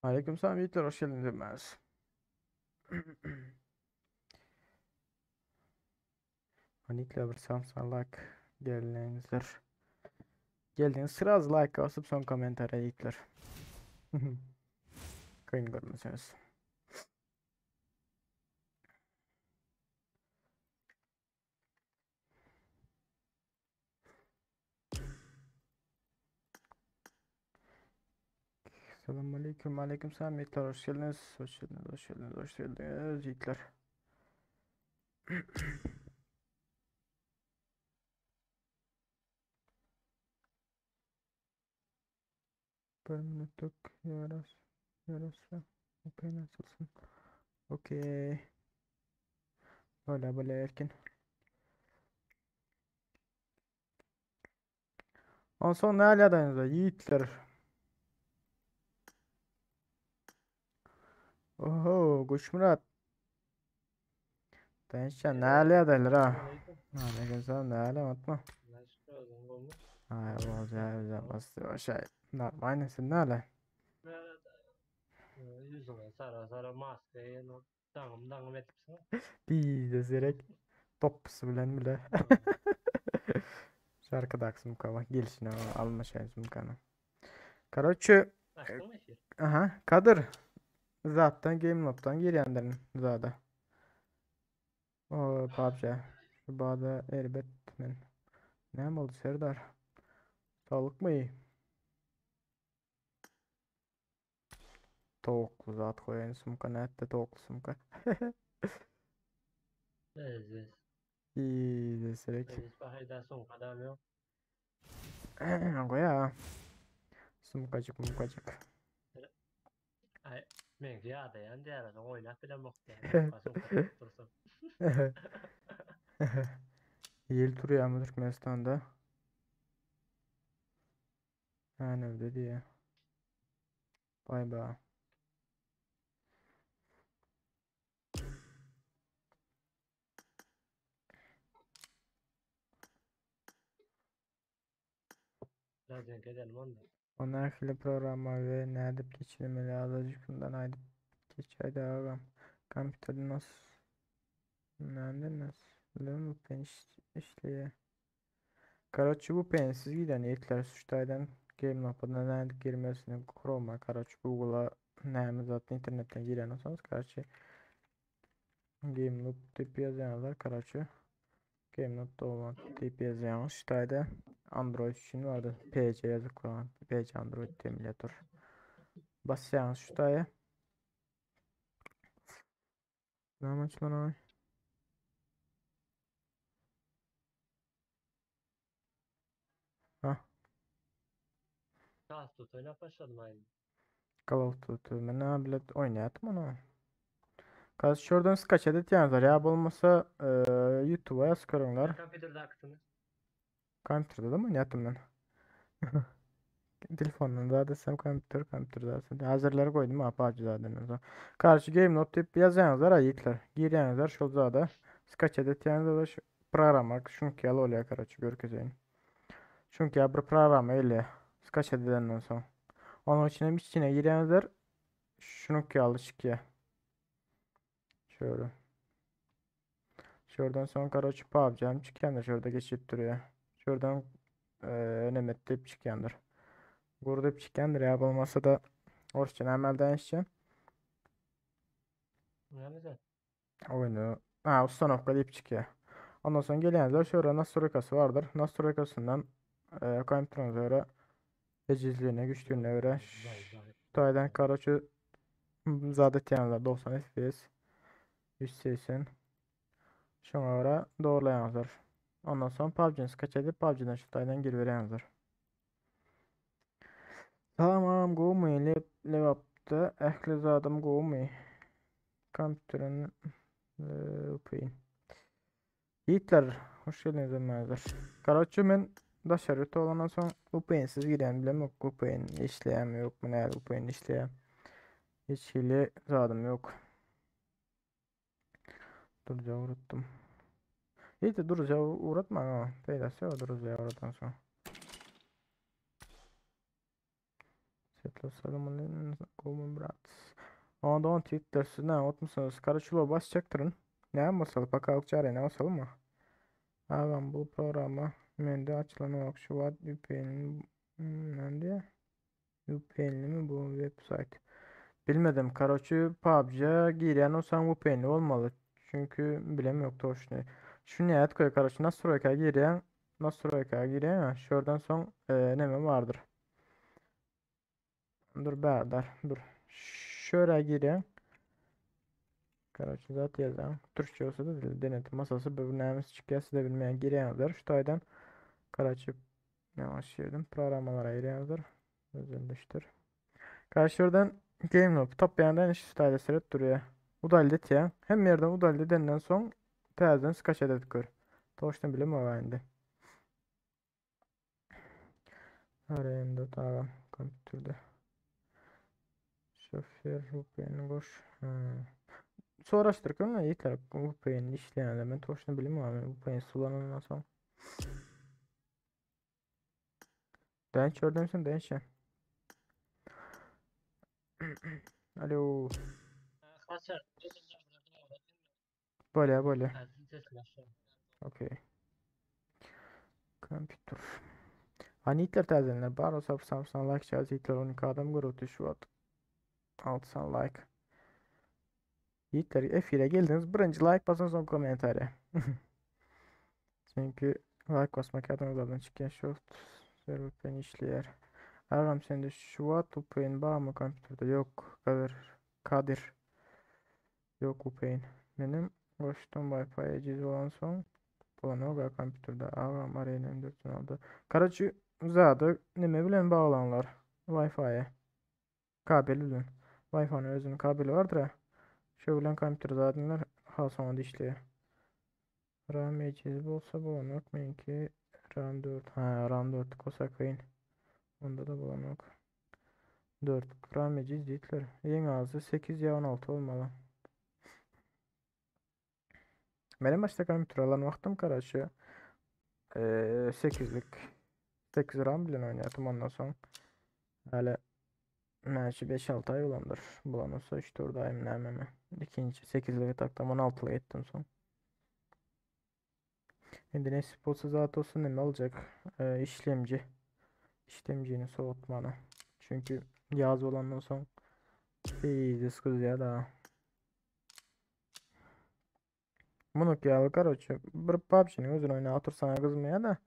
Aleyküm selam Yiğitler hoş geldiniz hepiniz. Yiğitler bir samsa like gelinizler. Geldiniz sıraz like basıp son komentara Yiğitler. Kıyın görmeseniz. Selamun aleyküm, aleyküm selam Yiğitler hoş geldiniz. Hoş geldiniz, hoş geldiniz, hoş geldiniz Yiğitler. Bir minutlyk ýaras, ýarasa, okey açylsyn. Okey. Böyle böyle erkin. Onsoň näle ýagdaýyňyzda ýigitler? Oho, Güçmyrat. Daýançjan näle ýagdaýlar ha? Aleyküm näle unutma. Ay bolja, basdy başa. Normalny sen näle? Ýüzüňe sara sara maska ýene Daňym daňym edipsiň. Bizde serek topsy bilen bile. Şarkıdaky sumka bak gelişine almaşaýyn sumkany. Karoçe aha Kadyr zatdan Gamelop'dan girýändirin zada. O PUBG. Şu bada erbet men. Näme boldy Serdar? Saglykmy? Towukly zat goýaýyn sumka nätdi towukly sumka. Eziz. Eziz. Eziz bahayda sumka da yok. Goýa. Sumkajyk mumkajyk. Ay, men ýadaýan diýär, oýnap bilemok diýär. Sumka dursun. Ýel turýarmy Türkmenistanda? Änewde diýýär. Baý ba. Biraz edelim onda. O nähili programma we nädip geçirmeli azajyk şundan aýdyp geçäýdä agam. Kompýuterde nas Näme nas bilen VPN işleýär. Karoçi VPN-siz giden ýetler suçtaýdan Gameloop'a nädip girmesini Chrome-a karoçi Google-a näme zat internetden giren bolsaňyz karoçi Gameloop diýip ýazýaňyzlar karoçi Gameloop download diýip ýazýaňyz şutaýda Android üçin bardy PC ýazyp goýan PC Android emulator basýaňyz şutaýa Näme açylan aý? Ha. Call of Duty oýnap başladym aýyn. Call of Duty. Men näme bilet oýnaýatym ony. Kaz şuradan skaçat etýäňizler ýa bolmasa e, YouTube'a ýazyp görüňler. Kompýuterdäkisini. Kompýuterde de oýnaýatym men. Telefondan zat etsem kompýuter, kompýuter zat etsem. Hazırlar goýdum ha PUBG zaten. Karşı Game Note diýip ýazýaňyzlar ha ýigitler. Girýäňizler şol zada. Skaçat etýäňizler şu programma şunki ýaly bolýar karoçe görkezeýin. Şunki ýaly bir programma gelýär. Skaçat edenden soň. Onuň içine içine girýäňizler. Şunki ýaly çykýar. Şöyle. Şuradan soň karoçe PUBG hem çykýandyr. Şurada geçip durýar. Şuradan eee nemet diýip çykýandyr. Gur diýip çykýandyr ýa bolmasa da orsça näme işçi? Näme zat? Oýunu ha ustanovka diýip çykýar. Ondan soň gelýänler şöyle nastroykasy vardır. Nastroykasyndan eee kompýuteriňize göre ejizliğine, güçlüğüne göre taýdan karoçe zat etýänler 90 FPS 180 Şoňa görä dogurlaýaňyzlar. Ondan soň PUBG-ni skaç edip PUBG-den şu taýdan giriberýäňizler. Salam agam gowumy? Lep Lebapda ähli zadam gowumy? Kompýuterin öpeýin. Ýigitler, hoş geldiňiz hemmäňizler. Karoçe men daşary ýurtda bolandan soň VPN-siz girýän bilemok. VPN işleýärmi ýokmy, nädip VPN işleýär. Hiç hili zadym ýok. Durja ugratdym. Ýiti durja ugratma. Peýdasy ýok durja ugradan soň. Svetlo Salomon brat. Onda on Twitter siz näme otmuşsunuz? Karaçulo bas çektirin. Näme basaly? Pakalyk çäre basaly mı? Agam bu programa mende açylanok şu wagt VPN näme VPN'li mi bu website? Bilmedim. Karoçi PUBG'e girýän olsaň VPN'li bolmaly. Çünki bilem yok toşny. Şu näet koy karoçi nastroyka girýän, nastroyka girýän. Şuradan soň neme vardır. Dur berdar, dur. Şöyle girýän. Karoçi zat yazan. Türkçe olsa da denetim masası bu näme çykýar size bilmeýän girýänler. Şu taýdan karoçi ne başladım. Programalara girýänler. Özelleştir. Karşıdan Game Loop top ýandan iş style seret durýar. Udaldet ya. Hem yerden udaldet edenden soň täzeden skaç edip gör. Toşdan bilem indi. Arayında tamam kompüterde. Şoför VPN goş. Hmm. Soraştırık ama yeter. VPN işleyenler ben toşunu bilmem abi. VPN kullanılmaz soň. Ben çördüm sen ben şey. Alo. Böyle böyle. Okey. Kompüter. Hani itler täzelenler bar olsa samsan like çağız itler 12 adam görüldü şu at. 6 san like. Yiğitler F ile geldiniz. Birinci like basın son komentariye. Çünkü like basmak adamlardan çıkan şu server pen işleyer. Ağam sende şu at VPN bar mı kompüterde? Yok Kadir. Kadir. Yok VPN. Benim goştum Wi-Fi eciz olan son Bolanoga kompüterde. Ağam arayın M4'ün aldı. Karaçı zady neme bilen bağlanlar Wi-Fi'ye. Kabel bilen. Wi-Fi'nin özünün kabeli vardır ha. Şu bilen kompüter zaten hasonda işleýär. RAM eciz bolsa bolanok. Menki RAM 4. Ha RAM 4 bolsa kyn. Onda da bolanok. 4 RAM eciz diýdiler. Eň azı 8 ya 16 olmalı. Benim başta kompüter alan wagtym karaçı 8'lik 8 RAM bilen oynayatım ondan soň. Hali Näçe 5-6 ay olandyr. Bulan olsa 3-4 ay mı näme İkinci 8'lik taktım 16'lık ettim son. Şimdi nesip olsa zaten olsun ne olacak? İşlemci. İşlemcini soğutmanı. Çünkü yaz olandan son iyice kız da. Bunu ýaly karoçe bir PUBG'nin özüni oýna otursan gyzmaýa da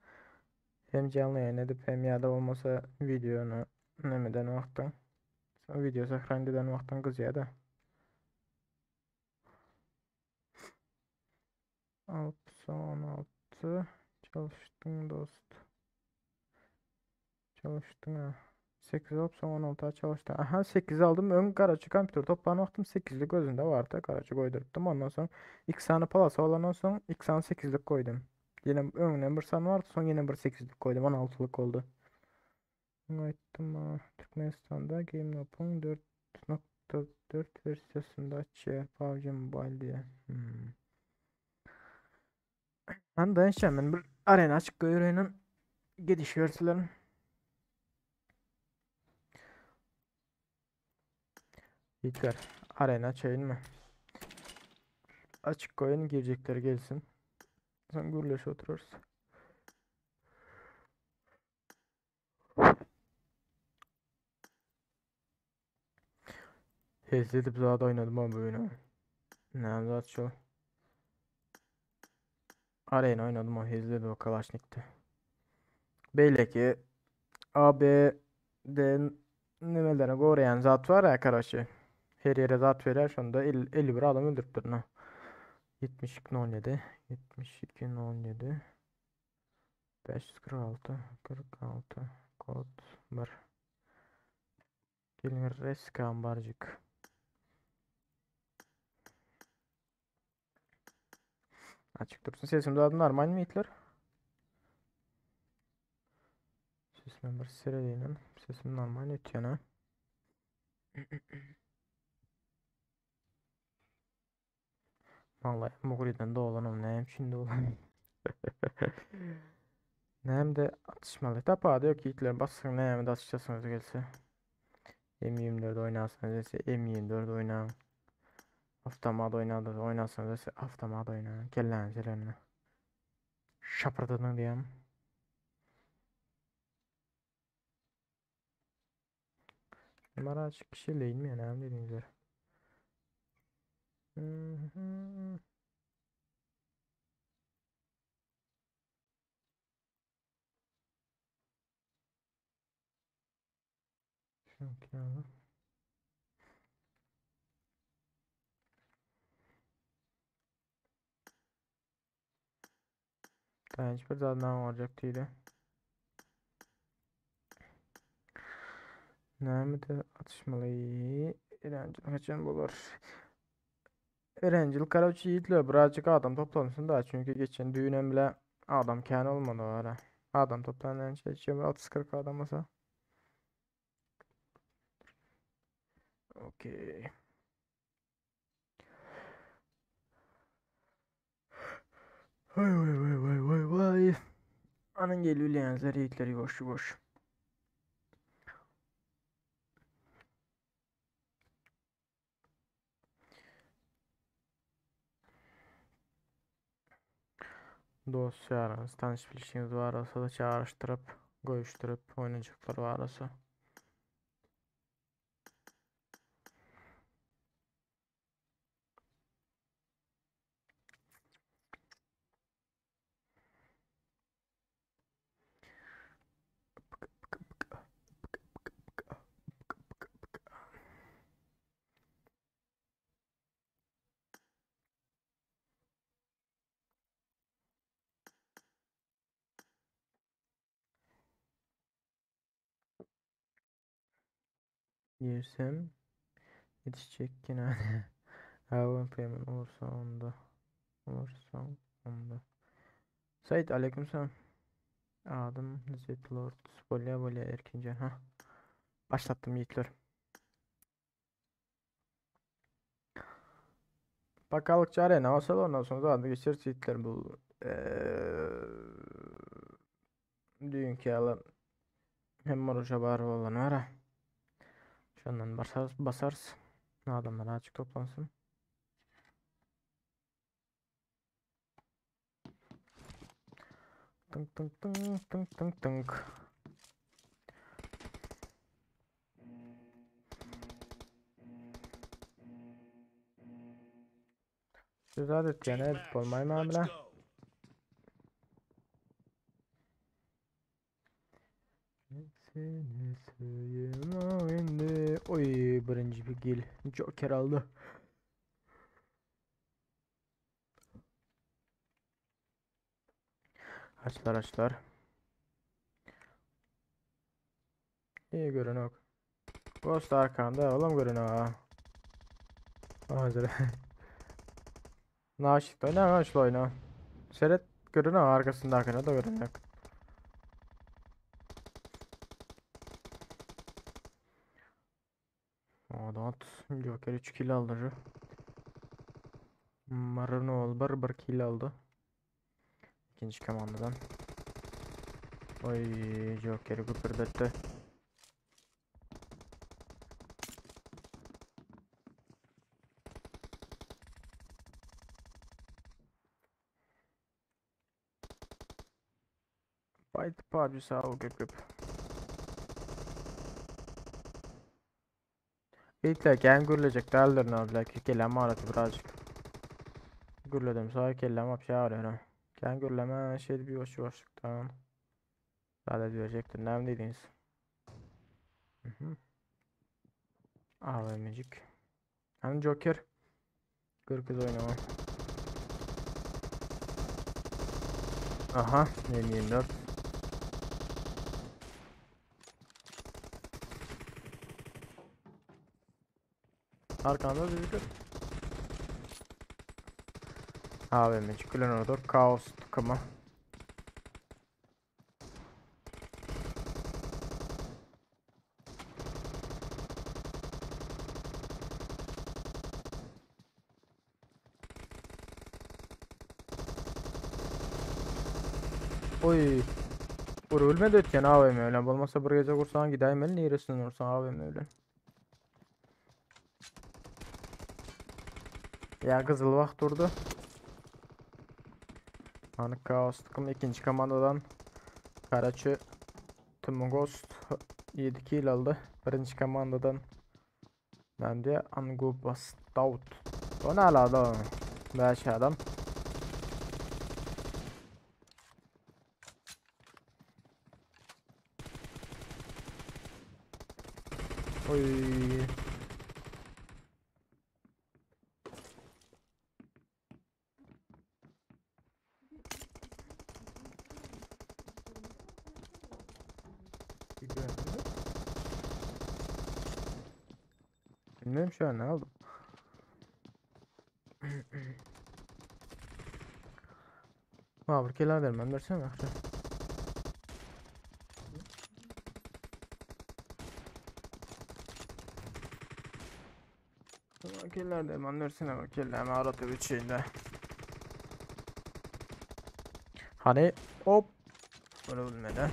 hem canlı yayın edip hem ýa-da bolmasa videonu nemeden wagtyň video sahran eden wagtyň gyzýa da. 6 16 çalıştın dost. Çalıştın ha. 8 alıp son 16 çalıştı. Aha 8 aldım. Ön karaçı kompüter toplan wagtym 8'lik özünde vardı. Karaçı koydurttum. Ondan sonra 2 sany palasa olandan soň 2 sany 8'lik koydum. Yine öňünden bir san vardı. Son yine bir 8'lik koydum. 16'lık oldu. Aýtdym ha. Türkmenistan'da GameLoop'un 4.4 versiyasında açýar PUBG Mobile diye. Hmm. Ben dayanacağım. Ben bir arena açık görüyorum. Gidiş versiyonların. Yiğitler. Arena açayım mı? Açık koyun girecekler gelsin. Sen gürleş otururuz. Hezledip zaten oynadım ama bu oyunu. Ne zat şu. Arena oynadım o hezledi o Kalaşnik'te. Belli ki A, B, D nimelerine gorayan zat var ya karaşı. Her yere zat verer şonda 50, 51 adam öldürüpdür. No. 72 17 72 17 546 46 kod 1 Gelin reska ambarcık. Açık dursun. Sesim zaten normal mi itler? Sesim bir sırayla. Sesim normal ötüyor ha. Vallahi Muğri'den dolanım neyim şimdi olan. Neyim de atışmalı. Tapada yok yiğitler basın neyim de atışacağız gelse. M24 oýnasaňyz ise M24 oýnaň. Avtomat oýnady, oýnasaňyz ise avtomat oýnaň. Kelläňiz gelenini. Şapyrdadyň diýýän. Numara açyk kişileýin men näme diýdiňizler. Şuňky Daha hiçbir zadyndan olacak diýdi. Näme-de atışmaly. Erencil haçan bolar? Erencil karoçi ýigitler birazjyk adam toplansyn da çünki geçen düýnem bile adam kän olmady ara. Adam toplanan şey 30-40 adam olsa. Okey. Vay vay vay vay vay vay. Anın gelýänler ýigitler ýuwaş ýuwaş. Dost ýaryňyz, tanyş bilişiňiz bar bolsa da çagyryşdyryp, goýuşdyryp oýnajaklar bar bolsa. Girsem yetişecek yine. Havan payment olursa onda. Olursa onda. Said aleykümselam. Adım Zed Lord. Bolya bolya Erkincan ha. Başlattım yiğitler. Bakalım çare ne olsa da ondan sonra da geçer yiğitler bu. Düğünkü yalı hem oruca bar olan var. Şundan basarız, basarız. Adamlar açık toplansın. Tınk tınk tınk tınk tınk tınk. Güzel etken evet olmayı mamla. Seni seveyim Oy birinci bir gil. Joker aldı. Açlar açlar. İyi görün ok. Ghost arkanda oğlum görün ha. Hazır. Naşit oyna naşit oyna. Seret görün ha arkasında arkada da görün yok. Adat Joker 3 kill aldı. Marinoğlu bir bir kill aldı. İkinci komandadan. Oy Joker'i güpürdetti. Fight PUBG sağ ol güp. Bitle gen gürlejek däldir abiler kellem ağrıdı birazcık. Gürledim sağ kellem apşa ağrıyor. Gen gürleme şey bir yavaş yavaşlıktan. Zaten diyecektir. Ne dediniz? AVM'cik. Hani Joker. Kırkız oynama. Aha, M24. Arkanda Joker. AVM'cik Glenodor Kaos takımı. Oy. Vur ölmedi ötken AVM öyle. Bolmasa bir gece kursan gideyim el neresinden vursan AVM öyle. Ya gyzyl wagt durdy. Hani Chaos takım ikinci komandadan Karaçı Tümghost 7 kill aldy. Birinji komandadan Näme Anguba Stout. O ne alada? 5 adam. Oy. Bilmiyorum şu an ne aldım. Ha bir kelar bermem bersene akça. Keller derman versene bak kellerimi aratıyor içinde. Hani hop. Böyle bilmedi.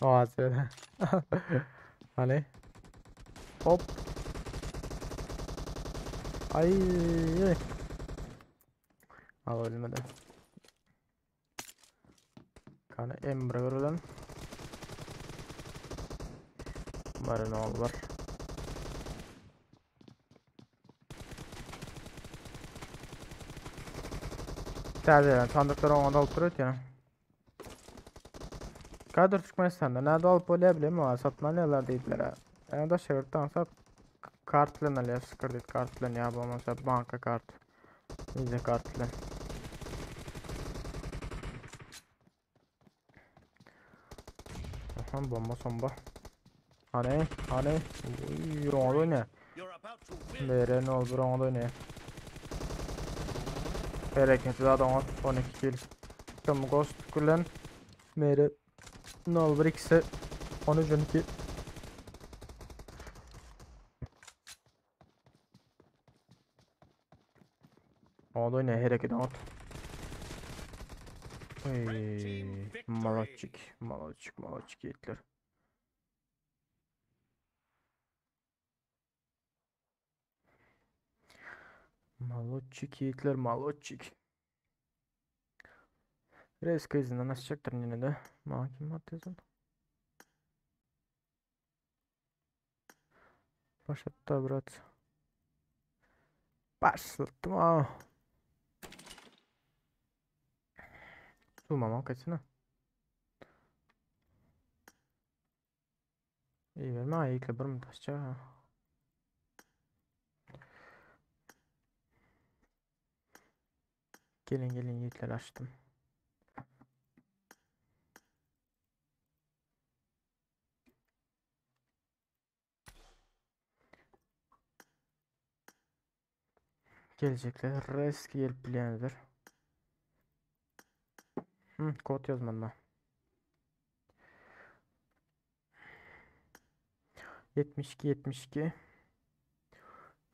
Oaz böyle. Hani hop. Ay. Al ölmedi. Kana Emre görülen. Var ne var. Täzeden sandıklar oňa alyp duruyor ya. Kadir Türkmenistan'da näde alyp bolýar bilem o satmaly ýerler diýdiler. Yani da şeýtden sat kart bilen alýar, kredit kart bilen ýa bolmasa banka kart. Visa kart bilen. Aha bomba somba. Hani hani Uy, oňa ne? Bere ne oldu oňa ne? Bereketli adam 12 kill. Tam Ghost bilen Mere ne oldu ikisi 13 12. Oňa ne hereket ot. Ey, malachik, malachik, malachik yiğitler. Malotçik yiğitler, malotçik. Reis krizinden açacaktır yine de. Mahkum atıyorsun. Başlattı brat. Başlattım ha. Durmam kaçsana. İyi verme ayıkla bir mi taşça? Gelin gelin yiğitler açtım. Gelecekler. Risk gelip bilendir. Hı, kod yazmam ben. 72 72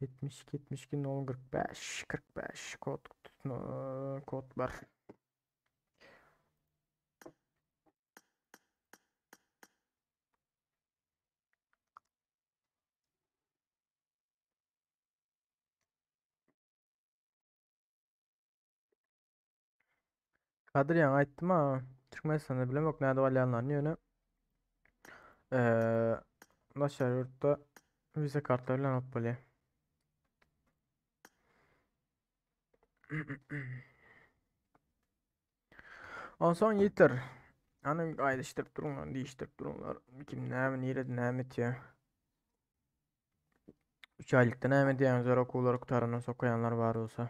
72 72 0 45 45 kod kod var. Kadir yan aýtdym ha. Türkmenistan'da bilemok näde bolýanlaryny ýöne eee daşary ýurtda viza kartlary bilen alyp bolýar. Onsoň ýeter. Hani aýdyşdyryp duruňlar, diýişdirip duruňlar. Kim näme, nirede näme etýär. 3 aýlykda näme edýäňiz, okuwlary gutarandan soň okaýanlar bar bolsa.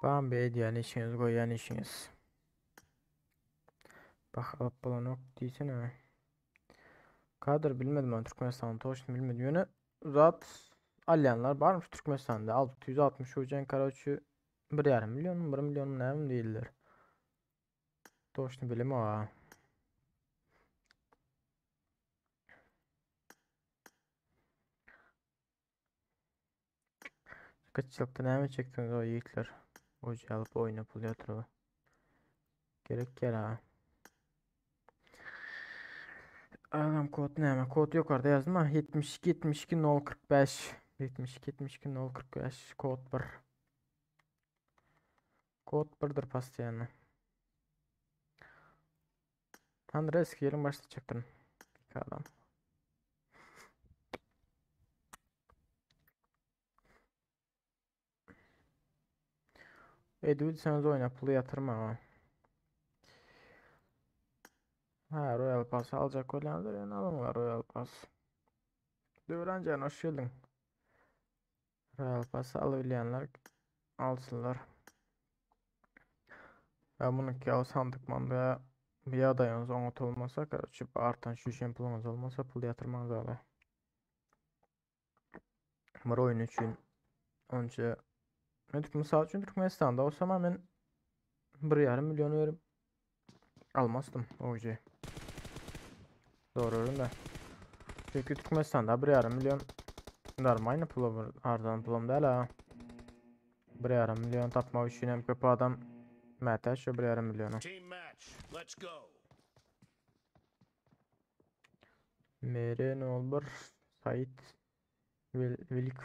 Bambi edýän işiňiz, goýýan işiňiz. Bak alyp bolanok diýsene. Kadir bilmedim ben Türkmenistan'da toşunu bilmedim. Ýöne zat alýanlar barmyş Türkmenistan'da 660 ucan karaçı 1,5 milyon 1 milyon näme diýdiler. Toşunu bilem ha. Kaç ýylda näme çekdiniz o yiğitler? Ucu alyp oýna pul ýatyryp. Gerek ýer ha. Adam kod näme? Kod ýokarda ýazdym ha. 72 72 045 72 72 045 kod 1. Kod 1-dir postoýanno. Andres ýeriň başda çekdim. İki adam. Edilseňiz oýna puly ýatyrmaga. Ha, Royal Pass aljak bolýanlar ýöne alyňlar Royal Pass. Döwran jan hoş geldiň. Royal Pass alabilýänler alsynlar. Ya bununki ýaly sandyk manda bir ýagdaýyňyz oňat bolmasa, karoçe artan şüşen puluňyz bolmasa pul ýatyrmaň zada. Bir oyun üçin onça men misal üçin Türkmenistanda olsam men 1,5 milyon verip almazdım OG. Doğru öyle de. Çünkü Türkmenistanda 1,5 milyon normalny pul arzan pulum däl ha. 1,5 milyon tapmak üçin hem köp adam mätäç şu 1,5 milyona. Team match. Let's go. MR 01 Sait Velikov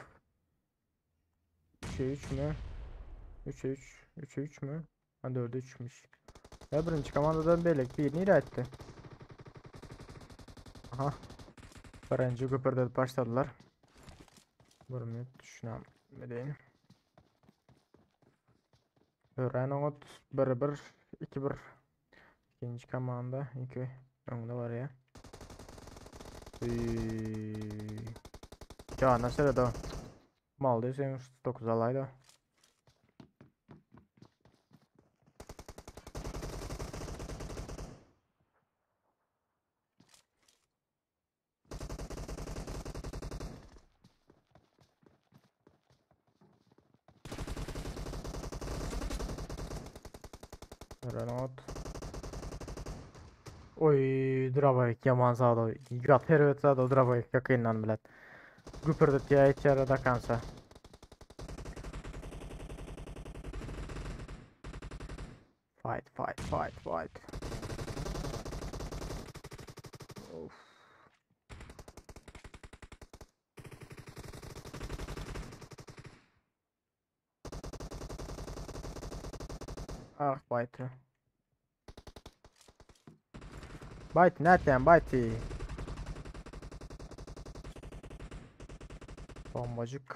3'e 3 mü? 3'e 3 3'e 3 mü? Ha 4'e 3'müş. Ya birinci komandadan belek bir nire etdi. Aha. Birinci köpürdedip başladylar. Bir minut düşünem edeyim. Ören oňat 1-1 2-1 İkinci komanda 2 öňde var ya. Ya nasıl da Mal diyor 9 alaydı. Renault. Oy, Drabayk yaman zada. Gat hervet zada Drabayk yakından bilet. Güpürdet ya içeri da kansa. Fight, fight, fight, fight. Of. Ah, Bayty. Bayty nätýän Bayty? Bombajyk.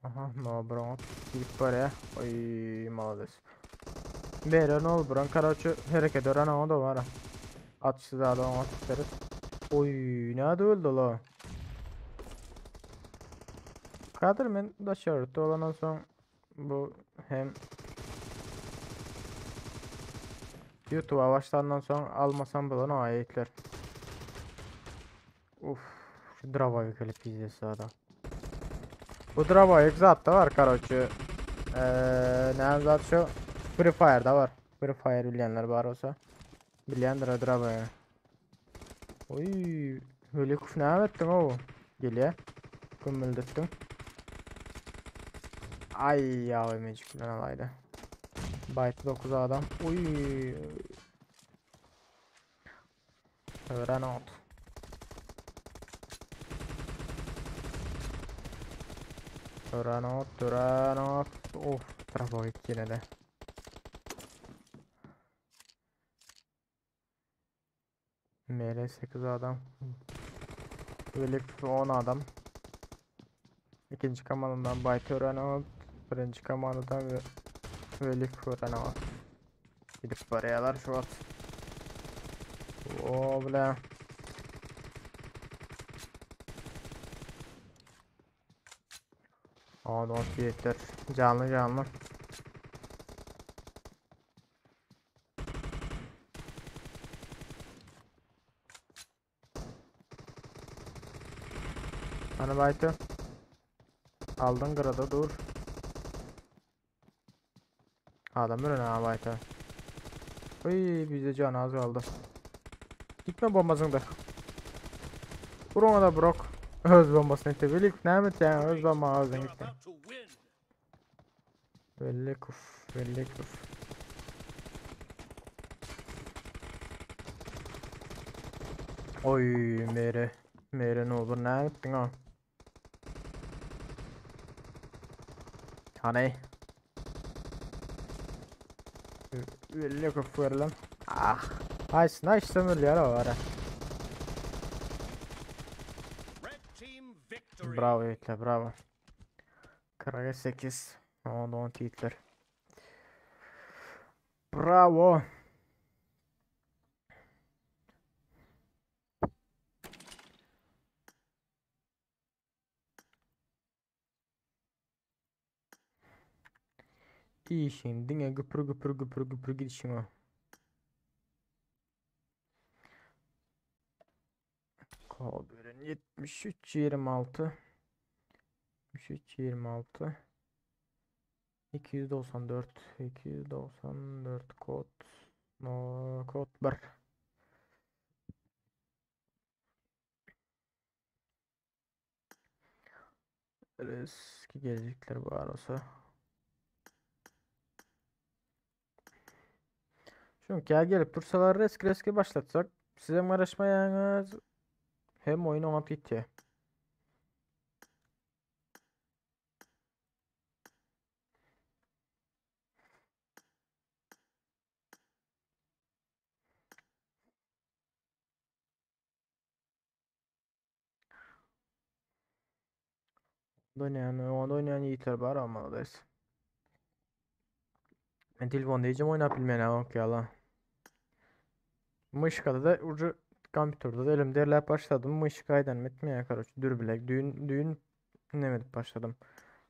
Aha, no bro. Gidip barýar. Oý, malades. Bere ne ol buran karaçı hereket ören o da var. Atışsız adam atışları. Oy, nerede öldü la? Kadir men daşarı olandan soň bu hem YouTube'a başlandan soň almasam bulan ayetler. Uf, şu drava gelip pizdes adam. Bu drava zat da var karoçi. Ne zat şu Free Fire'da var. Free Fire bilýänler bar olsa. Bilýändir o drava. Oy, öyle kuf ne ettin o? Geliyor. Gömüldettin. Ay ya magic bilen alaydı. Byte 9 adam. Oy. Renault. Renault, Renault. Of, bravo yine de. ML 8 adam. Velik 10 adam. İkinci komandadan Byte Renault. Birinci komandadan ve Velik Renault. Gidip barýarlar şu wagt. O bile. Aa, don't yeter. Canlı canlı. Hani Baytı. Aldın grada dur. Adam öyle ha Baytı. Uy bizde can az kaldı. Gitme bomba zyňdy. Vur ona da Brok. Öz bombasyny etdi. Velik näme etýäň? Öz bombaňa özüň You're gitdiň. about to win. Velikov, Velikov. Oy Mere. Mere ne olur näme etdiň ha? Hany. Velikov verilen. Ah. Nice, nice sömürýär o ara. Red team victory. Bravo Yiğitler, bravo. 48 10 10 Yiğitler. Bravo. Işin diňe güpür güpür güpür güpür gidişiň o. Kod veren 73 26 73 26 294 294 kod no kod 1. Eski gelecekler bu arası. Çünkü ya gelip dursalar risk riski başlatsak size uğraşmayanız hem oyun oňat gitýär. Oýnaýan, onda oýnaýan ýigitler bar amma des. Men telefonda hiç oýnap bilmeýän ok ýala. Myşkada da ucu kompýuterde de elim derläp başladım. Myşkaydan etmeye karoç dür bilek düğün düğün neme edip başladım.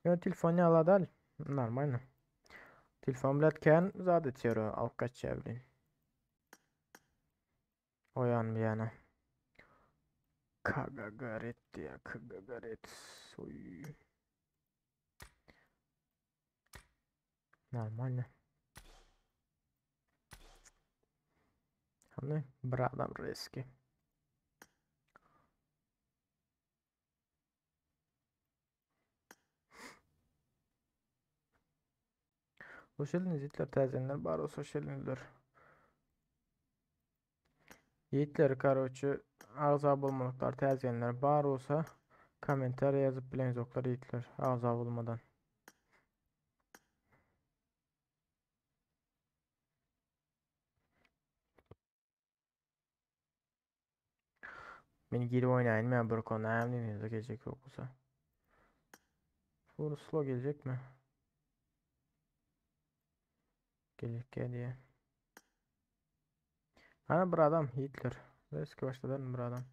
Yo telefon ýala dal. Normalno. Telefon biletken zat etýär alyp gaçýar bilin. Oýan bir ýana. Kagagaret ya Kagagaret. Oy. Нормально. Hany bir adam riski. Hoş geldiniz Yiğitler täzelenler bar olsa hoş geldinizler. Yiğitler karoçu agza bolmalyklar täzelenler bar olsa kommentariýa ýazyp bileňzoklar Yiğitler agza bolmadan. Men girip oýnaýyn men bir konu näme gelecek yok olsa. Slow gelecek mi? Gelecek diye. Hani bir adam Hitler. Eski başladan bir adam.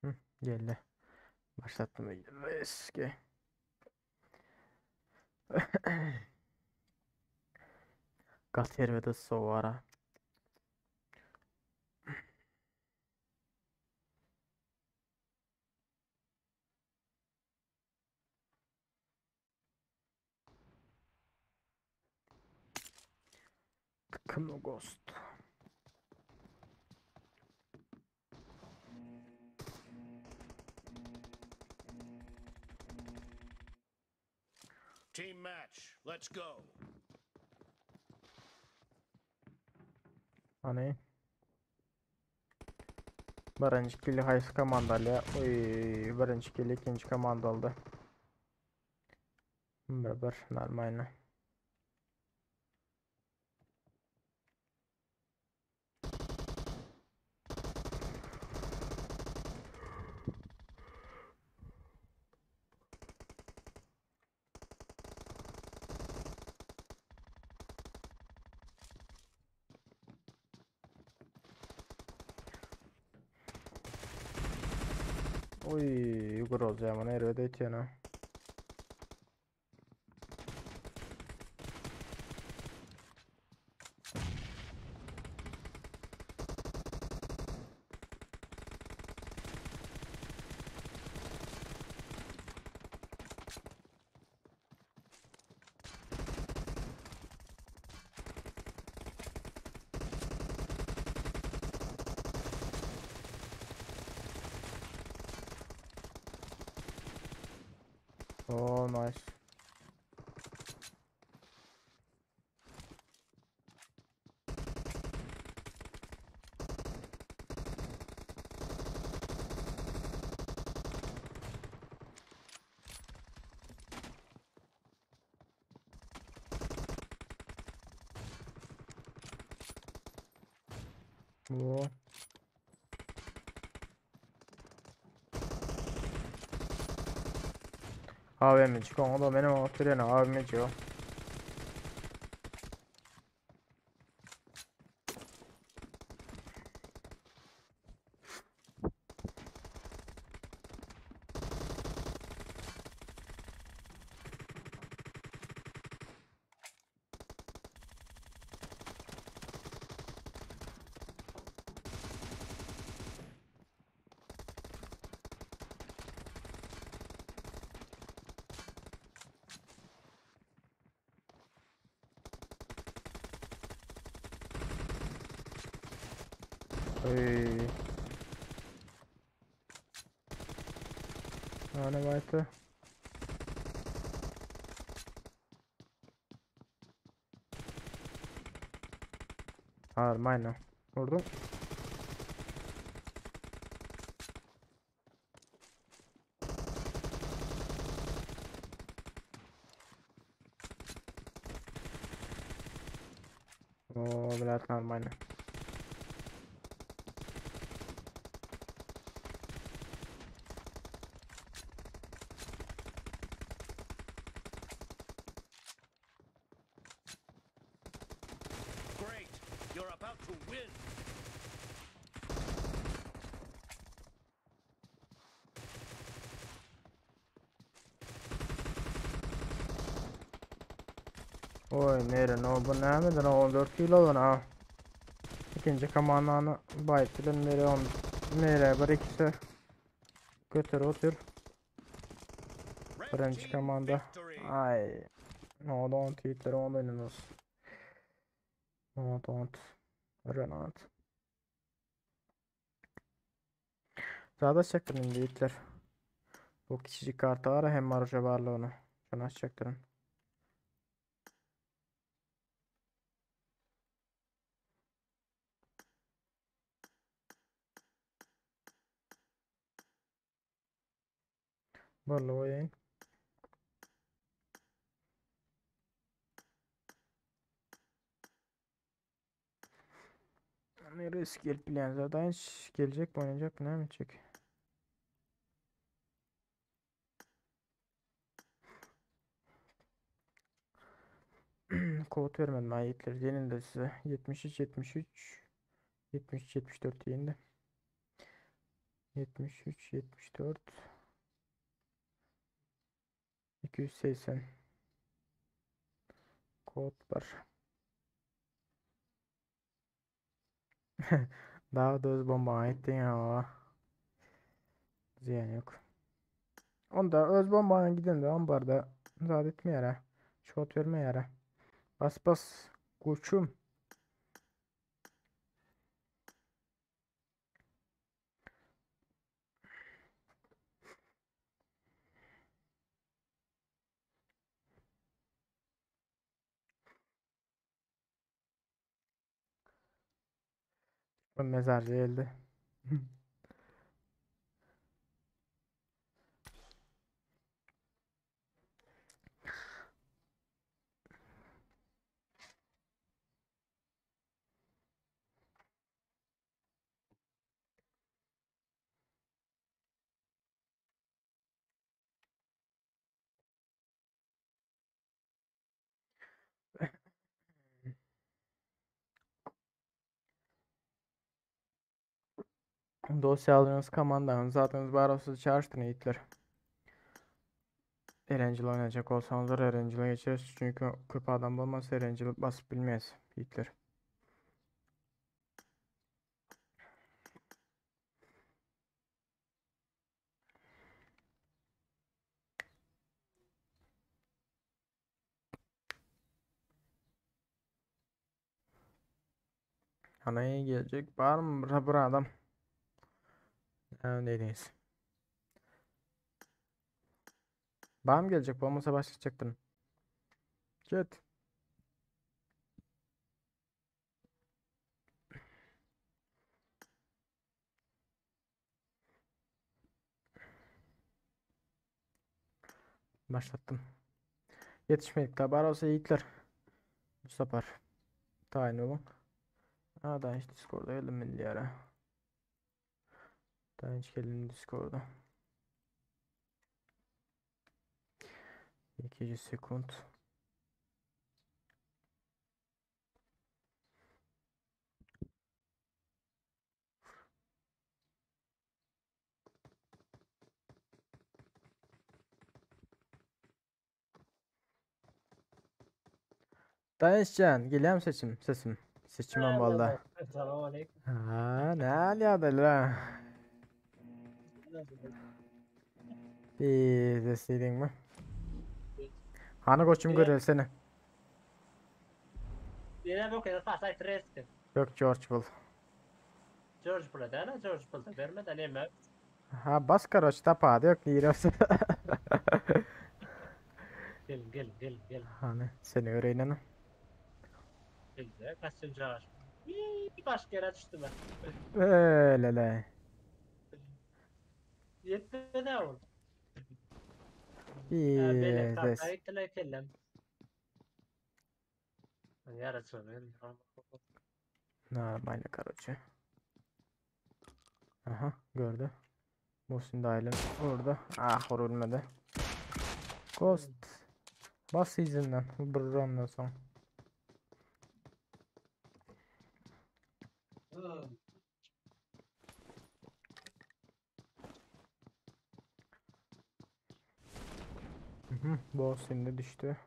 Hı, geldi. Başlattım. Eski. Gater ve sovara. Kno Ghost. Team match. Let's go. Hani Birinci kili haýsy komanda alýar? Oy, birinci kili ikinci komanda aldy. Bir bir normalno. Oy, groza mana erbet etýän ha. Oh, nice. Oh. AVM'cik o da benim oturuyor AVM'ci o. Oy. Eine weiter. Ha, meine. Vurdum. O, блядь, нормально. Great. You're about to win. Oy nere no bu nämedir 14 kilo lan ha. İkinci kamanany bayt bilen nere on nere bir ikisi götür otur. Red Birinci team komanda. victory. Ay. No don't hitler on oynanır. No don't. Renat. Zada çektirin indi hitler. Bu kiçijik karta var hem marja barlygyny. Şunu açacaktırın. Barly goýaýyn. Neresi gelip bilen zaten hiç gelecek mi oynayacak mı ne mi edecek? Kod vermedim ha Yiğitler. Gelin de size. 73 73 73 74 deyin de. 73 74 280 kod var. Daha da öz bomba ettin ya. Ziyan yok. Onda öz bombanın gidin de ambarda zat etme yere. Şot verme yere. Bas bas. Koçum. Bu mezarcı elde. Dosya aldığınız komandanın zaten barosuz çağrıştırın yiğitler. Erencil oynayacak olsanız Erencil'e geçeriz. Çünkü köp adam olmazsa Erencil basıp bilmeyiz yiğitler. Ana iyi gelecek. Var mı bura adam? Neredeyiz? Bam geljek bolmasa başlatjakdyryn. Jet. Başlattım. Yetişmedik daha bar olsa yiğitler. Bu sefer. Tayin olun. Ha daha hiç Discord'a geldim milli ara. Daha hiç geldim Discord'a. 200 sekund. Dayanışcan, gelýärmi seçim, sesim? Seçimem valla. Salam aleyküm. Ha, ne alýardylar? Bir sesliydin mi? Hany goçum göreli seni. Ýene bu kez pasay treskin. Yok George bul. George Bull'a däne George Bull'da bermeden emme. Ha bas karoç tapady yok niresi. Gelin gelin gelin gelin. Hany seni göreýin ana. Gelin kaçın çağır. Başka yere düştüm ben. Öylele. Yetmedi ol. Bele Bir ses. kakayı tele kellem. Yara çömelim. Нормально, короче. Aha gördü. Muhsin dahilin orada. Ah ölmedi. Ghost. Bas izinden. Bir ondan soň. Mhm, Boss indi düşdi.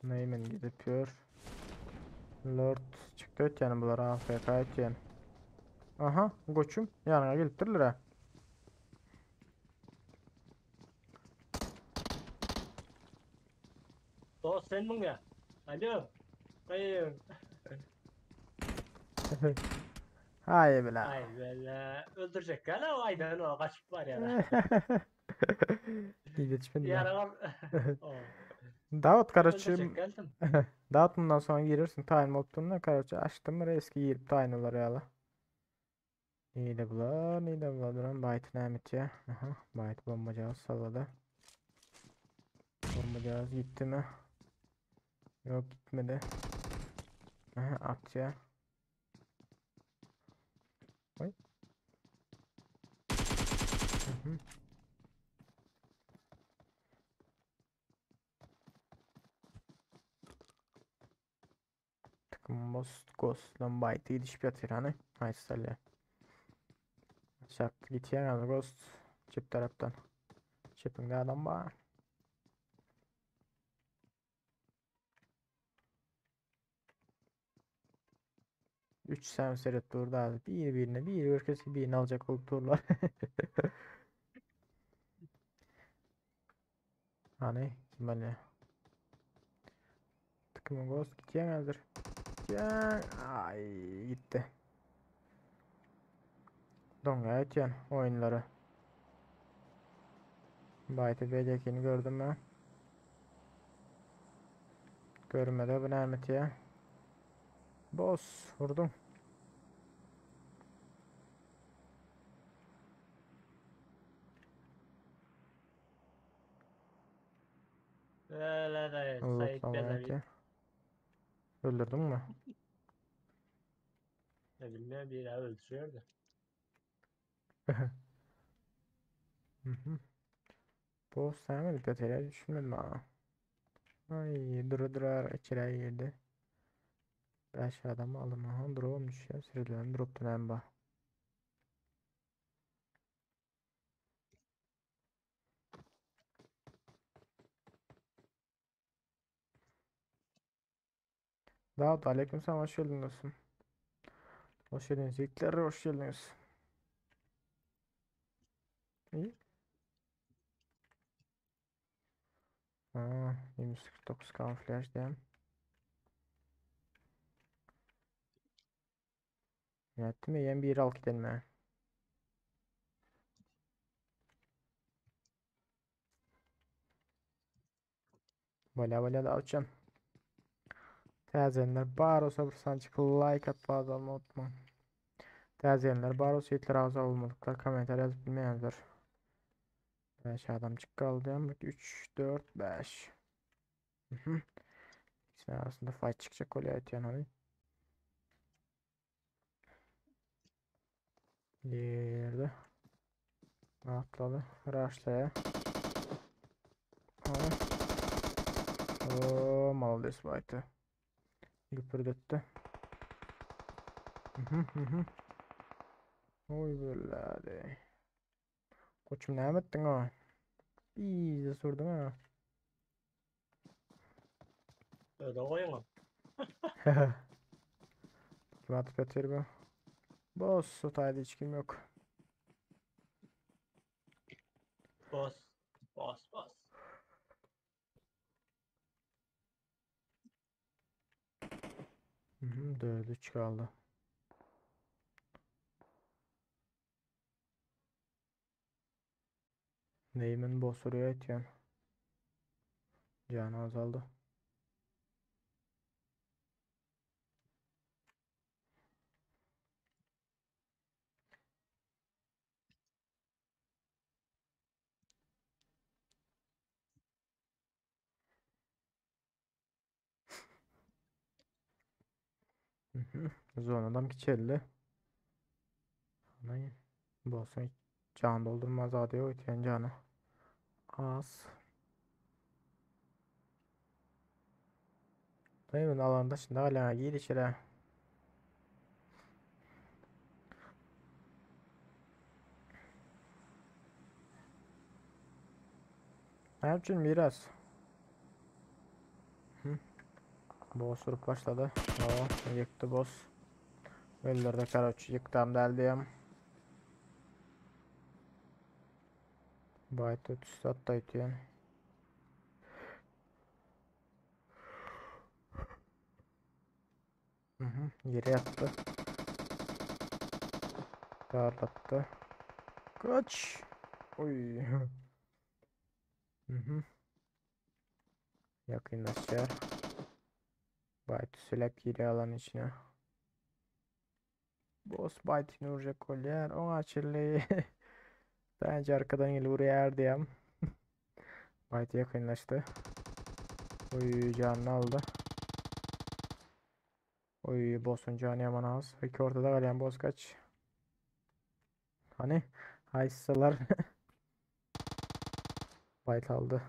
Neymen gidip ýör. Lord çykdy ötýän bular AFK ötýän. Aha, goçum ýanyňa gelipdirler ha. Dost sen muň ya. Alo. Hayır. Haý bile. Ay böyle öldürecek gala o aydan o kaçıp var ya. Diýip ýetişmedi. Yaralar. O. Dawut karoçi Öldürecek geldim. Dawut mundan soň girersiň taýyn bolup durna karoçi açdym bir eski girip taýyn olar ýaly. Nide bular, nide bular duran Bayt näme etýär? Aha, Bayt bombajagaz sallady. Bombajagaz gitdimi? Ýok, gitmedi. Aha, atýar. Oý. Mhm. Takım Most Ghost lan Bayt'ı gidişip ýatyr hany. Haýsy salýar? Çarptı gitýär ýaly Ghost çep tarapdan. Çepiňde adam bar. 3 sen seret durdy abi. Bir birine bir görkesi birini alacak bolup durlar. Hany kim alýar? Takımın Ghost gitýär häzir. Gitýär. Ay gitdi. Doňýar ötýän oýunlary. Bayty beýlekini gördüm ben. Görmedi bu näme etýär? Boss vurdum. Öyle de Sait Lootlamaya Bezavi. etýär. Öldürdün mü? Ne bileyim bir daha öldürüyordu. Mhm. Boss näme edip ýatyr ýa düşünmedim ha. Ay dura dura içeri girdi. 5 adam aldım. Aha drop'um düşýär. Sürülen drop'tan hem bar. Davut aleykümselam hoş geldin dostum. Hoş geldiniz yiğitler hoş geldiniz. İyi. Aa, 749 kamuflaj diýen. Ýatdy ýen bir al gidelim ha. Bolýa bolýa da uçan. Täzelenler bar olsa bir sanjyk like atyp azalma unutmaň. Täzelenler bar olsa ýitler agza bolmadyklar kommentariýa ýazyp bilmeýänler. 5 adamjyk galdy. 3 4 5. Mhm. İkisinin arasında fight çıkacak bolýar ötýän hany. Girdi. Atladı. Raşlaya. Oo, malades baytı. Güpürdetdi. Oy belladi. Koçum näme etdiň o? Bizi sürdün ha. Öde goýuň. Kim atyp ýatyr bu? Boss, o taýda hiç kim yok. Boss. Boss, boss. Hı 4 3 kaldı. Neyman boss oraya itiyor. Canı azaldı. Zon adam kiçeldi. Anayın. Boss'un can doldurmaz adı yok ötyen canı. Az. Dayımın alanda şimdi hala gir içeri. Ne için miras? Hı. Boss vurup başladı. Oo, yıktı boss. Öldürdü karoç. Yıktım deldiyim. Bayt ötüsü hatta ötüyen. Hı hı, yere yattı. Darlattı. Kaç. Oy. Hı hı. Yakınlaşıyor. Bayt sülep giriyor alan içine. Boss Bayt'ini vuracak kolyer. Ona açıldı. Bence arkadan gelip vuruyor diyem. Bayt yakınlaştı. Oy canını aldı. Oy boss'un canı yaman az. Peki ortada gelen boss kaç? Hani haysalar. Bayt aldı.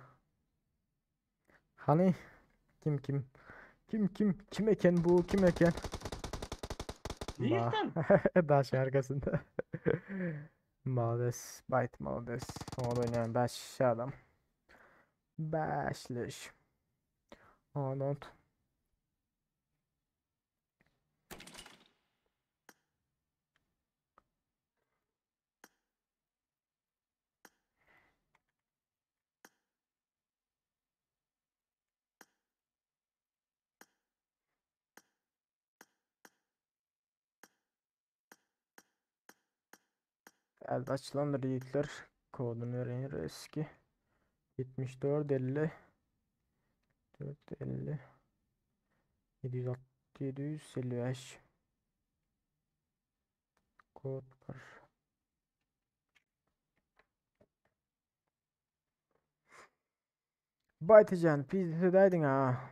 Hani kim kim? Kim kim? Kim eken bu? Kim eken? Nereden? Daş arkasında. Maldes. Bayt Maldes. Onu oynayan 5 adam. Beşliş. Don't. Elde açılan yiğitler. Kodunu öğrenir eski. 74 50 4 50 760 755 kod var. Baytıcan pizzedaydın ha.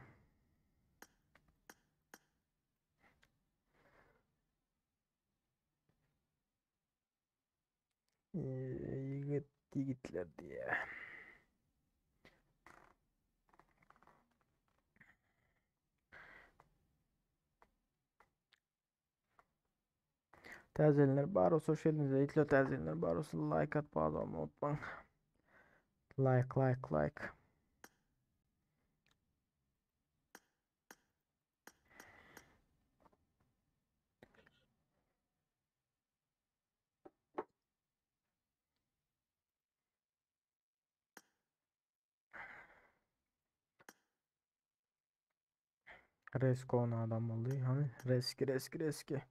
Yiğit yiğitler diye. Täzelenler bar olsa hoş geldiniz. Yiğitler täzelenler bar olsa like at bağlı olmayı unutmayın. Like like like. Resko ona adam oldu. Hani reski reski reski.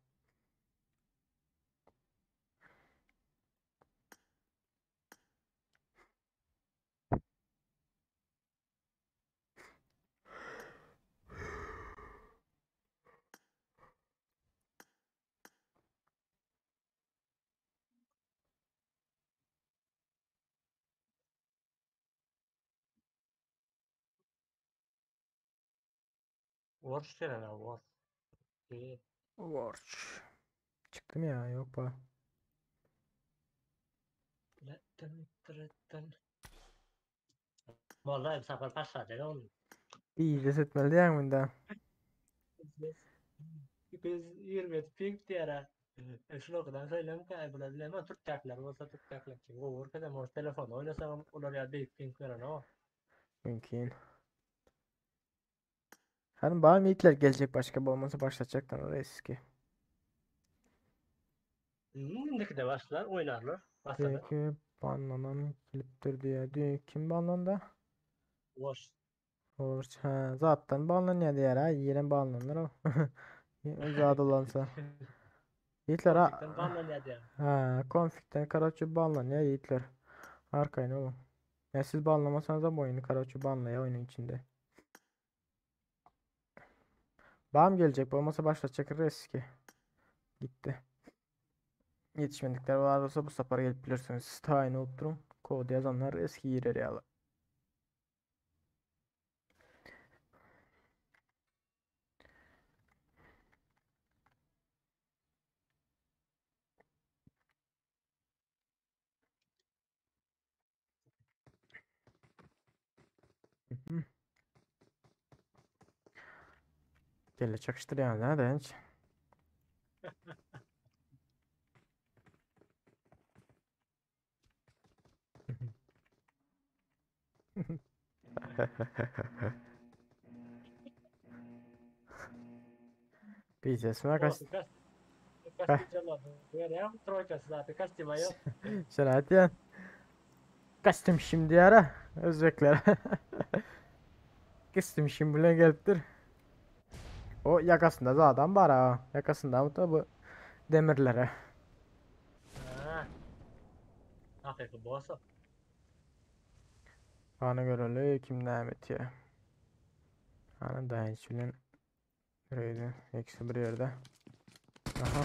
Borç gelen ha, borç. İyi. Borç. Çykdymy ýa ýok ba. Tın tın. Vallahi bu sefer başladı oğlum. Biznes etmeli diýýäň munda. 227 ping diýär ha. E, şunu okudan söylem ki, bular bilemem Türk bolsa Türk kim gowur kedem o telefon oynasam ular ya büyük ping veren o. Mümkin. Hani bana mitler gelecek başka bolmasa başlatacaklar oraya eski. Indiki de başlar oynarlar. Başladı. Dünkü banlanan kliptir diye. Dün kim banlandı? Boş. Olur. Ha, zaten banlanıyor diğer ha. Yine banlanır o. Zat olansa. Yiğitler ha. Konflikten banlanıyor diye. Ha, konfikten Karaçı banlanıyor yiğitler. Arkayın oğlum. Ya siz banlamasanız da bu oyunu Karaçı banlaya oyunun içinde. Bağım gelecek. Olmasa başlatacak eski. Gitti. Yetişmedikler var olsa bu sefer gelip bilirsiniz. Tayin olup durun. Kod yazanlar eski girer ya. Gele çakıştır yani ha genç. Biznesime kaç. Olsun, kaç. Kaç Ya troika zaten kaç yok. Sen hadi Kaçtım şimdi ara. Özbekler. Kıstım şimdi bilen gelipdir. O yakasında zaten var ha. Yakasında mı da bu demirlere. Ha. Hakiki bolsa. Bana göreli kim devam ediyor. Ana dayanç bilen Buraydı. İkisi bir yerde. Aha.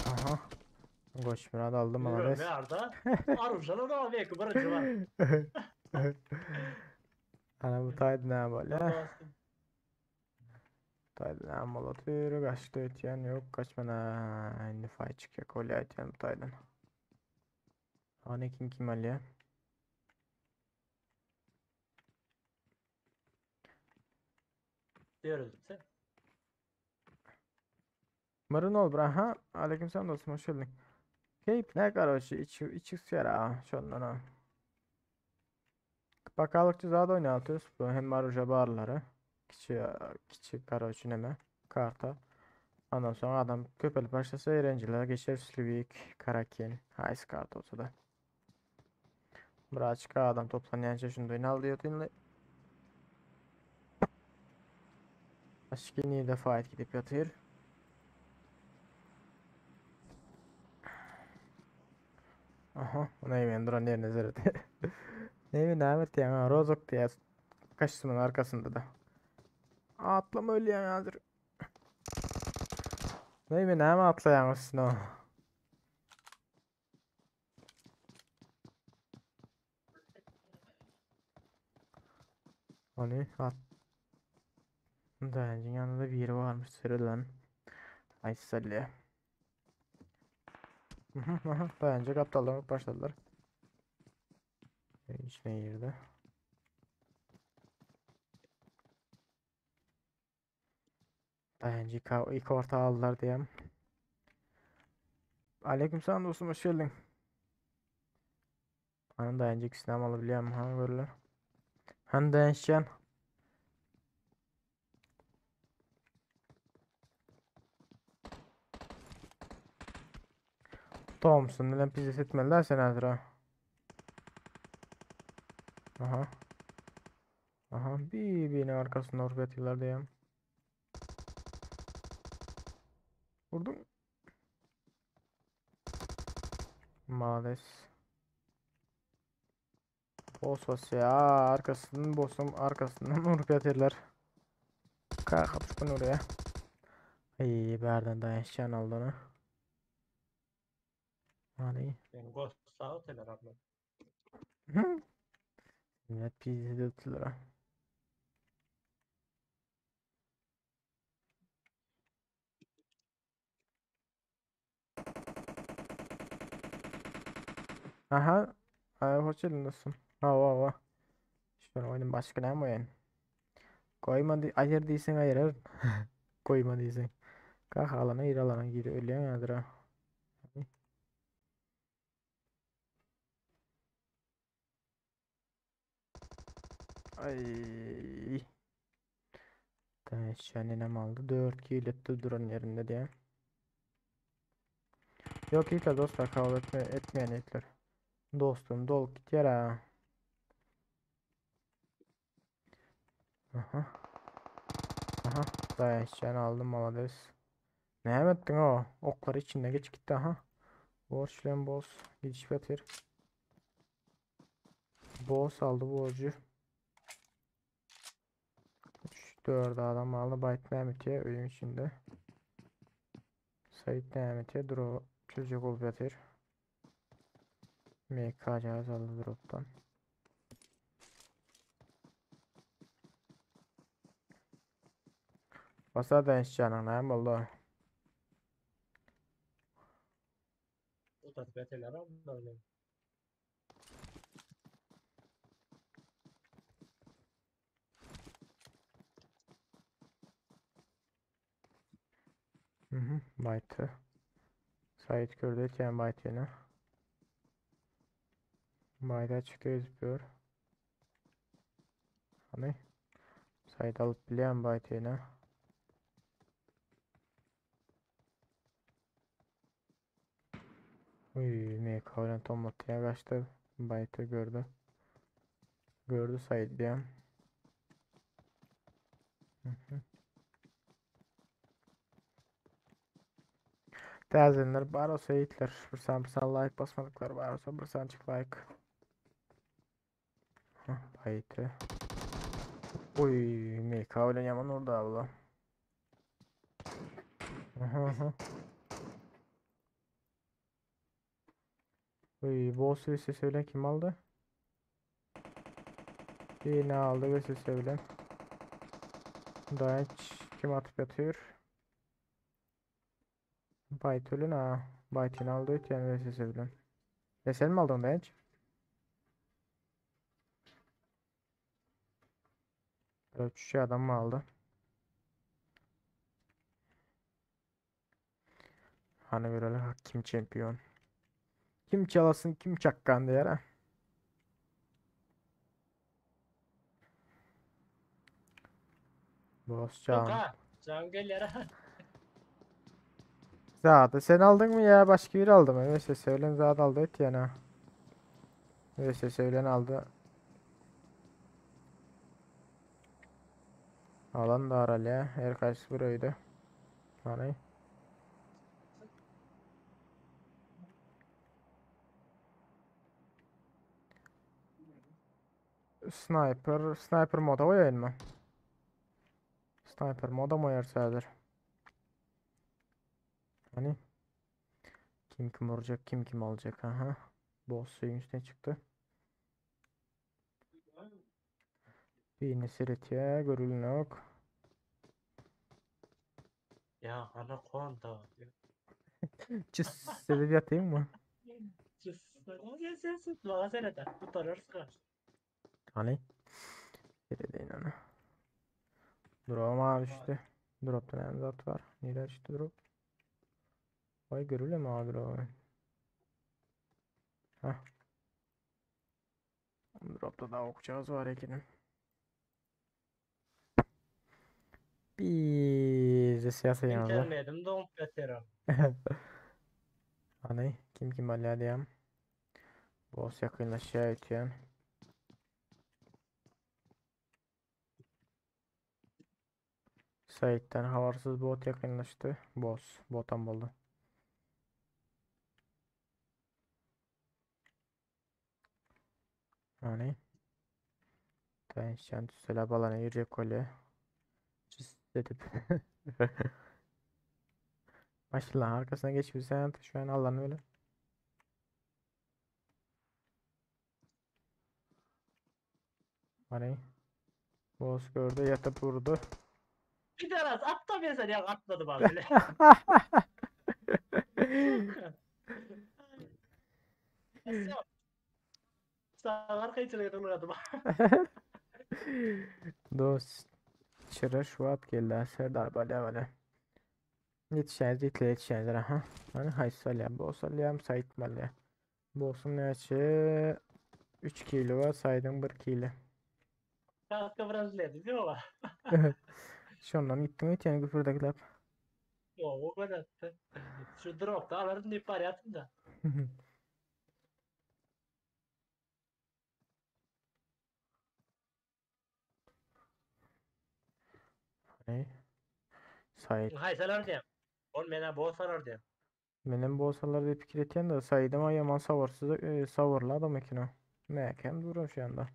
Aha. Goç Murad aldı malades. Ne arda? Arujana da belki birinci var. Ana bu taydı ne böyle? Taydı ne bolatır? Kaçtı ötyen yok. Kaçmana. Indi fay çıkıyor. Kolye ötyen bu taydan. Ana kim kim alıyor? Diyoruz. Sen. Mırın ol bra ha. Aleykümselam dostum hoş geldin. Keyif ne karoçi içi içi yara şondan ha. Bakallıkçı zat oynatıyoruz. Bu hem maruja barları. Kiçi kiçi karoçi neme karta. Ondan sonra adam köpelip başlasa eğlenceler geçer Slivik, Karakin, Ice kart olsa da. Bıraçka adam toplanyanca şunu da al diyor dinle. Başka niye defa et gidip yatıyor. Aha, ona duran yerine zeredi. Neymi Ahmet ya, Rozok diye kaçtımın arkasında da. Atlama öyle ya hazır. Neymi ne mi atlayan üstüne o? Hani at. Dayancın yanında bir yeri varmış sürülen. Ay salli. Dayancı aptallar başladılar. İçine girdi. Dayancı ilk orta aldılar diyem. Aleykümselam dostum hoş geldin. Hani dayancı ikisini alabiliyorum ha böyle. Hani dayançcan. Thompson bilen pizza etmeliler sen hazır ha. Aha. Aha bir birinin arkasında oraya atıyorlar diyem. Vurdum. Maalesef. Boss ya arkasından boss'um arkasından vurup yatırlar. Kalkıp oraya. İyi berden dayanışan aldı onu. Hadi. Ben ghost sağ oteler abla. Millet pizza tuttular. Aha. Ay, hoş geldin dostum. Hawa hawa. Şunu oýnum başga näme oýun? Goýma diý, aýyr diýseň aýyrar. Goýma diýseň. Kah alana gir alana gir ölýäň häzir ha. Ay. Taşan nem aldy. 4 kill etdi duran yerinde diye. Yok itler dostlar kabul etme, etmeyen itler. Dostum dolup gitýär ha. Aha. Aha. Daýançjan aldım malades. Näme etdiň o? Oklar içinde geç gitdi aha. Borç bilen boss gidişip ýatyr. Boss aldy borcu. 3 4 adam aldy. Bayt näme etýär öýüň içinde? Said näme etýär? Dro çözjek bolup ýatyr. MK cihaz aldy dropdan. Basa da canın näme boldy? Utatyp ýatyrlar onlar. Mhm, Baytı. Sait gördü etýän Bayt ýene. Bayt açyk gözüküyor. Hani Sait alyp bilýän Bayt ýene. Uy, MK bilen tomlatýar gaçdy. Baytı gördü. Gördü Sait diýen. Mhm. Täzelenler bar olsa ýitler. Bir san bir san like basmadyklar bar olsa bir sançyk like. Hah, Baytı. Uy, MK bilen ýaman urdy abla. Aha, aha. Uy, boss VSS bilen kim aldy? Birini aldy VSS bilen. Dayanç kim atyp ýatyr? Bayt ölen ha. Bayt'ini aldy ötýän VSS bilen. E sen mi aldyň Dayanç? Üç adam mı aldı? Hani görelim kim çempion. Kim çalasın kim çakkan diýer ha. Boss Yok can. ha. Can gelýär ha. Zaten sen aldın mı ya? Başka biri aldı mı? VSS bilen zat aldı ötýän ha. VSS bilen aldı. Alan da aralya. Her kaysy bir öýde. Hani. Sniper, sniper moda goýaýyn mı? Sniper moda mı goýarsa häzir? Hani kim kim vuracak, kim kim alacak? Aha. Boss suyun üstüne çıktı. Birini siretiye görülün yok. Ya anakonda. Çıs edip yatayım mı? Cız. Sen sen Bana seyret ha. Utanırsın. Hani? Seyredeyim onu. Drop'um abi düştü. Drop'ta ne zat var? Nereye düştü drop? Vay görülüyor mu abi drop? Hah. Drop'ta daha okuyacağız var ekinin. Biz de siyasi yanında. İnternetim doňup ýatyr. Hani kim kim alýar diýem. Boss yakınlaşıyor ötýän. Sait'ten habarsyz bot yakınlaştı. Boss. Botan boldy. Hani Taýynçan tüsele balana girjek bolýar. Cız edip. Maşallah arkasına geçmişsen şu an Allah'ın öyle. Hani Boss gördü yatıp vurdu. Bir biraz atla bir sen ya atladı bana bile. Saňa arkaýynçylyk edip ugradyma. Dost çyra şu wagt geldi Serdar bolýa bolýa. Ýetişýäňiz ýetle ýetişýäňizler aha. Hany haýsy alýar? Boss alýarmy, Said mi alýar? Boss'un näçe? 3 kilo var, Said'in 1 kilo. Kaska branžledi ýoga. Şondan gitdim ötýän güpürdekläp. Ýoga göretdi. Şu dropda alarym diýip barýardym da. Hey. Said. Haýsy alar diýem. Ol mena boss alar diýem. Menem bolsalar diýip pikir etýän de Said'im aýaman sabyrsyz, e, sabyrly adam eken o. Mäkäm duran şu ýanda.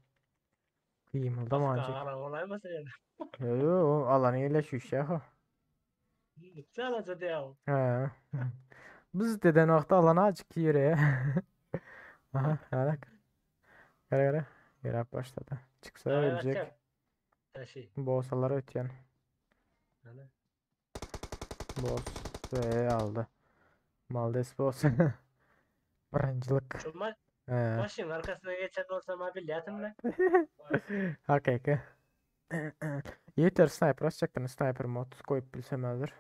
Gymyldamanjyk. Alan bolaýmasyn ýene. Yo yo, o alany ýele şüşýä ho. Çalaja diýýär. He. Biz deden wagty alany açyk ýere. Aha, alak. Gara gara. Ýöräp başlady. Çyksa öljek. Taşy. Bolsalar ötýän. Ana. Boss ve aldy. Maldes boss. Birinjilik. Şu ma He. maşynyň arkasyna geçen bolsam ha bilýärdim ben. Hakyky. Yeter sniper açacaktım. Sniper mod koyup bilsem hazır.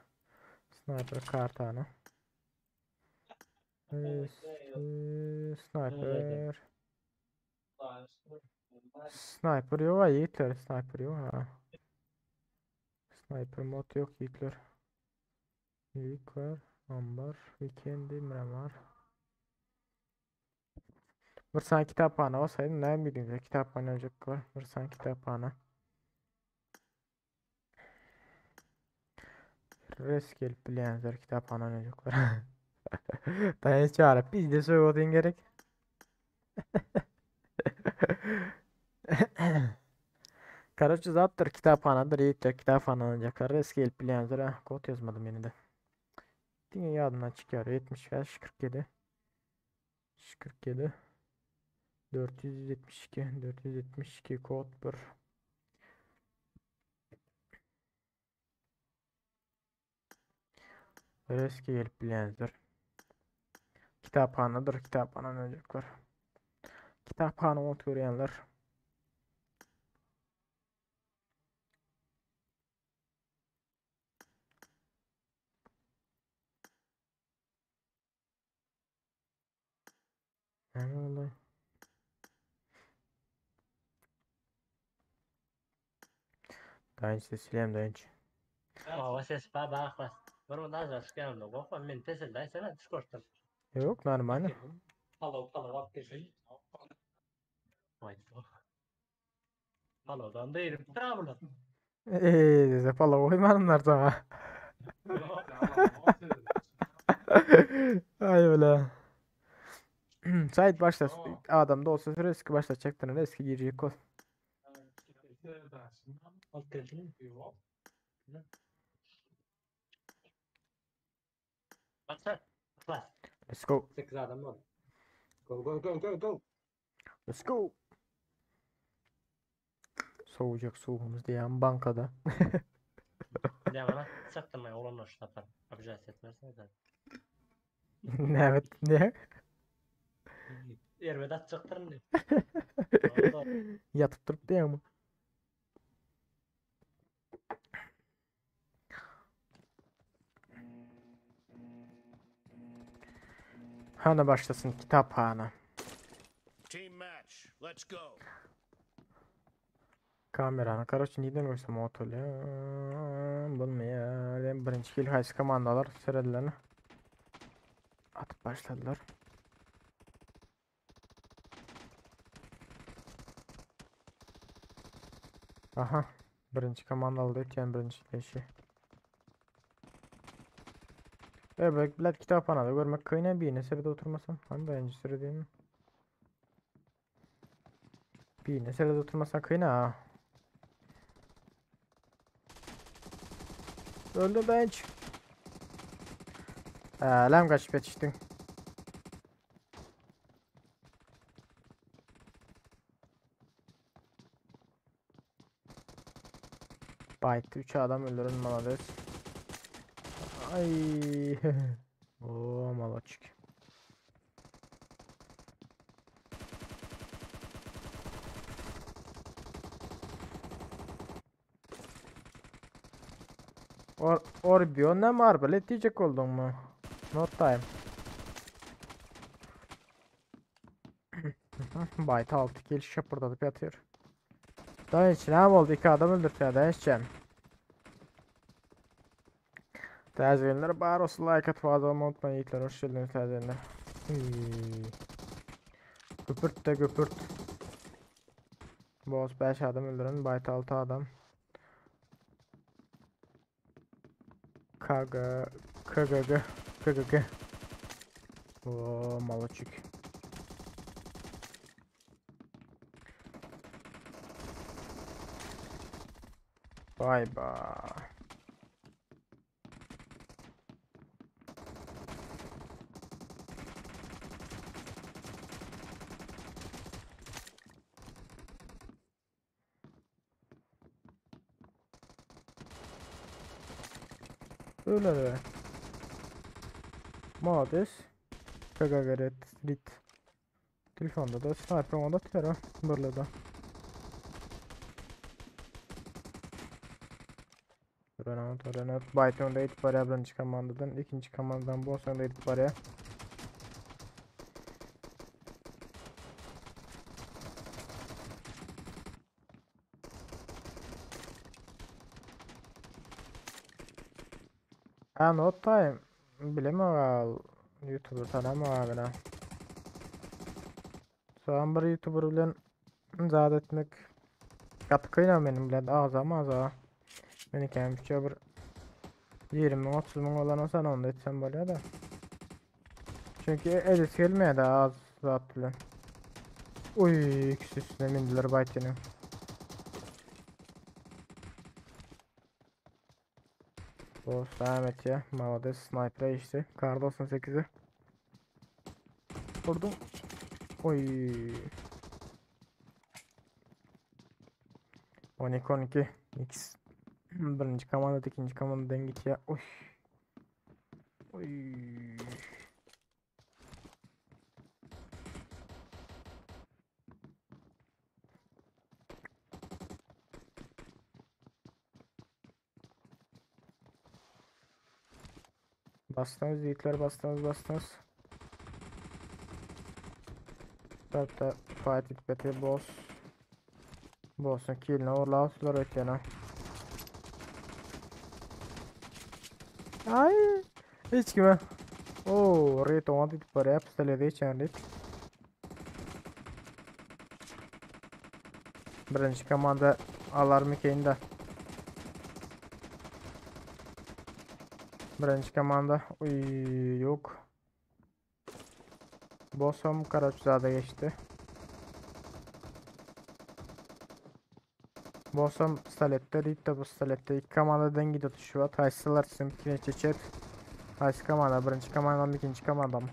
Sniper kartany. Sniper. Sniper yok ha Yiğitler. Sniper yok ha. Sniper mod yok Yiğitler. Yük var. Ambar. Weekend var. Bir saniye kitaphane olsaydı ne bileyim ya kitaphane olacak var. Bir saniye kitaphane. Res gelip bilenler kitaphane oynayacaklar. Dayan çağırıp biz de söylediğin gerek. Karaçı zattır kitaphanadır yiğitler kitaphane oynayacaklar. Res gelip bilenler ha kod yazmadım yine de. Diňe ýadymdan çykýar 75 47 47 472 472 kod 1 Reski gelip bilendir. Kitaphanadır, kitaphana oynayacaklar. Kitaphana ot görýänler. Ne oldu? Dayanç sesleyem dayanç. Ava ses ba bak bas. Bir ondan sonra çıkıyorum da korkma men peselday sana Discord'dan. Yok normal. Palaw palaw alyp gelsin. Vay. Palawdan değilim. Bravo. Eee pala koymadınlar sana. Ay öyle. Sait başla. Adam da olsa eski başlatacaktın. Eski girecek kol. Alyp gelsin. Başla. Bas. Let's go. 8 adam var. Go go go go go. Let's go. Soğuyacak soğuğumuz diyen bankada. Ya bana çaktırmayın olanlar şu tapar. Obijat etmezsen zaten. Evet ne? Erbet atjaktyryn diýip. Yatıp durup diyen mi? Hana başlasın kitaphana. Team match. Let's go. Kamerany karoç neden görsem otolýan bilmeýär. Birinji kill haýsy komandalar seredilen atyp başladylar. Aha, birinji komandaly ötýän birinji leşi. Evet, bilet kitaphanada görmek kıyına bir sırada oturmasam. Hani birinci sıra değil mi? Bir sırada oturmasan kıyına ha. Öldü bench. Älem kaçıp yetiştin. Bayt 3 adam öldürün malades. Ay. Oo malaçık. Or Orbion näme arbalet diýjek bolduňmy? Not time. Bayt 6 kill şapırdadyp ýatyr. Daýanç näme boldy? Iki adam öldürtýär Daýançjan. Täzelenler bar olsun like atyp abone olmayı unutmayın yiğitler. Hoş geldiniz täzelenler. Güpürt de güpürt. Boss 5 adam öldüren Bayt 6 adam. KG KGG KGG. Oo maloçik. Vay be. Öyle be. Mades. KGG rit. Telefonda da sniper onda tera birlede. Renat, Renat. Bayt önde edip barýar birinji komandadan, ikinji komandadan boss önde edip barýar. Ha not time. Bilemem YouTuber tanamam abi. Soň bir YouTuber bilen zat etmek gaty kynam benim bilen agzam agza. Menikäm üçe bir 20 müň 30 müň bolan olsa onda etsem bolýar da. Çünki edesi gelmeýär da az zat bilen. Uy, ikisi üstüne mindiler Baytiniň. Dost devam et ya. Malades sniper'a işte. Kar 98'i. Vurdum. Oy. 12 12 X. Birinji komanda ikinji komanda deň gitýär. Oy. Oy. Bastınız yiğitler bastınız bastınız. Tarafta fight etmeti boss. Boss'un killine orla ötýän. Ay, hiç kime. Oo, Rit oňa diýip barýar, pistoleti geçen Rit. Birinji komanda alar mı de. Birinji komanda. Uy, yok. Boss'um Karaçzade geçti. Boss'um pistolette, Rit de pistolette. İki komanda dengi tutuşuyor. Haýsylar simkine çeçet. Haýsy komanda? Birinji komanda mı, ikinji komanda mı?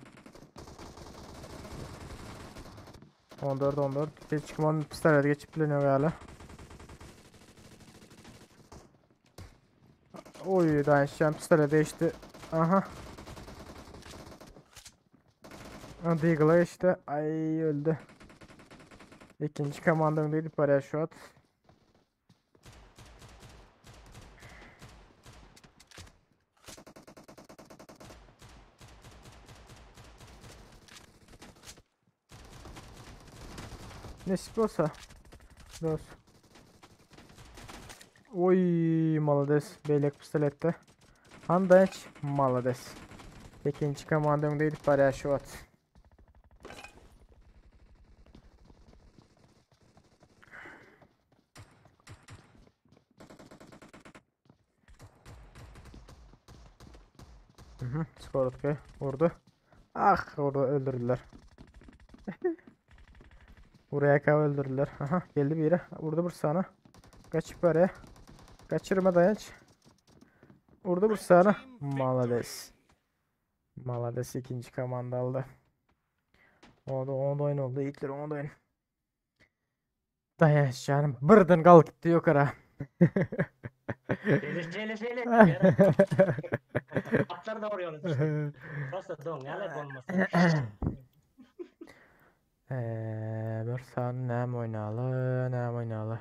14 14. Hiç kim onun pistolete geçip bileniyor ýaly. Oy, dayanışan pistole değişti. Aha. Deagle'a geçti. Ay öldü. İkinci komandam değil paraşüt. Nesip olsa. Dost. Oy malades. Beylek pistolette. Handaç malades. İkinci komandam değil paraşüt. Hı Skor vurdu. Ah orada öldürdüler. Buraya kadar öldürdüler. Aha geldi biri. Vurdu bir sana. Kaç paraya. Kaçırma dayanç. Vurdu bir sana. Malades. Malades ikinci komanda aldı. O da 10 oyun oldu. İlkler 10 oyun. Dayanç canım. Birden kalktı yukarı. Şeýle şeýle şeýle. Atlar da vuruyor işte. Prosta don ýaly bolmasa. Bir san näme oýnaly, näme oýnaly.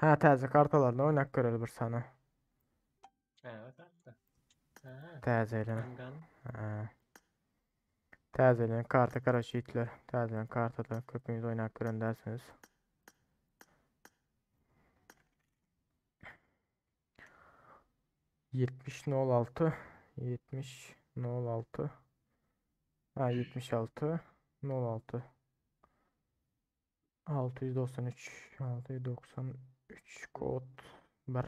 Ha, täze kartalarını oýnak göreli bir sana. Täzelen. Täzelen karta karaşy ýitler. Täzelen kartada köpüňiz oýnap gören dälsiňiz. 70 06 70 06 Ha 76 06 693 693 kod 1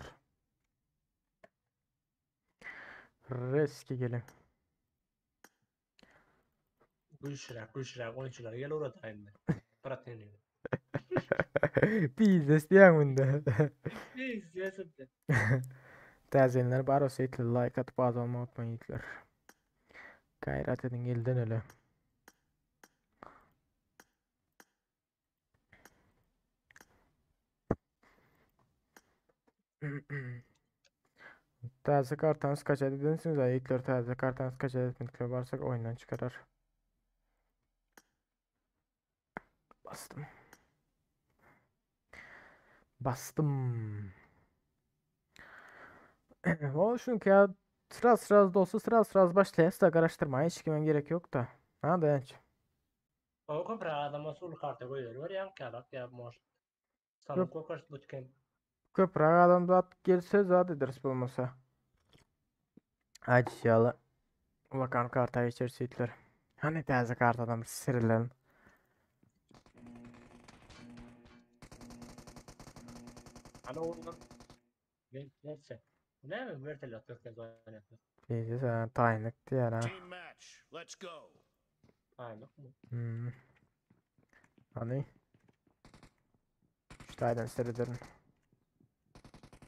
Reski gelin. Güýçliräk, güýçliräk oýunçylar gel ugrada indi. Brateni. Biznes diýen munda. Biznes indi. Täzelenler bar olsa ýitler like atyp az olmagy unutmaň ýitler. Gaýrat ediň elden öle. Täze kartany skaçat edensiňiz a ýigitler täze kartany skaçat etmedikler barsak oýundan çykarar. Bastım. Bastım. O şunki ya sıra sıra olsa sıra sıra başlaýas da garaşdyrmaýa hiç kime gerek yok da. Ha dayanç. O köpräk adama usul karta goýber ýaňky ýalak ýa может. Sana kokaş bootcamp. Köpräk adam zat gelse zat ederis bolmasa. Aýdyş ýaly ulakan karta geçeris ýigitler. Hany täze kartadan bir sirilelim. Hany ondan Neyse. Näme vertolyot görkez oýnatdy. Diýdi sen taýynlyk diýer ha. Team match. Let's go. Taýynlykmy? Hmm. Hany. Şu taýdan sürüdirin.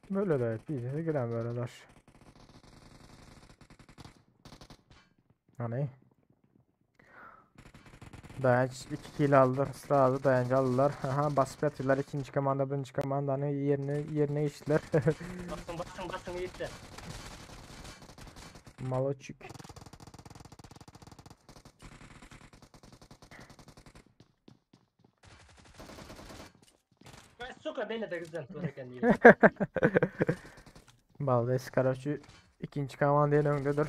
Böyle de bizi giren böyleler. Hani. Dayanç 2 kill aldı. Sırada dayancı aldılar. Aha basıp yatırlar. İkinci komanda birinci komandanı yerine yerine geçtiler. Basın basın basın ýitler. Maloçik. Ben suka beni de güzel dur eken diýip. Baldes karaçı ikinci komandanın önündedir.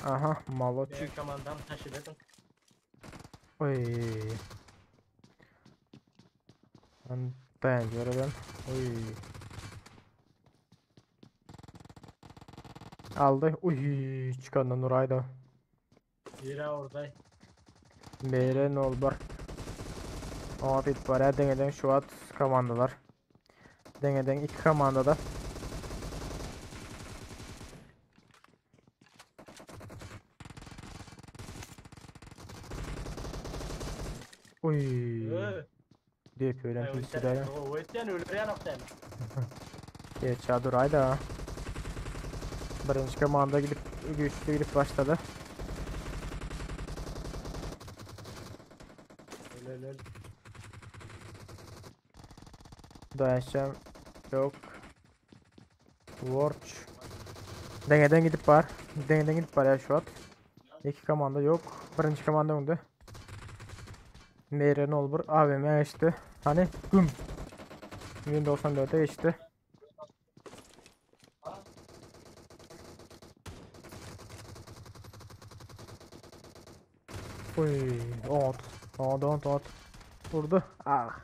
Aha Maloçik. Benim komandam taşıdın. Oy. Ben dayanıyorum. Oy. Aldı. Uy çıkandan Nurayda. Biri orada. Bere nol bir. Oňa diýip barýar. Deňeden şu wagt komandalar. Deňeden iki komandada. Uy. Diýip ölen pisdäle. Öýtden ölürýän okdan. Geç durayda. Birinci komanda gidip güçlü gidip başladı. Öl öl öl. Dayanacağım. Yok. Watch. Deňeden gidip bar. Deňeden gidip bar ya şu at. İki komanda yok. Birinci komanda önde. Meyren olbur AVM geçti. Hani güm. 1094'e geçti. Uy, ot. Ot, ot, ot. Vurdu. Ah.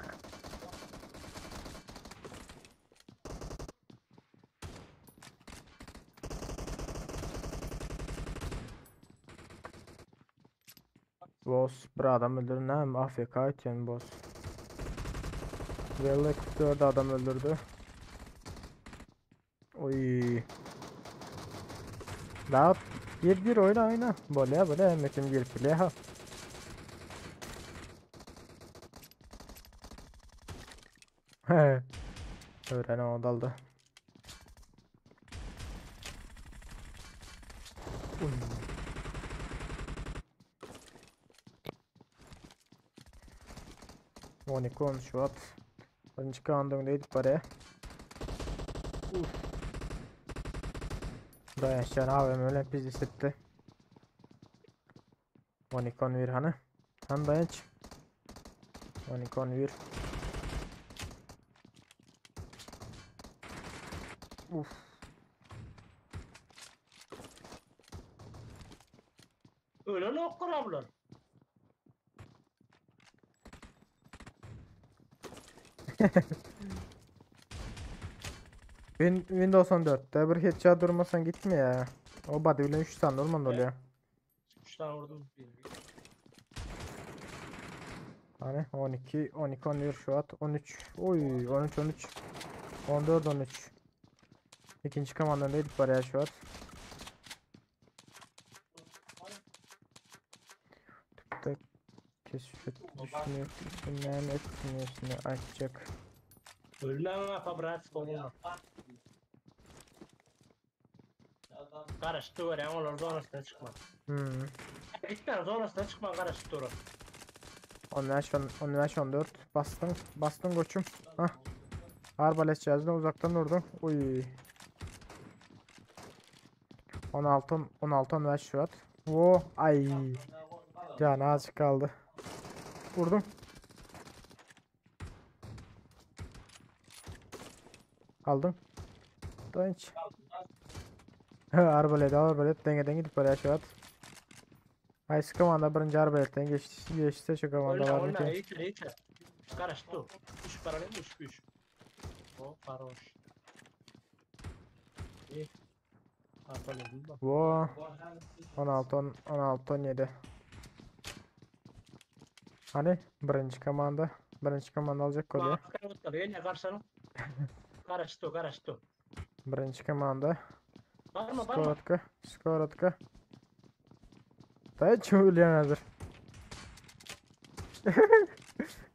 Boss bir adam öldürdü. Ne? AFK etýän boss. Velek 4 adam öldürdü. Oy. Daha gir gir oyna oyna. Bolýa bolýa hemme kim girip bilýär ha. Öwren o daldy. Uy. 12 10 şu at. Birinci kandan öňde barýar. Uf. Daýançan AVM bilen pizdi 12 11 hany. Han daýanç. 12 11. Uf. Ölen oklar bular. Win Windows 14'te bir headshot durmasan gitme ya. O body bilen 3 tane olman oluyor. 3 tane vurdum. Hani 12, 12, 11 şu at. 13. Oy 13, 13. 14, 13. İkinci komandan değil var ya şu at. Tık keşfet düşünüp düşünen etmiyorsun açacak. Ölmem apa brat bolma. Garaşyp görýän olar zonasyna çykma. Hmm. Gitmän zonasyna çykma garaşyp durun. 15, 15, 14 bastın bastın koçum. Hah. Arbalet cihazına uzaktan vurdum. Uy. 16 16 15 şu at. Wo ay. Canı azıcık kaldı. Vurdum. Aldım. Dönç. Arbalet arbalet dengeden gidip oraya şu at. Ay komanda birinci arbaletten geçti geçti şu komanda Ölme var mı ölme ki? iyi iyi. Garaşyp dur. 3 para ne 3 3. O paroş. İyi. Arbalet bu. Wo 16 10 16 17. Hani birinci komanda birinci komanda alacak kolye. Gel karşına. Garaşyp dur garaşyp dur. Birinci komanda. Barma barma. Skorotka skorotka. Da çöğülyen hazır.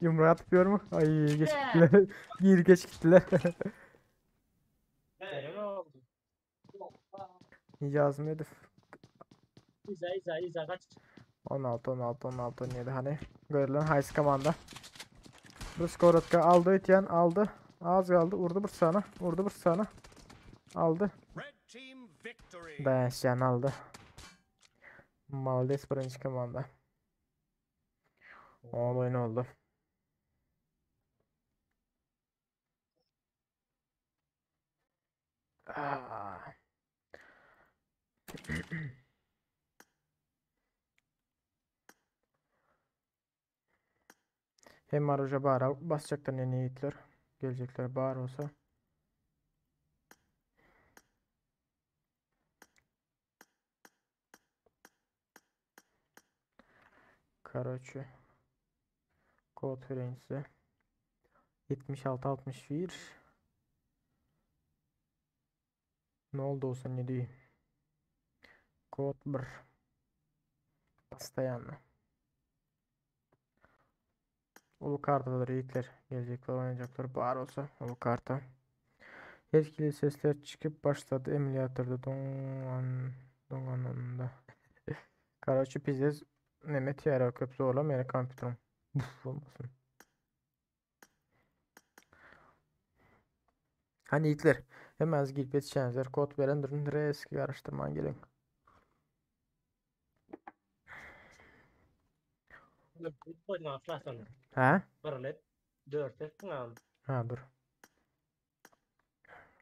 Yumruğu atıp mu? Ay geç gittiler. Gir geç gittiler. Ne oldu? Yazım edip İza iza iza kaç. 16 16 16 17 hani görülen Heist komanda. Bu skorotka aldı ötyen aldı. Az kaldı vurdu bir sana vurdu bir sana. Aldı. Red team victory. Dayanışan aldı. Maldes birinci komanda. O oyun oldu. Ah. Hem aruja bağıra basacaklar ne yiğitler. Gelecekler bağır olsa. Karaçı. Kod birincisi. 76 61. Ne oldu olsa ne diyeyim. Kod 1. Постоянно. Ulu kartalar yiğitler. Gelecekler oynayacaklar. Bar olsa ulu karta. Etkili sesler çıkıp başladı emülatörde dongan donganında. Karaçı pizdes Mehmet yara köp zorlam yani kompüterim. Buf olmasın. Hani yiğitler. Hemen girip yetişenler kod veren durun eski araştırman gelin. Koydun flasını. Ha? Barlet. 4 ettin abi. Ha dur.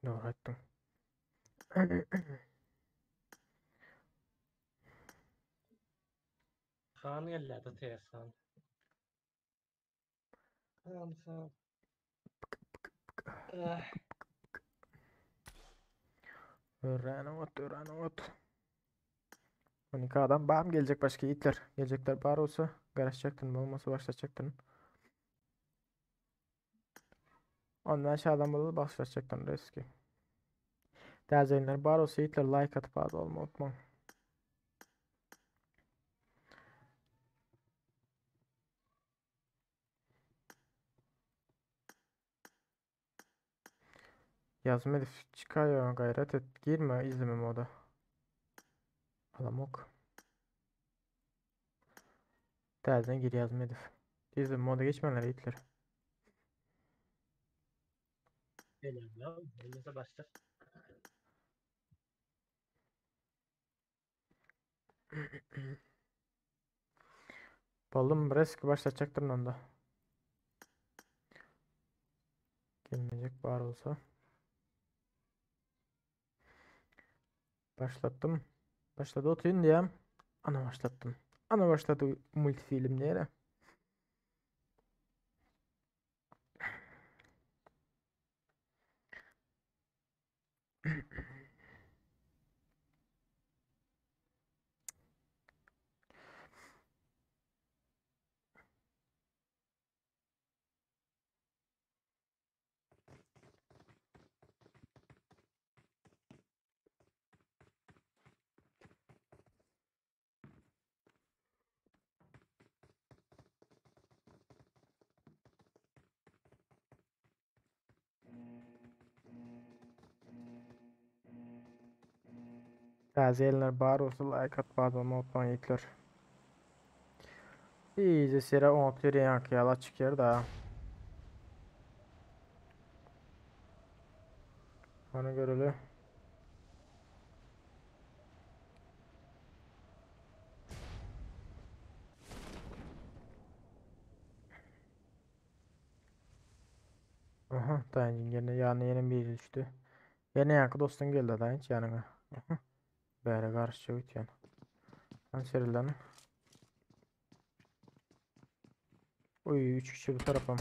Doğru ettim. Han geldi de tez han. Han han. Eh, Öğren ot, öğren ot. 12 adam. Bam gelecek başka yiğitler. Gelecekler bar olsa karışacaktın. Olmasa başlatacaktın. Ondan aşağıdan burada başlatacaktın riski. Değerli izleyenler bar olsa yiğitler like atıp abone olmayı unutmayın. Yazma Elif çıkıyor gayret et. Girme izleme moda. Alamok. Terden gir yazma Elif. İzleme moda geçmeler yiğitler. Helal lan. Elinize başlar. Balım risk başlatacaktır onda. Gelmeyecek var olsa. Başlattım. Başladı otuyun diyem. Ana başlatdym. Ana başlady multfilm diýere. Täze gelenler bar bolsa like atyp abone bolmagy ýitler. Iyice sere oňat ýaňky ýaly açyk ýer da. Onu göreli. Aha, daýanjyň ýerine ýanyna ýene biri düşdi. Ýene ýaňky dostuň geldi daýanç ýanyňa. Aha. Bäre garşy ötýän. Lan serilden. Oy, 3 kişi bu tarafam.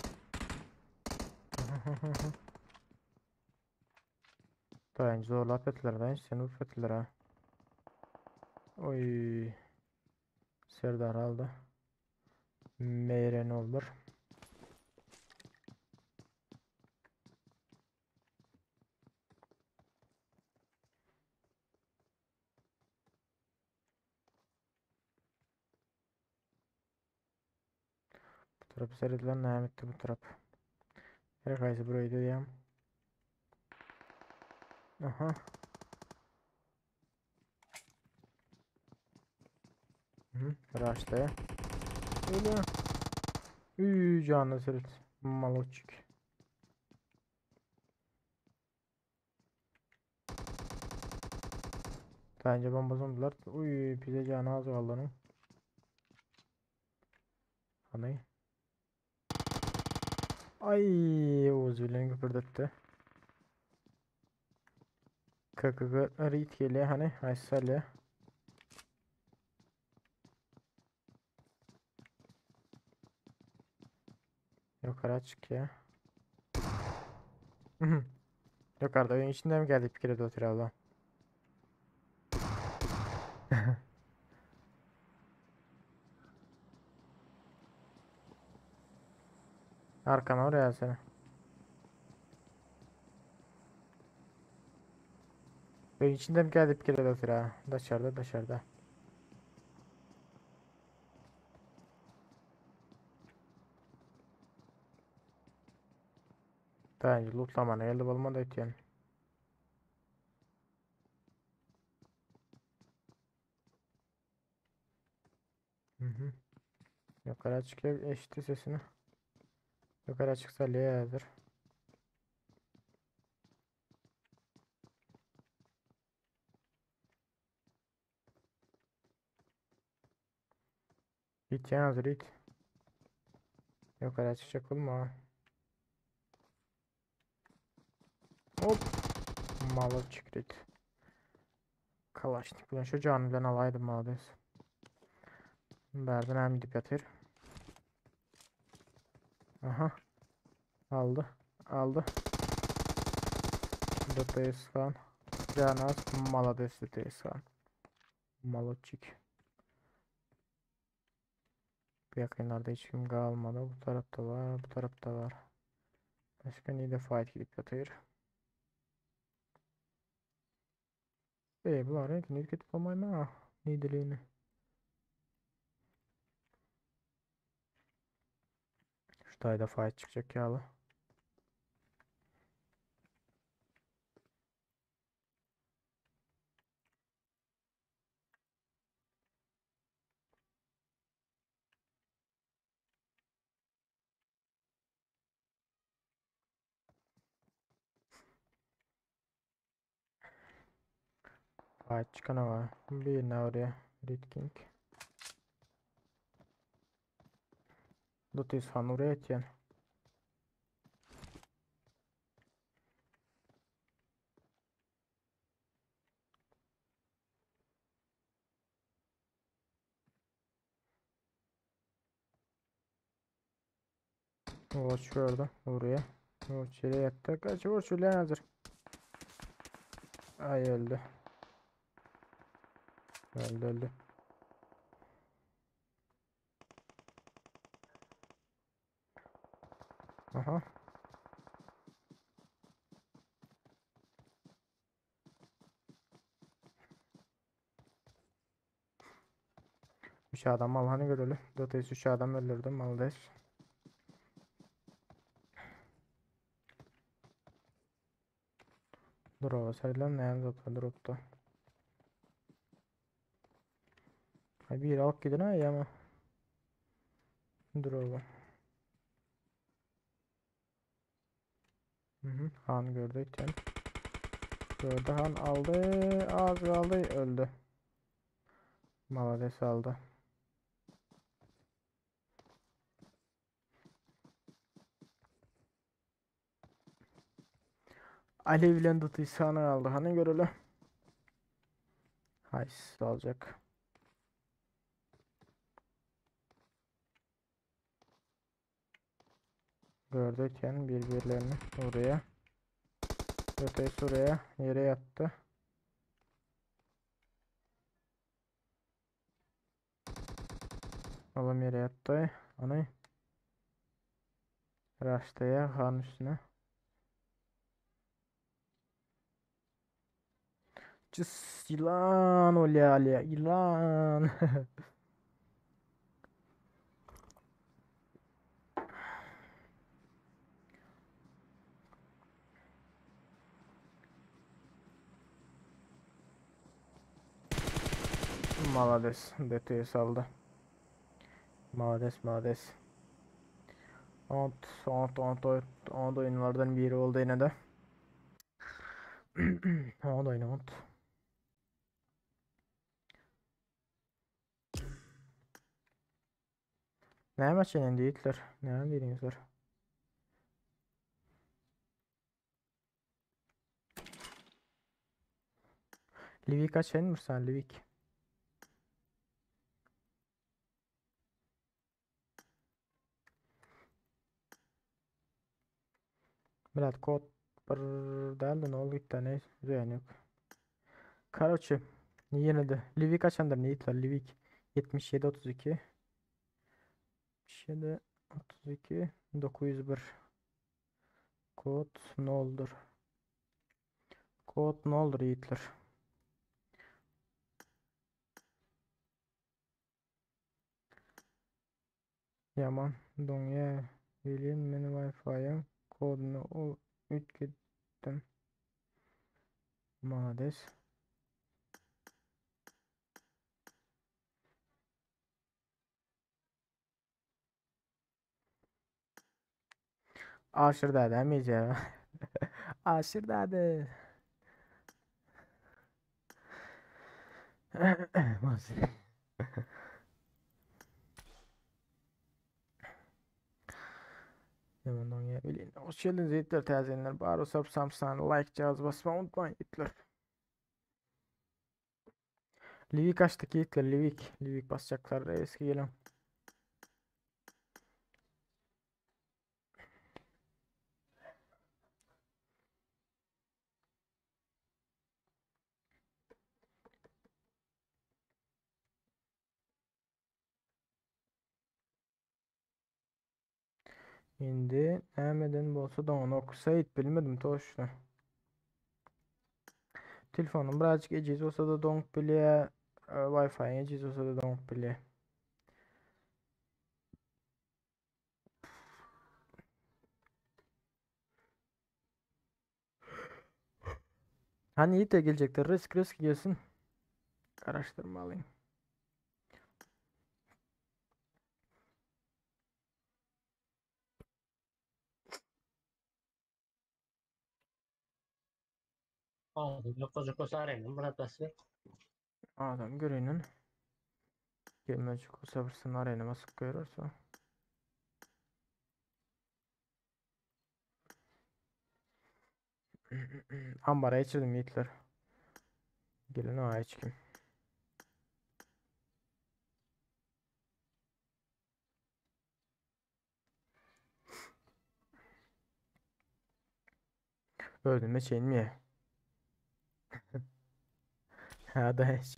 Daýanç zorlap etdiler daýanç seni urup etdiler ha. Oy. Serdar aldy. Meýren oldur. Bu tarap seredilen näme etdi bu tarap? Her haýsy bir öýde diýýän. Aha. Hı, Raşda. Öyle. Üy canı seret. Maloçik. Bence bomba zombiler. Uy bize canı az kaldı onun. Hani. Ay Oğuz bilen köpürdetdi. KKG rit gelýär hany haýsy salýar. Ýokara çykýar. Ýokarda öýüň içinde mi geldi pikir edip otyr abla. Arkana oraya seni. Öýüň içinde mi geldi pikir edip otyr ha. Daşarda daşarda. Daýanjy lootlamana geldi bolmady öýtýän. Mhm. Ýokara çykýar, eşitdi sesini. Ýokara çyksa leýädir. Gitýän hazır it. Ýokara çykjak bolma. Hop. Maloçik it. Kalaşnik bilen şu jany bilen alaýdym malades. Bärden hem gidip ýatyr. Aha. Aldy. Aldy. DTS han. Jany az. Malades DTS han. Maloçik. Bu yakınlarda hiç kim galmadı. Bu tarafta var, bu tarafta var. Başka nide fight gidip ýatyr. E, bular reňkini üýtgedip bolmaýmy? Nideligini. Şu taýda fight çykjak ýaly. Fight çykana var. Birine oraya. Red King. Dotis han oraya etýän. Watch gördü. Oraya. Watch yere yattı. Kaç vur şöyle hazır. Ay öldü. Öldü öldü. Aha. Üç adam al hani göreli. Dotayı 3 adam öldürdüm. Maldes. Drop'a serilen näme zat dropda. Ay bir alıp gidin ha ama. Drop'a. Hı hı. Han gördü item. Gördü han aldı. Az kaldı öldü. Malades aldı. Alev bilen Dotayı sana aldı. Hani göreli. Hays alacak. Gördük yani birbirlerini oraya. Ötesi oraya yere yattı. Oğlum yere yattı. Anay. Raştaya han üstüne. Cız yılan olya alya yılan. Malades detayı saldı. Malades malades. Ont ont ont ont ont oyunlardan biri oldu yine de. Ont oyunu ont. Ne maç yendi Hitler? Ne diyorsunuz? Livik kaç yenmiş sen Livik? Milad kod bir däldi ne oldu gitti ne ziyan yok. Karoçi yine de Livik açandır ne Hitler Livik 77 32 77 32 901 Kod ne oldur? Kod ne olur yiğitler? Yaman doňýa welin men Wi-Fi-iň koduny üýtgetdim. Malades. Aşyr däde meje. Aşyr däde. Yaman doňýa welin. Hoş geldiniz yiğitler täzelenler. Bar olsa samsany like jaz basma unutmayın yiğitler. Livik açtık yiğitler Livik. Livik basacaklar eski gelen. Indi nämeden bolsa da onu okusayt bilmedim toşna. Telefonum birazcık ejiz bolsa da doňup bilýär, Wi-Fi ejiz bolsa da doňup bilýär. Hani Yiğit de gelecektir. Risk risk gelsin. Araştırmalıyım. Adam yok koşar Murat Basri. Adam göreyinin. Gelmeyecek olsa bir arena basıp görürse. Ambara geçirdim yiğitler. Gelin aya çıkayım. Özüme çenmi? Ha da hiç.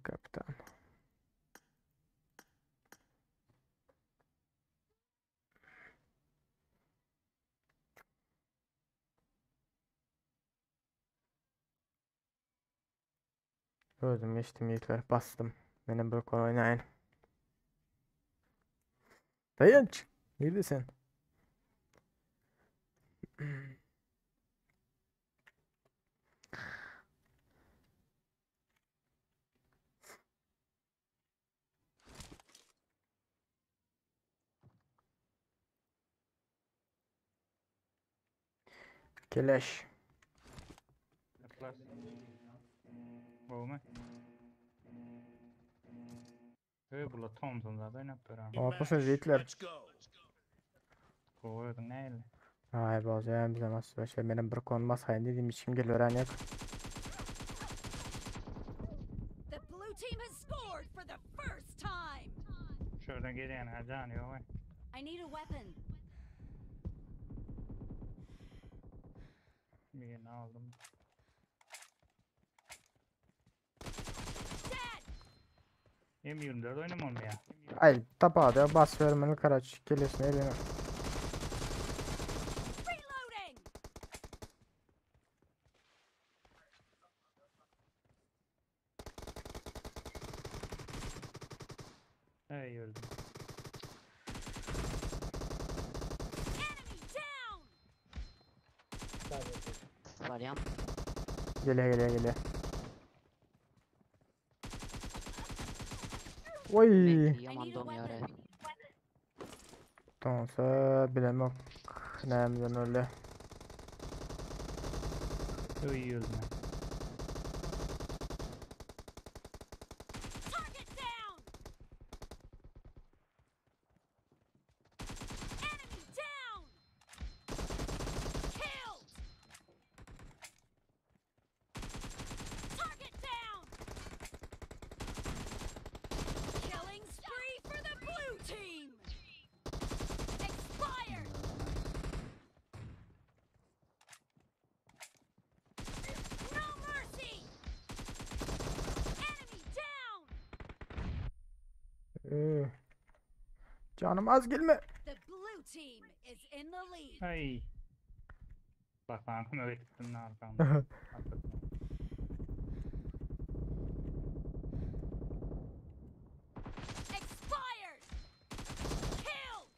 Kapitan. Özüm geçdim ýigitler, basdym. Menem bir kol oýnaýyn. Daýanç! Nirde sen? Keleş. Atlas. Gowmy? Öý bula Thompson zat oýnap dur. Hop, söz ýigitler. Let's go. Gowy özüň nähili? Ay bolja bize nasıl şey benim bir konu basaýyn dedim içim geliyor yok. The blue team has scored for the first time. Şuradan gelýän ha jany ýok. I need a weapon. Birini aldım. Dead. M24 oynamam ya. Ay tapady bas vermeli karaç geliyorsun eline. Reloading. Ey öldüm. Enemy down. Barýam. Geliyor geliyor geliyor. Oy. Belki I ýaman need a doňýar. weapon. Tamamsa bilemok. Nämeden öyle. Öý öldüm. Target down. Enemy down. Killed. Target down. Killing spree for the blue team. Expired. No mercy. Enemy down. Ee, Canım az gelme. The blue team is in the lead. Ay. Bak ben kömek ettim ne arkamda. Expired! Killed!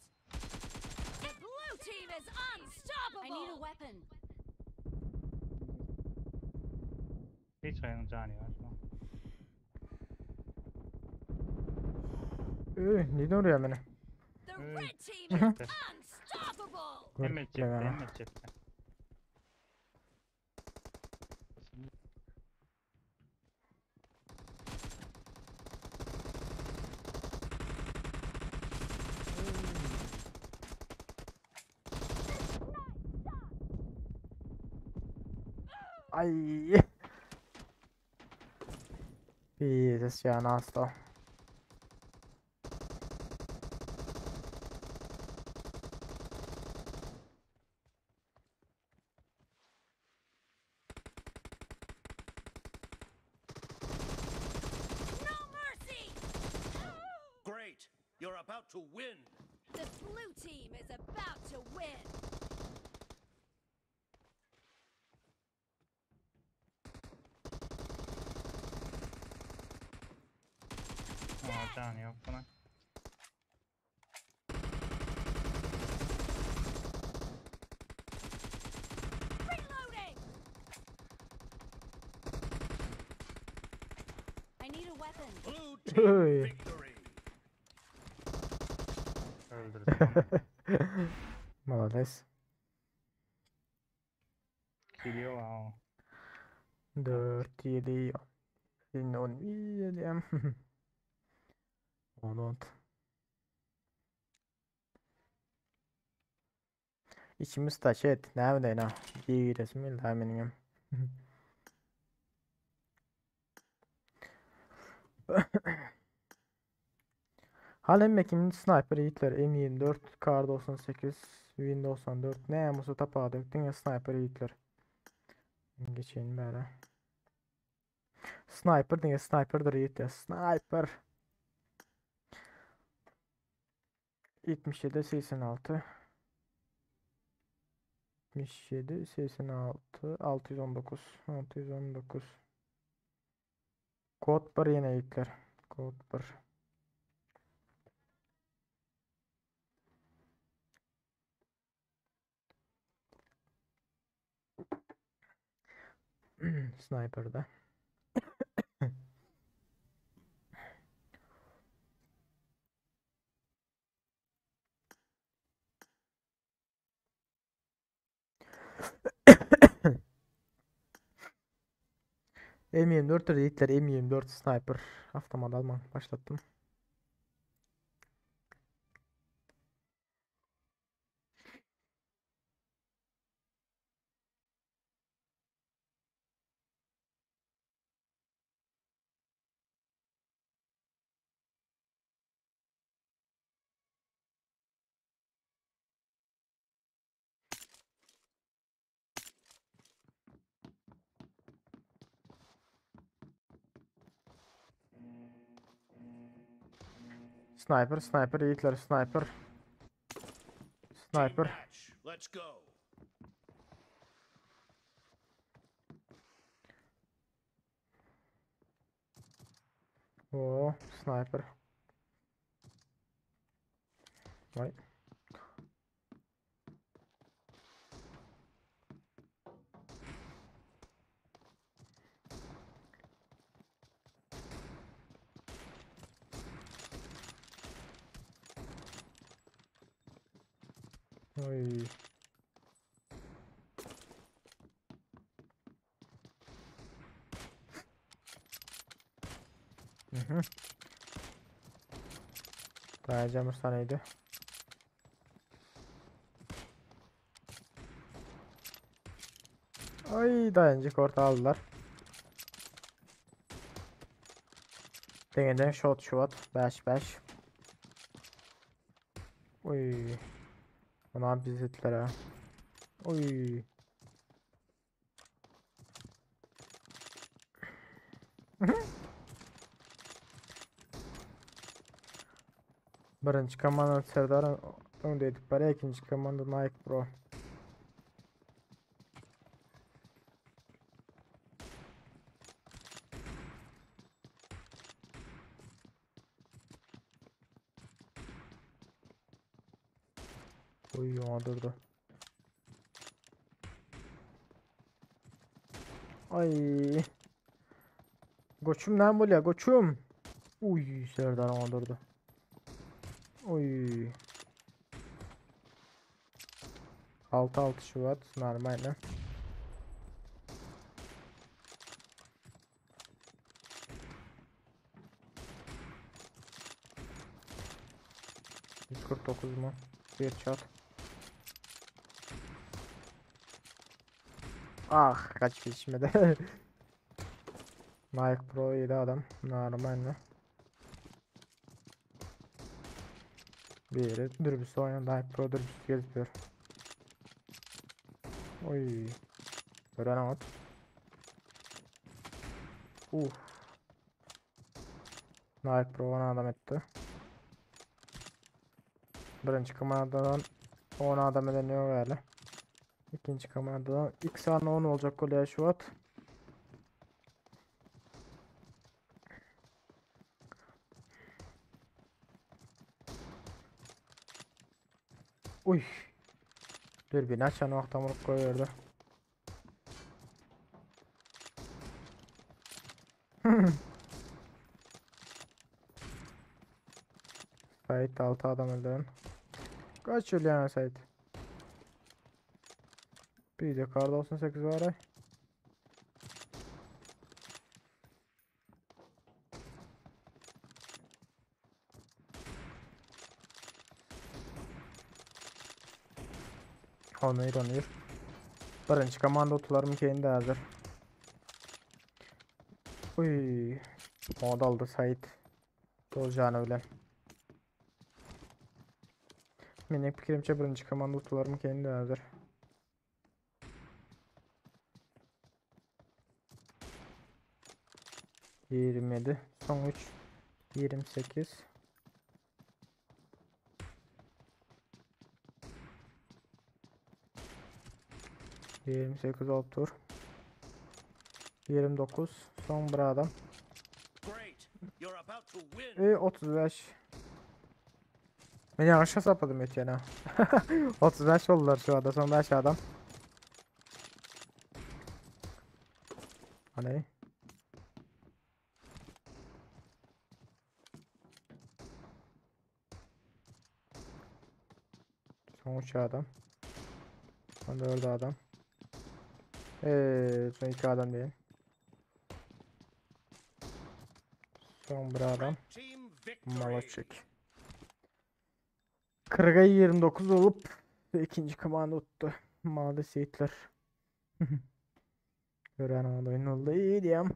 The blue team is unstoppable! I need a weapon. Hiç ayağın jany ýok. şu an. Ee, neden oraya beni? The Hey. red team is unstoppable! Hem Görüp cepte bilemem. hem cepte. Ay. Jesus ya nasıl? No mercy! Great. You're about to win. The blue team is about to win! Aa, jany ýok buna. Reloading! I need a weapon. Blue team Oy. victory. Öldürdüm onu. Молодец. Geliyor ha o. 4, 7, 10, 17, 10, Içimiz taş et. Näme deýin ha? Giresim geldi ha meniňem. Hal hemme kim sniper ýigitler M24, Kar98, Win 94 näme bolsa tapady. Diňe sniper ýigitler. Geçeýin bäri. Sniper diňe sniperdir ýigitler. Sniper. 77 86 77 86 619 619 Kod 1 ýene ýigitler. Kod 1. Sniper'da. M24 ýigitler M24 sniper avtomat alman başlatdym. Sniper, sniper, ýigitler, sniper. Sniper. Let's go. Oo, sniper. Vay. Oy. Mhm. Daýajam bir sanaydy. Ay daýanjyk orta aldylar. Deňeden shot shot 5 5. Oy. Ona biz etdiler ha. Oy. Birinji komanda Serdar öňde edip barýar, ikinji komanda Nike Pro. Oy, ona durdu. Ay. Goçum näme bolýar? Goçum. Uy, Serdar ona durdu. Uy. 6-6 Şubat normalny. ...149 mu? Bir çat. Ah kaç geçmedi. Nike Pro 7 adam. Normalny. Biri dürbüsü oynadı. Nike Pro dürbüsü gezip ýör. Oy. Gören at. Uf. Nike Pro 10 adam etdi. Birinji komandadan 10 adam eden ýok ýaly. Ikinji komandadan 2 sany 10 boljak bolýar şu wagt. Uy. Dürbini açan wagtam urup goýberdi. Sait 6 adam öldüren. Kaç ölýän Sait? Bir de kar 98 var ay. Onur onur. Birinji komanda otularym keýinde hazır. Uy. Mod aldy Sait. Dol jany bilen. Meniň pikirimçe birinji komanda utularmy kendi hazır. 27 son 3 28 28 olupdyr. 29 soň bir adam. E 35. Men ýalňyş hasapladym ötýän ha. 35 boldular şu ada soň 5 adam. Hany. Son 3 adam. Son 4 adam. Eee, son 2 adam değil. Son bir adam. Malaçık. 40'a 29 olup ikinci komanda tuttu. Malı Seyitler. Gören oyun oldu. İyi diyem.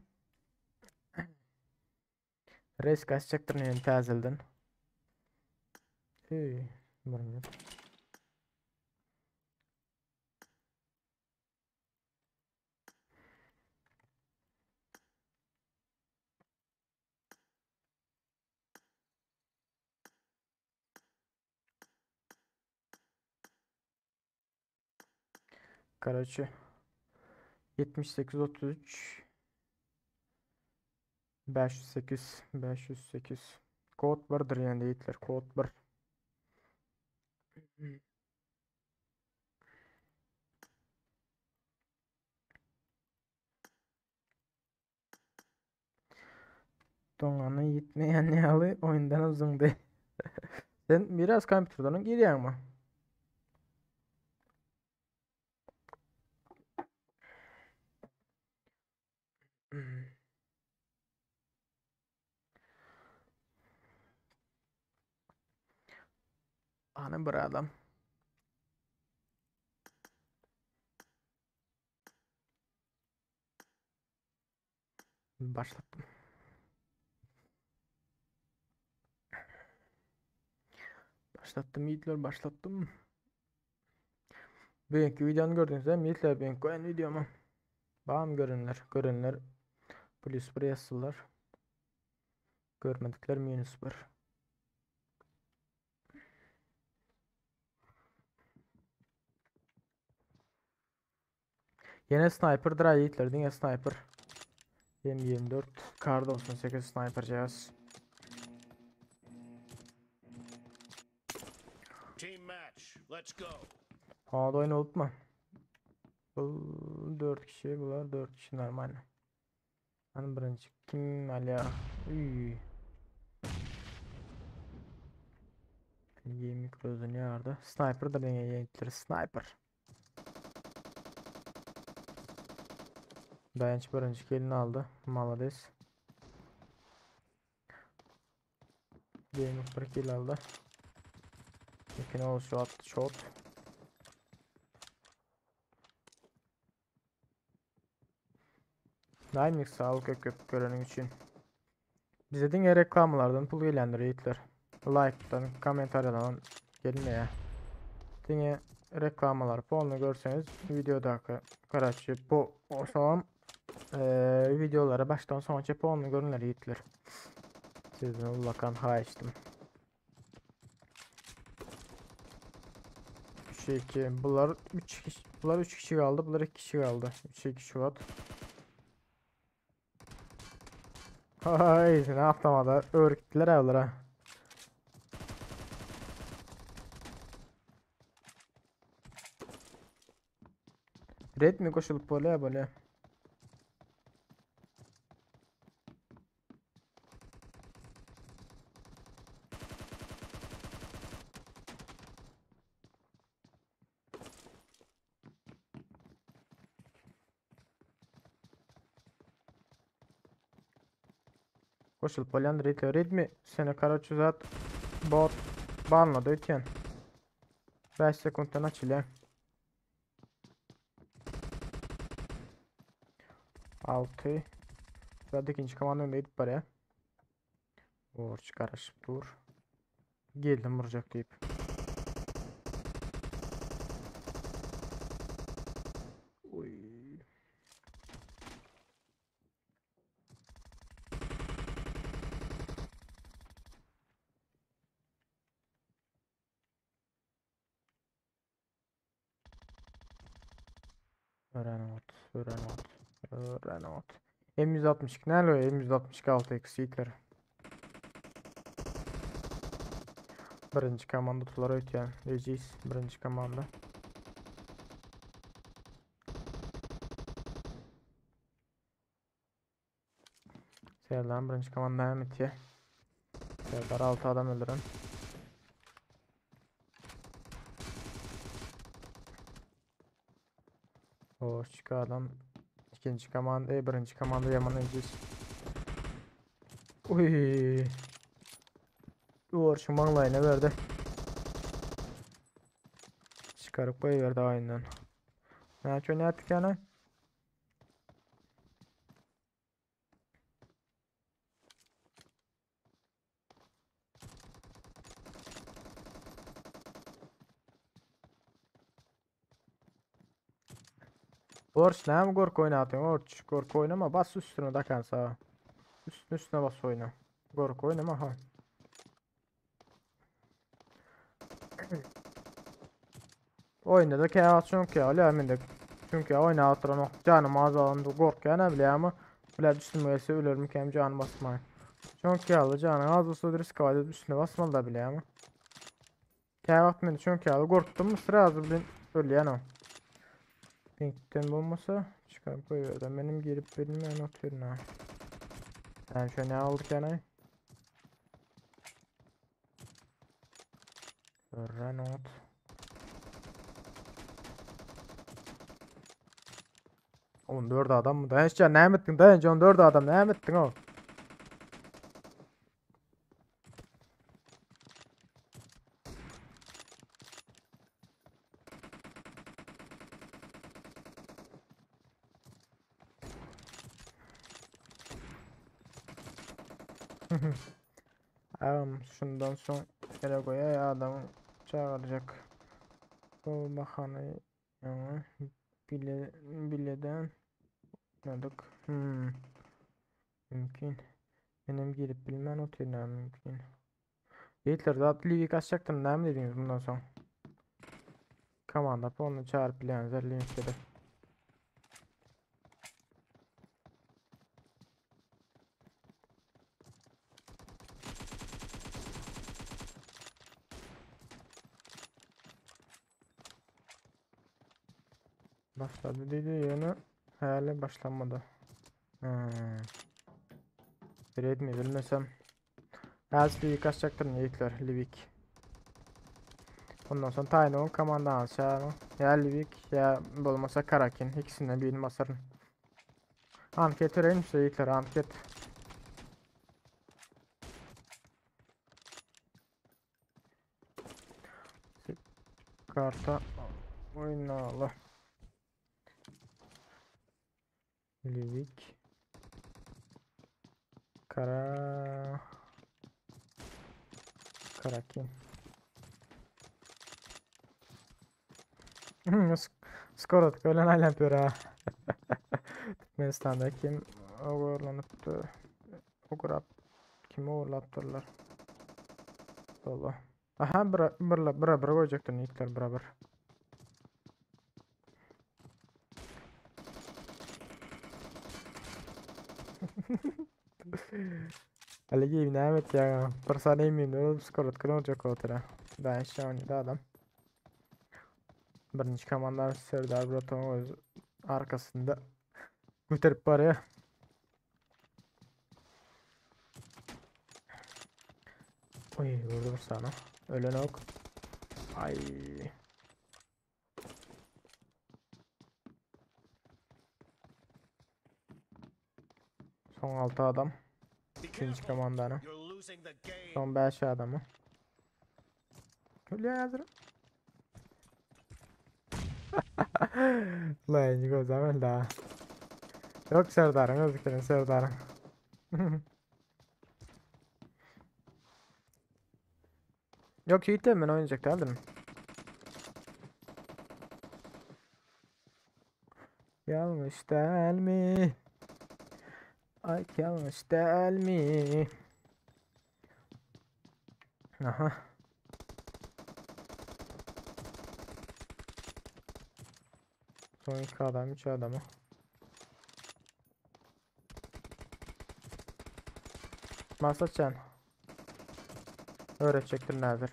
Reis kaçacaktır yani täzelden. Hey, bir minut. Karaçı. 78 33 508 508 Kod birdir yani yiğitler kod 1. Doňany ýitmeýän ýaly oýundan zyňdy. Sen biraz kompýuterden girýäňmi? Ana bir adam. Başlattım. Başlattım yiğitler başlattım. Bugünkü videonu gördünüz değil mi yiğitler? Bugünkü koyan videomu. Bağım görünler. Görünler. Plus 1 yazsınlar. Görmedikler minus 1. Ýene sniper dra yiğitler diňe sniper. M24 kar 98 sniper cihaz. Team match. Let's go. Havada oyun olup mu? Bu 4 kişi bular 4 kişi normal. Hani birinci kim ala? Üy. Gaming gözünü yardı. Sniper da diňe yiğitler sniper. Dayanç birinci kelini aldı. Malades. Gaming bir kill aldı. İkini olsun attı shot. Naimlik sağ ol köp köp göreniň üçin. Bize diňe reklamalardan pul gelýändir ýigitler. Like'dan, kommentariýadan gelmeýär. Diňe reklamalar polny görseňiz videodaky karaçy bu oşam eee videolara başdan soňa polny görünler ýigitler. Sizden ullakan haýyştym. 3 2 bular 3 kişi bular 3 kişi kaldı bular 2 kişi kaldı 3 2 Şubat Ay ne yaptım öğrettiler evlere. Red mi koşulup böyle böyle. Koşulup bolýan red red mi? Seni karaçı zat bot banladı ötyen. 5 sekunddan açılýar. 6 Zaten ikinci komanda önde gidip barýar. Borç garaşyp dur. Geldim vuracak deyip. Ören ot, ören ot, ören ot. M162 näle o M162 6x ýitler. Birinji komanda tutular öýtýän. Ejiz birinji komanda. Serdar birinji komanda näme etýär? Serdar 6 adam öldüren. Hoş adam. İkinci komanda, e, birinji komanda yaman ejiz. Uy. Uğur maňlaýyna berdi. Çykaryp goýberdi aýyndan. Näçe oýnatdyk ýana? Borç näme gorky oýnatyň Orç gorky oýnama bas üstüne dakansa. Üstüne üstüne bas oýna. Gorky oýnama ha. Oýunda da käwagt çünki ýaly mende çünki oýna oturan janym az alanda gorkýan bilýärmi? Biler üstüme gelse ölermikäm jany basmaý. Çünki ýaly janyň az bolsa risk edip üstüne basmaly da bilýärmi? Käwagt men çünki ýaly gorkdum srazu bilen ölýän o. Pinkden bolmasa çıkarıp koyuyordu. Benim girip bilmeyen otyryn ha. Yani şöyle ne aldık yani? Renault. 14 adam mı? Dayanç ne ettin? Dayanç 14 adam ne ettin o? Ağam şundan soň ele goýaý adamı çağıracak. Bu bahane ýaňy bile bileden oynadyk. Hmm. Mümkin. Benim girip bilmän otyryn mümkin. Yiğitler zat Livik açacaktım näme dediniz bundan soň? Komanda onu çağırıp bilenler linkleri. Başladı dedi yönü hayali başlanmadı. Hmm. Red mi bilmesem. Az bir kaçacaktır yiğitler Livik. Ondan sonra Taynon komandan çağırın. Ya Livik ya bolmasa Karakin ikisinden birini basarım. Anket vereyim size yiğitler anket. Karta oynalı. Livik. Kara Karakin. Skor ölen aýlanyp ýör ha. Türkmenistanda kim ogurlanypdy? Ogurap kim ogurlapdyrlar? Dolu. Aha bir bir bir bir goýjakdyr ýigitler bir bir. Ali näme etýär? Bir saniye eminim oğlum skor atkan olacak ortada. Ben şu oynadı adam. Birinci komandan Serdar Braton öz arkasında götürüp barýar. Oy vurdu bir sana. Ölen ok. Ay. Son 6 adam. İkinci komandanı. Son 5 adamı. Ölüyor hazırım. Lan gözlemel daha. Yok Serdar'ın özüklerin Serdar'ın. Yok Yiğit'le ben oynayacak değildim. Yanlış değil mi? Ay yanlış değil mi? Aha. Son iki adam, üç adamı. Maksat sen. Öğretecektir Nazır.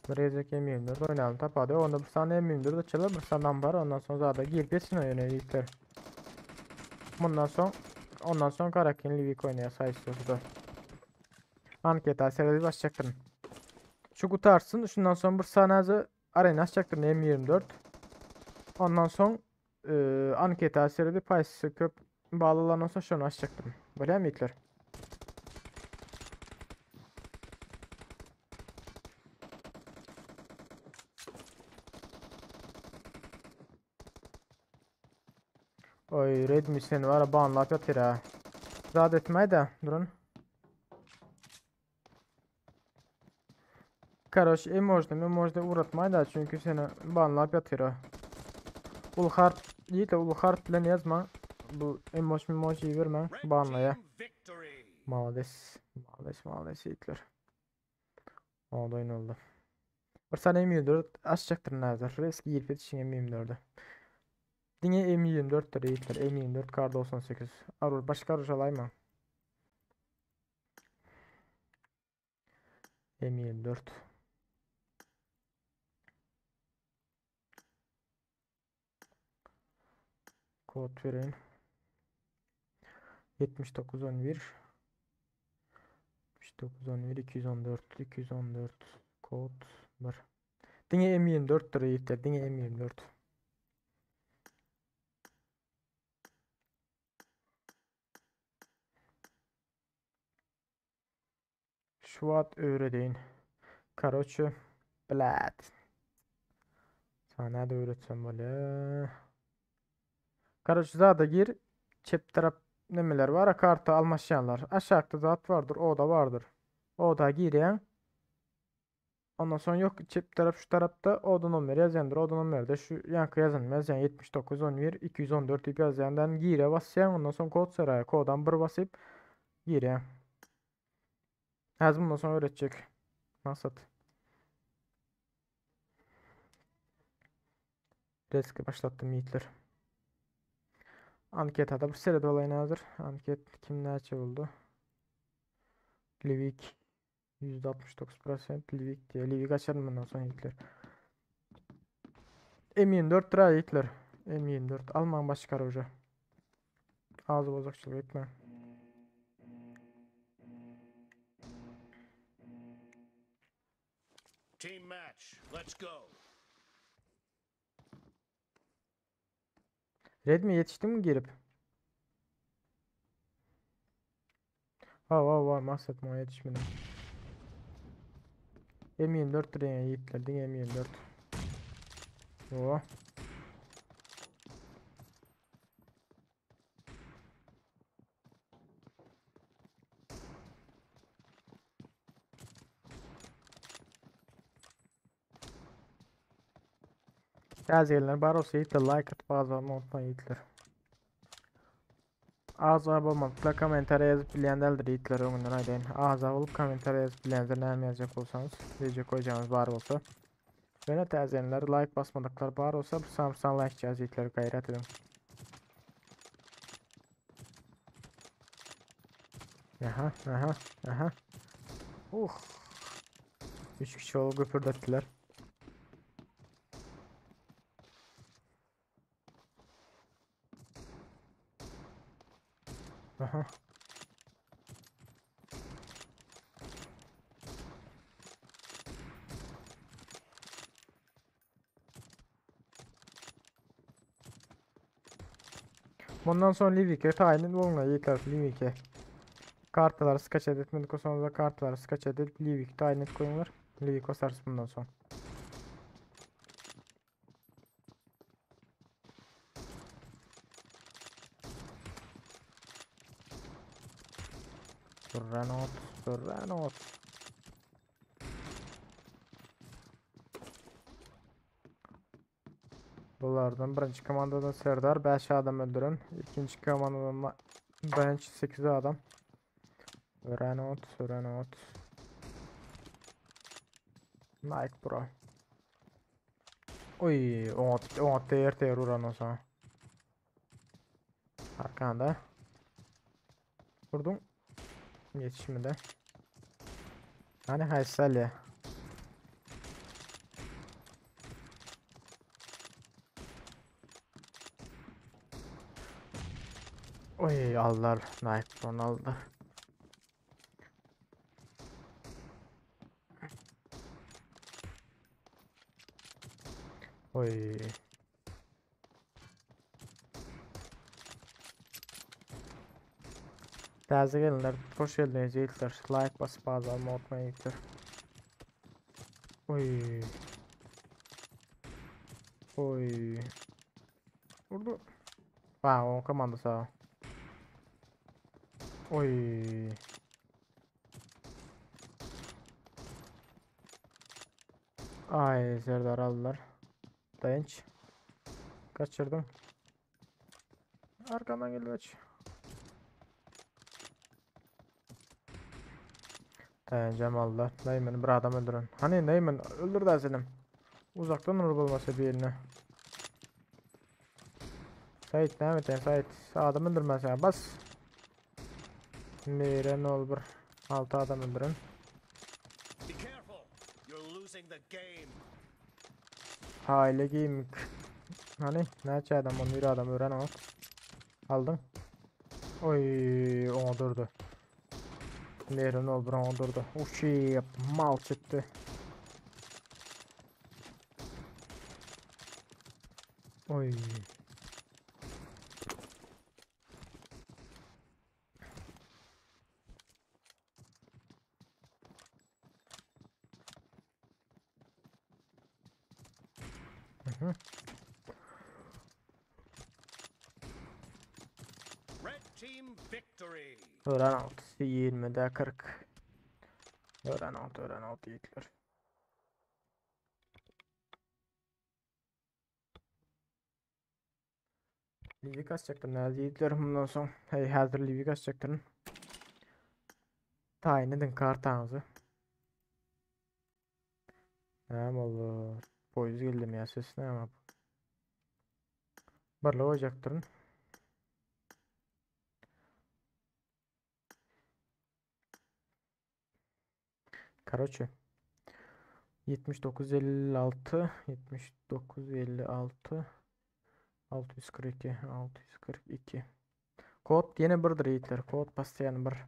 Bir gezek M24 oýnalyň tapady. Onda bir sany M24 açylar, bir sany bar. Ondan soň zada girip geçsin oýuna ýigitler. Bundan soň ondan soň Karakin Livik oýnaýar saýsyzda. Anketa seredip açjakdyryn. Şu gutarsyn, şundan soň bir sany arena açjakdyryn M24. Ondan soň e, anketa seredip haýsysy köp baglanan bolsa şony açjakdyryn. Bolýarmy ýigitler? Oy Redmi seni var ya banlap ýatyr ha. Zat etmäý de durun. Karoş emoji emoji uğratmay da çünkü seni banlap ýatyr o. Ul harp ýigitler ul harp bilen ýazma. Bu emoji emoji bermäň Red banlaýa. team victory. Malades. Malades malades ýigitler. O da oyun oldu. Bir sany M24 açjakdyr nazar. Risk girip ýetişiň M24-e. Diňe M24-dir ýigitler. M24 kar 98. Arur başga arur alayma. M24. Kod verin. 79 11 79 11 214 214 kod 1. Diňe M24-dir ýigitler, diňe M24. Şu wagt öwredeýin. Karoçe, blat. Sana da öwretsem bolýar. Karoçe zada gir. Çep tarap nemeler var? Karta almaşýanlar. Aşakda zat vardır, o da vardır. O da girýän. Ondan sonra yok çep taraf şu tarafta o da numara yazandır. O da numara da şu yankı yazan yazan 79 11 214 diýip ýazýandan gire basýan. Ondan sonra kod saraya koddan bir basyp girýän. Häzir bundan sonra öğretjek. Maksat. Reski başlattım yiğitler. Anketada bir seret olayyn hazır. Anket kim näçe boldy? Livik %69% Livik diýe. Livik açarym bundan soň yiğitler. M24 lira yiğitler. M24 almaň başga oruje. Ağzı bozukçulyk etme. Team match. Let's go. Redmi yetişti mi girip? Ha va va maksat muňa ýetişmedim. M24 lira yiğitler diňe M24. Oo. Täze gelenler bar bolsa ýigitler like atyp agza bolmagy unutmaň ýigitler. Agza bolmadyklar kommentariýa ýazyp bilýän däldir ýigitler öňünden aýdaýyn. Agza bolup kommentariýa ýazyp bilýänler näme ýazjak bolsaňyz, video goýjagyňyz bar bolsa. Ýöne täze gelenler like basmadyklar bar bolsa bir san bir san like ýaz ýigitler gaýrat ediň. Aha aha aha. Uh. 3 kişi olup güpürdetdiler. Aha. Bundan sonra Livik'e tayin bolma yeter Livik'e. Kartalar skaç edetmedik o sonra da kartalar skaç edip Livik tayin et koyunlar. Livik basarsın bundan sonra. Granat, granat. Bulardan birinci komandadan Serdar 5 adam öldüren. İkinci komandadan Bench 8 adam. Ören ot, ören ot. Nike bro. Oy, oňat, oňat değer değer uran olsa. Arkanda. Vurdum. Yetişmedi. Hani haýsy Oy aldylar. Nike onu aldylar. Oy. Täze gelenler hoş geldiniz ýigitler. Like basyp abone olmayı unutmayın ýigitler. Oy. Oy. Vurdu. Wow, komanda sağ. Oy. Ay Serdar aldılar. Dayanç. Kaçırdım. Arkamdan geliyor aç. Dayanacağım aldılar. Neymen bir adam öldürün. Hani Neymen öldür de senim. Uzaktan vurup olmasa bir eline. Sait ne et Sait. Adam öldürmez ya bas. Miren ol bir. 6 adam öldürün. Be careful. You're losing the game. Aile Gaming. Hani näçe adam onu bir adam öğren al. Aldın. Oy ona durdu. Miren ol bir ona durdu. Uçup mal çıktı. Oy. Red team victory. Öğren 6 20'de 40. Öğren 6 öğren 6 yiğitler. Livik açacaktım nerede yiğitler bundan sonra. Hey hazır Livik açacaktım. Tayin edin kartağınızı. Näme oldu? Boýuz geldim ya ses näme? Birle goýjakdyryn. Karoçe. 79 56 79 56 642 642 Kod ýene birdir ýigitler. Kod basýan bir.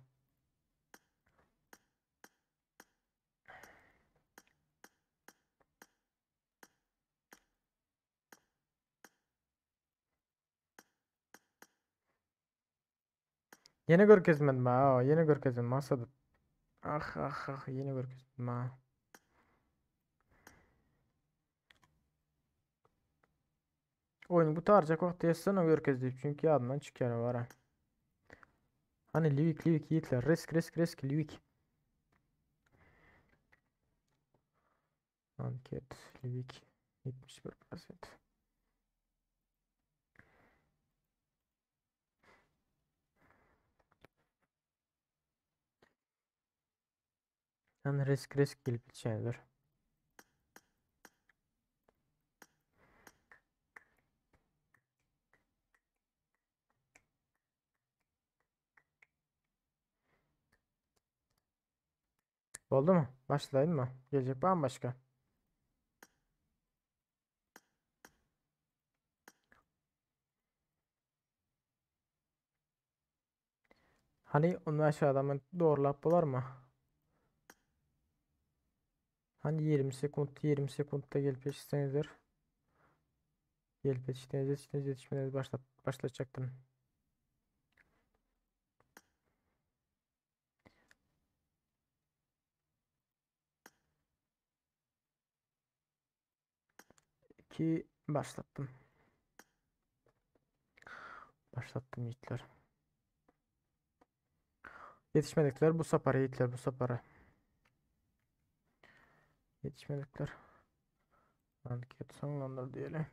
Ýene görkezmedim ha, ýene görkezmedim. Maksat. Ah ah ah ýene görkezmedim ha. Oyun gutarjak wagty ýetsene görkezdi çünki ýadymdan çykýar bar. ha. Hani Livik Livik ýigitler risk risk risk Livik. Anket Livik 71%. Yani risk risk gelip içeridir. Oldu mu? Başlayın mı? Gelecek var mı başka? Hani onu aşağıdan doğrulap bular mı? Hani 20 sekund 20 sekundda gelip yetişsenizdir. Gelip yetiştiniz yetiştiniz yetişmeniz başlat başlatacaktım. İki başlattım. Başlattım yiğitler. Yetişmedikler bu sefer yiğitler bu sefer. Yetişmedikler. Anket sonlandır diyelim.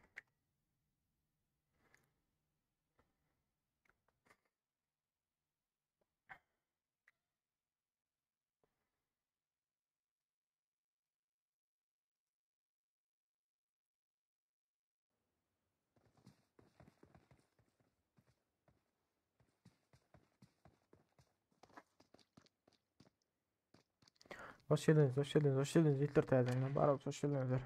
Hoş geldiniz, hoş geldiniz, hoş geldiniz. Hitler täzeden bar bolup hoş geldiniz.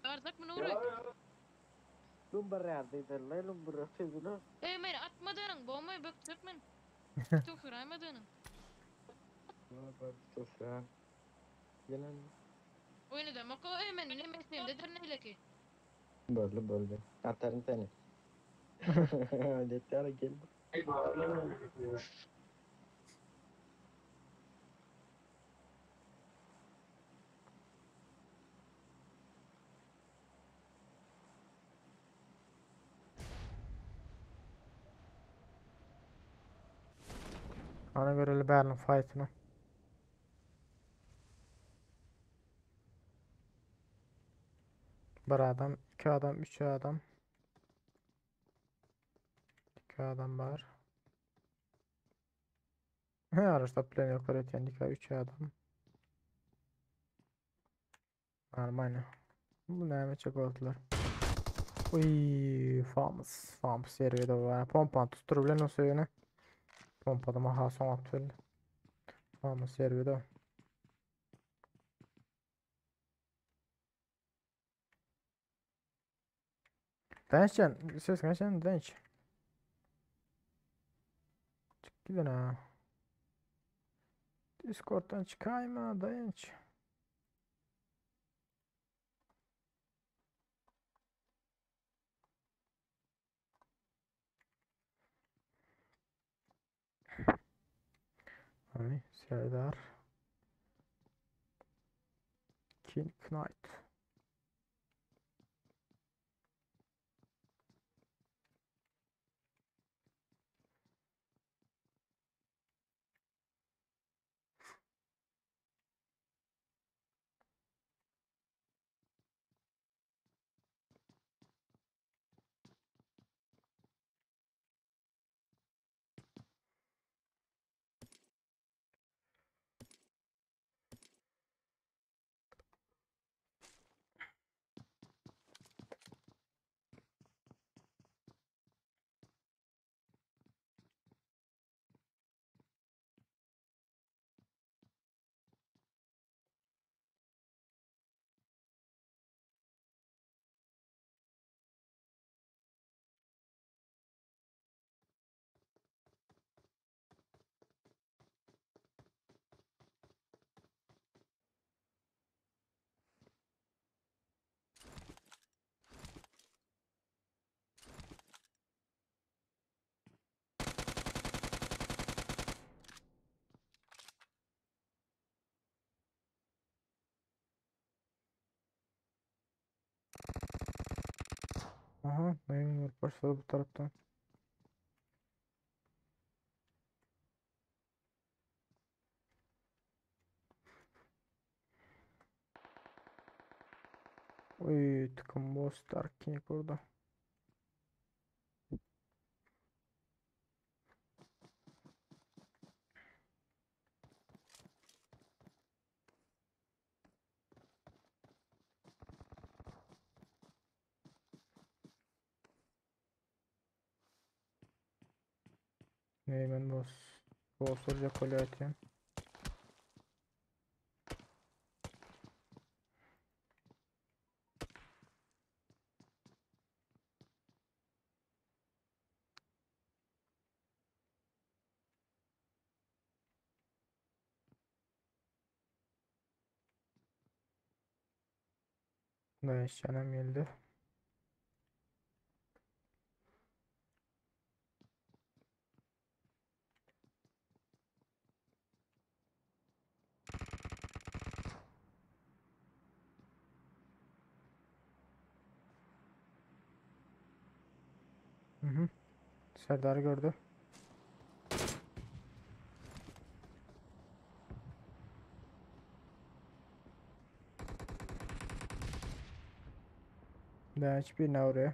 Bardak mı Nuri? Ey men atmadyň, bomba bökjek men. Tufuraymadyň. Oyunu da mako ey men ne mesleğimde der neyle ki? Böldü böldü. Atarım seni. Detara geldi. Ana göreli Berlin fight'ını. Bir adam, iki adam, üç adam. İki adam var. He, araçda plan yok öğreten iki, üç adam. Armani. Bu näme çek oldular. Uy, famous, famous ýeri de var. Pompa tuttur bilen o söýene. Pompada maha soň atyp Famous ýeri de. Danışcan, ses kaçan danış. Çık gidin ha. Discord'dan çıkayma dayanç. Hani Serdar. King Knight. Aha, neyin başladı bu taraftan. Uy, tıkım boss Dark King burada. Neymen boss. Boss olacak kolye atayım. Ne işlenem geldi. Hı hı. Serdar'ı gördü. Daýanç birine urýar.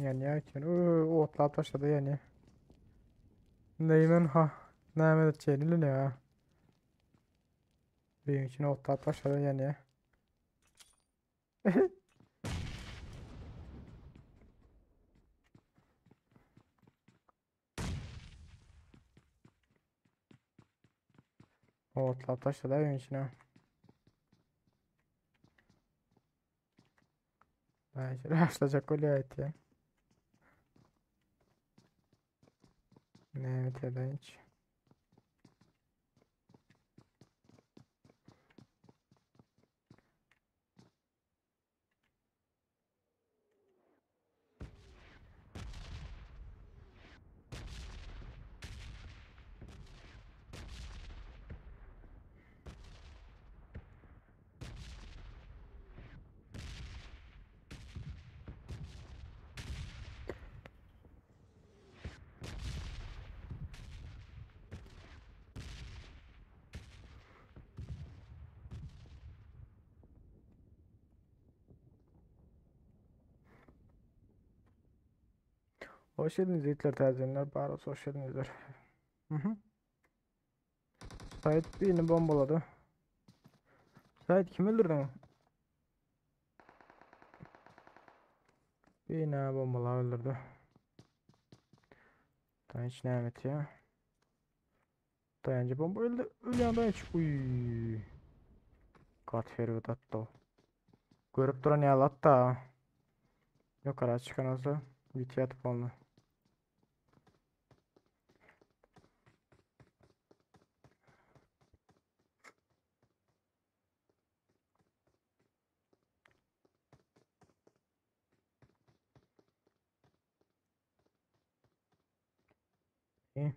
Ýanýar eken. Öö, otlap başlady ýanýar. Neýmen ha, näme etjegini bilýär. Öýüň içine otlap başlady ýanýar. Otlap başlady öýüň içine. Başlajak bolýar aýtýan. Näme etýär hiç. Hoş geldiniz yiğitler tercihler. Barış hoş geldinizler. Hı hı. Sait birini bombaladı. Sait kim öldürdü? Birini bombala öldürdü. Dayanç ne ya? Dayancı bomba öldü. Ölýän dayanç. Uy. Gat ferwet atdy o. Görüp duran ýaly atdy. Ýokara çykan olsa biti atyp boldy. İyi.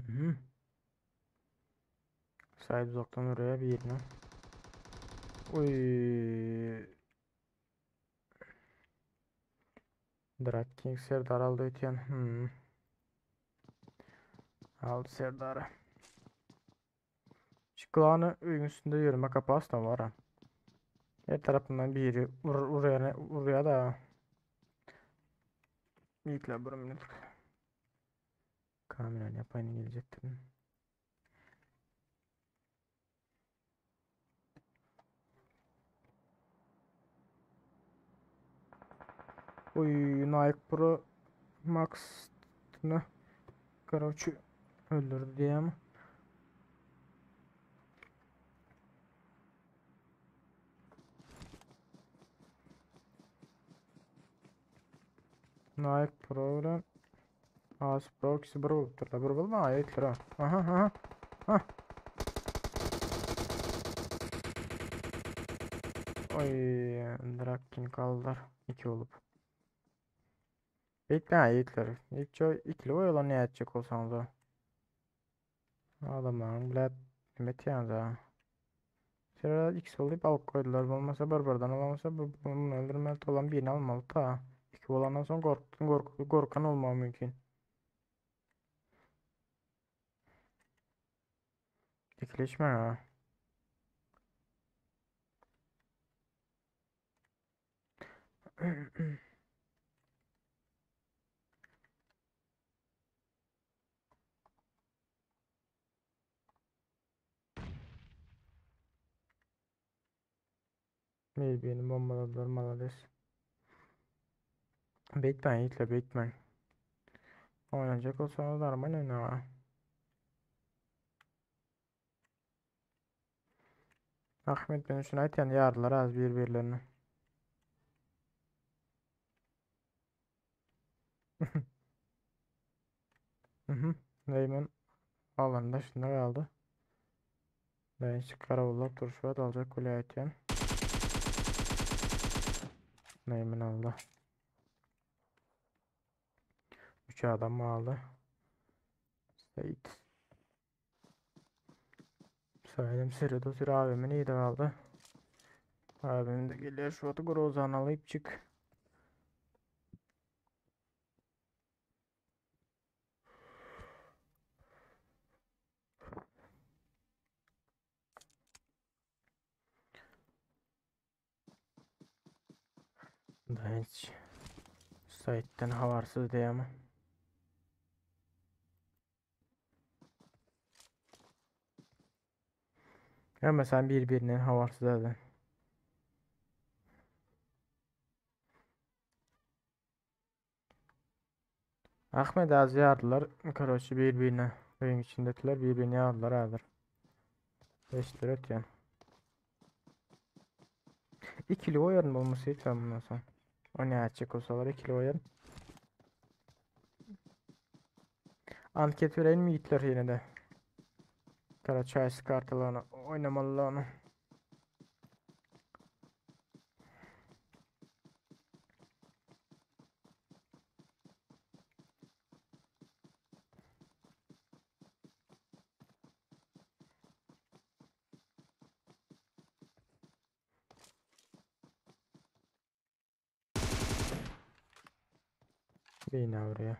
Hı. Sahip uzaktan oraya bir yerine. Uy. Drag King Serdar aldı ötyen. Hmm. Aldı Serdar'ı. Şu kulağını öýüň üstünde ýöreme kapasita var ha. Her tarapyndan biri vur urýar urýar da. Ýükle bir minut. Kamera yapayım gelecektim. Uy, Nike Pro Max-ını Karoçi öldürdü diye ama. Nike Pro bilen As Pro ikisi bir bolupdyr da. Bir bolma aýytlar ha. Aha aha. Ha. Oy, Drakkin kaldylar. İki olup. Bekle aýytlar. Hiç o ikili oýalan ne etjek bolsaňyz o. Adamlaryň bilet nime etýäňiz ha. Şeýle ikisi bolup alyp koydular. Bolmasa bir birden alamasa bu bunu öldürmeli olan birini almalı ta. İki olandan sonra korktun kork korkan olmağı mümkün. İkileşme ha. Birbirini bombaladılar malades. Batman yiğitler Batman. Oynayacak olsanız normal oyna. Ahmet ben şunu aytyan yardılar az birbirlerini. Mhm. Neyman alanda şimdi kaldı. Ben hiç karavullap turşuvat alacak kule aytyan. Neyman aldı. 3 adam aldı. Sait. Saydım Sirido Sir abimin iyi de aldı. Abim de gelýär şu wagt grozany alypjyk. Daýanç saýtdan habarsyz diýýärmi? Hemen sen bir-birinden habarsyz zaten. Ahmet az ýardylar. Karoçi bir-birine öýüň içindetiler, bir-birini ýardylar häzir. Eşitdir ötýän. Ikili goýaryn bolmasa hiç bundan soň. O näçe bolsalar ikili goýaryn. Anket bereýin mi ýigitler ýene-de. Karaçaýs kartalaryny oýnamalylaryny. Bina buraya.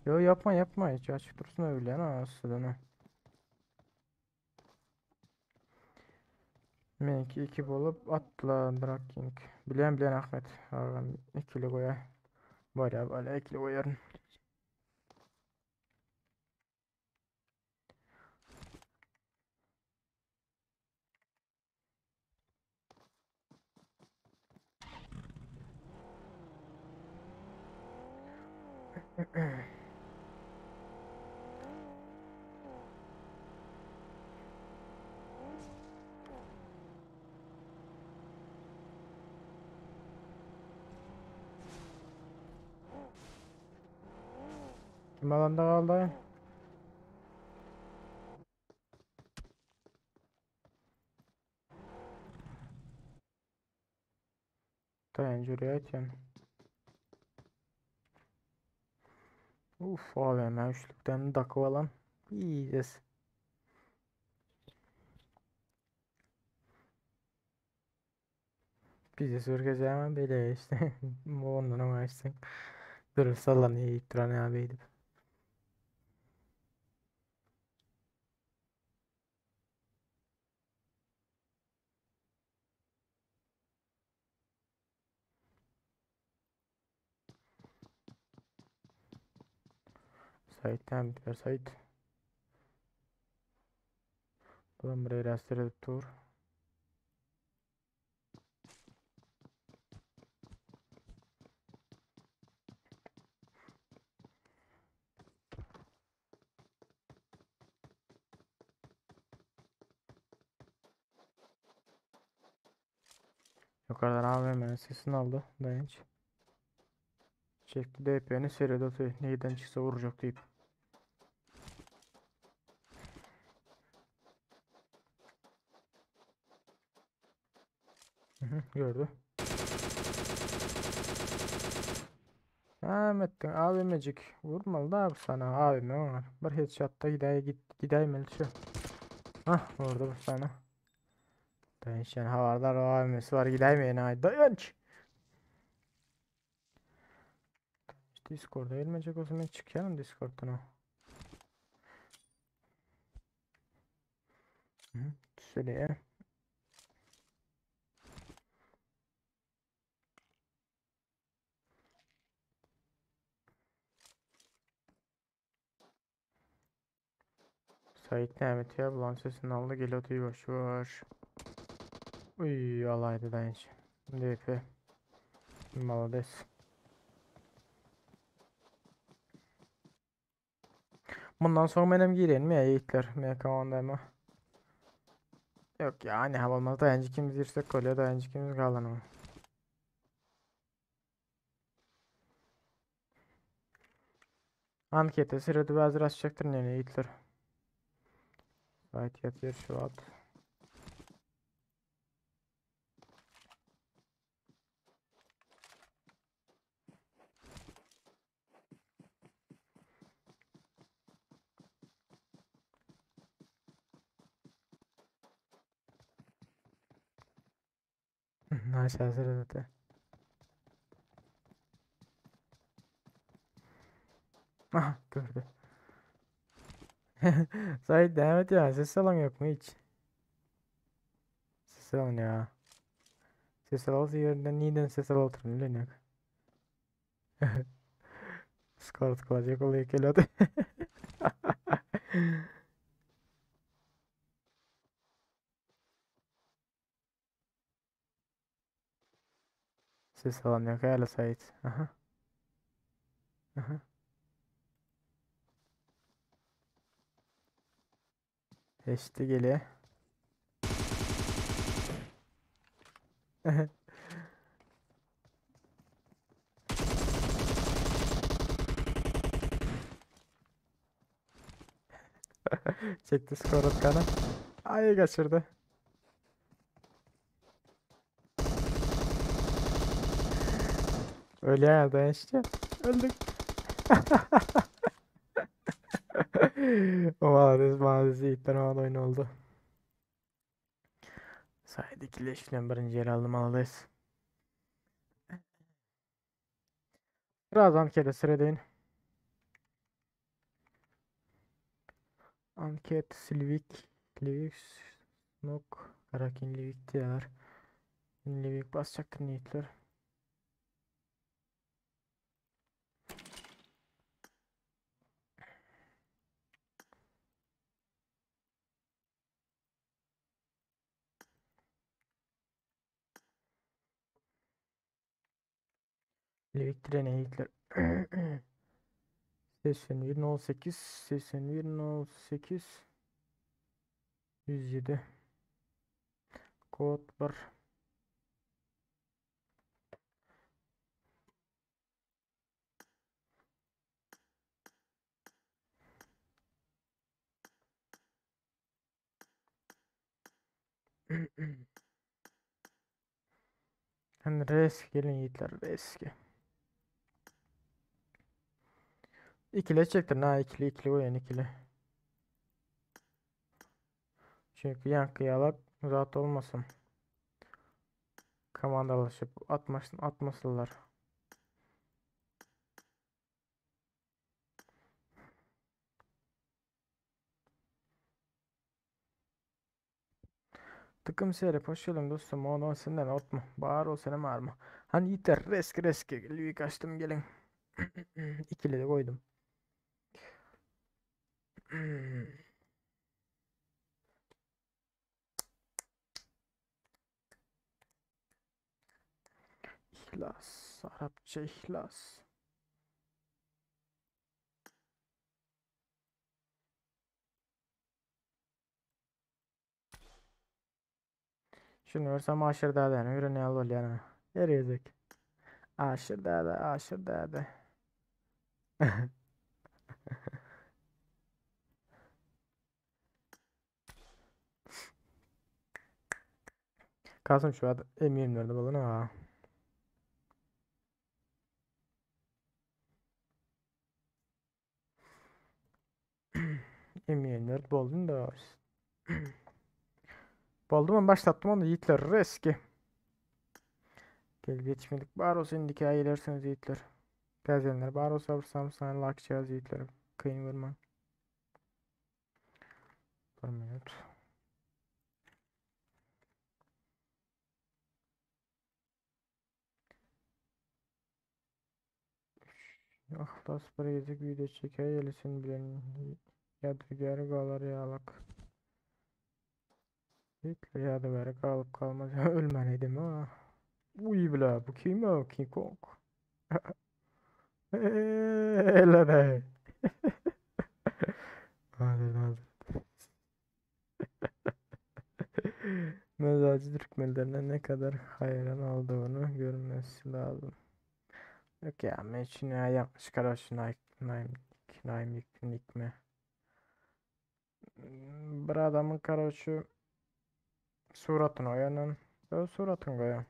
Yo yapma yapma hiç açık dursun öyle ha aslında. Menki 2 bolup atla Draking. Bilen bilen Ahmet. Agam ikili goýar. Barýa barýa ikili goýaryn. Kim alanda galdy? Daýanç urýar eken. Uf, AVM üçlükden dakyp alan. Yes. Bize sürgeceğim böyle işte. Ondan ama işte. Dur sallan iyi duran ya beydip. Sait tamam biter Sait. Bulan buraya rastgele dur. Yukarıdan AVM'nin sesini aldı. Dayanç. Çekti DP'ni seride atıyor. Neyden çıksa vuracak deyip. Hı hı, gördü. Ahmet'in AVM'cik vurmalı da abi sana AVM var. Bir headshot'ta gidey git gidey şu. Hah vurdu bu sana. Dayanç yani havardar o AVM'si var gidey mi yani dayanç. Discord'a gelmeyecek olsa ben çıkıyorum Discord'dan o. Hı, Şöyle. Sait Mehmet ya bulan sesini aldı geliyor boş boş. Uy alaydı dayanç. DP. Malades. Bundan sonra benim gireyim mi ya yiğitler? MK10'da ama. Yok ya hani hava olmaz. Dayancı ikimiz girsek kolye dayancı ikimiz kalan ama. Ankete sırada hazır açacaktır ne yiğitler. Zahit ýatyr şu wagt. Nice hazır edildi. Aha gördü. Zahit devam et ya. Ses alan yok mu hiç? Ses alın ya. Ses alsa yerinden niden ses alırım bilen yok. Skor kalacak oluyor kelada. Ses alan yok hala Sait. Aha. Aha. Eşti geliyor. Çekti skor atkanı. Ay kaçırdı. Öyle ya dayanıştı. Öldük. Maalesef maalesef ilkten o oyun oldu. Sayede ikileştiren birinci yer aldım alırız. Biraz ankete sıradayın. Anket Silvik Livik Nok Karakin Livik diyorlar. Livik basacaktır niyetler. Livik direne yiğitler. 81 08 81 08 107 Kod 1. Hani risk gelin yiğitler riski. İkili çektin ha ikili ikili oyun ikili. Çünkü yankı yalak rahat olmasın. Komandalaşıp atmasın atmasınlar. Tıkım seyre hoş dostum. Onu senden otma. Bağır ol sene marma. Hani yeter risk risk. Lüyük açtım gelin. İkili de koydum. İhlas. Arapça ihlas. Şunu versem aşır daha da ne ne al yani. Eriyecek. Aşır daha da aşır daha da. Kasım şu an M24'de balon ha. M24 buldum da. Buldum ama başlattım onu yiğitler riski. Gelip yetişmedik. Bar olsun indiki ilersiniz yiğitler. Gazenler bar olsa vursam sana lakçı yiğitler. Kıyın vurma. Bir minut. Ahlas bir gezek video çeker yelisin bilen yadigarı qalar yalak. Hitler yadigarı qalıp kalmaz. Ölmeliydim ha. Uy bile bu kim o King Kong. Ele de. Hadi hadi. Mezacı Türkmenlerine ne kadar hayran olduğunu görmesi lazım. Yok ya ben için ya yapmış karaşı Nike Nike Nike mi? Bir adamyň karoçi suratyny goýandan öz suratyňy goýaň.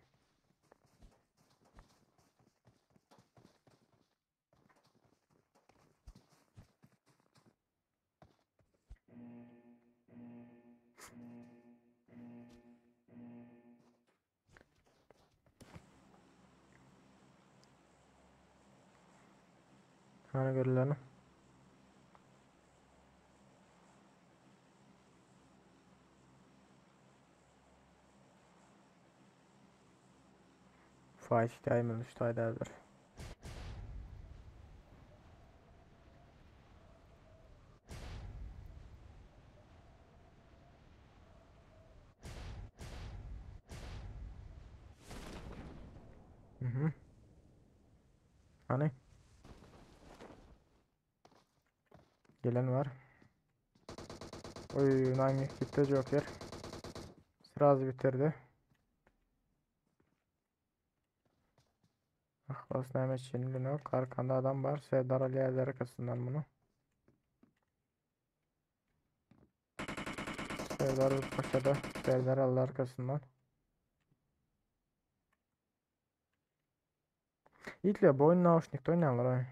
Hany görülen. Fight Diamond şu taýdadyr. Mhm. Hany? Gelen var. Oy, Nine gitti Joker. Sraz bitirdi. Ahlas Mehmet Şenil'in Arkanda adam var. Serdar Ali Erler arkasından bunu. Serdar Paşa'da. Serdar Ali arkasından. İlk bu oyun nauşnikde oynarlar ay.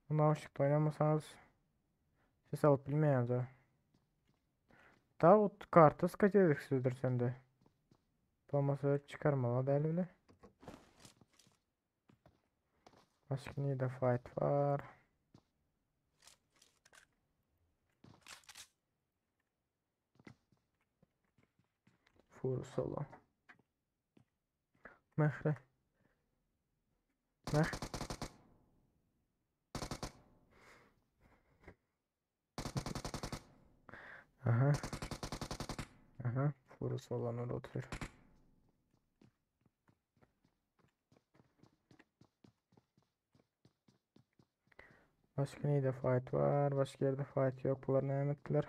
Bu nauşnikde oynamasanız ses alıp bilmeýäňiz ha. Ta o karta skatedeksizdir sende. Bolmasa çıkarmalı däl bile. Başka nide fight var? Furu solo. Mehre. Meh. Aha. Aha. Furu solo oturuyor. Başka neyde fight var? Başka yerde fight yok. Bular ne ettiler?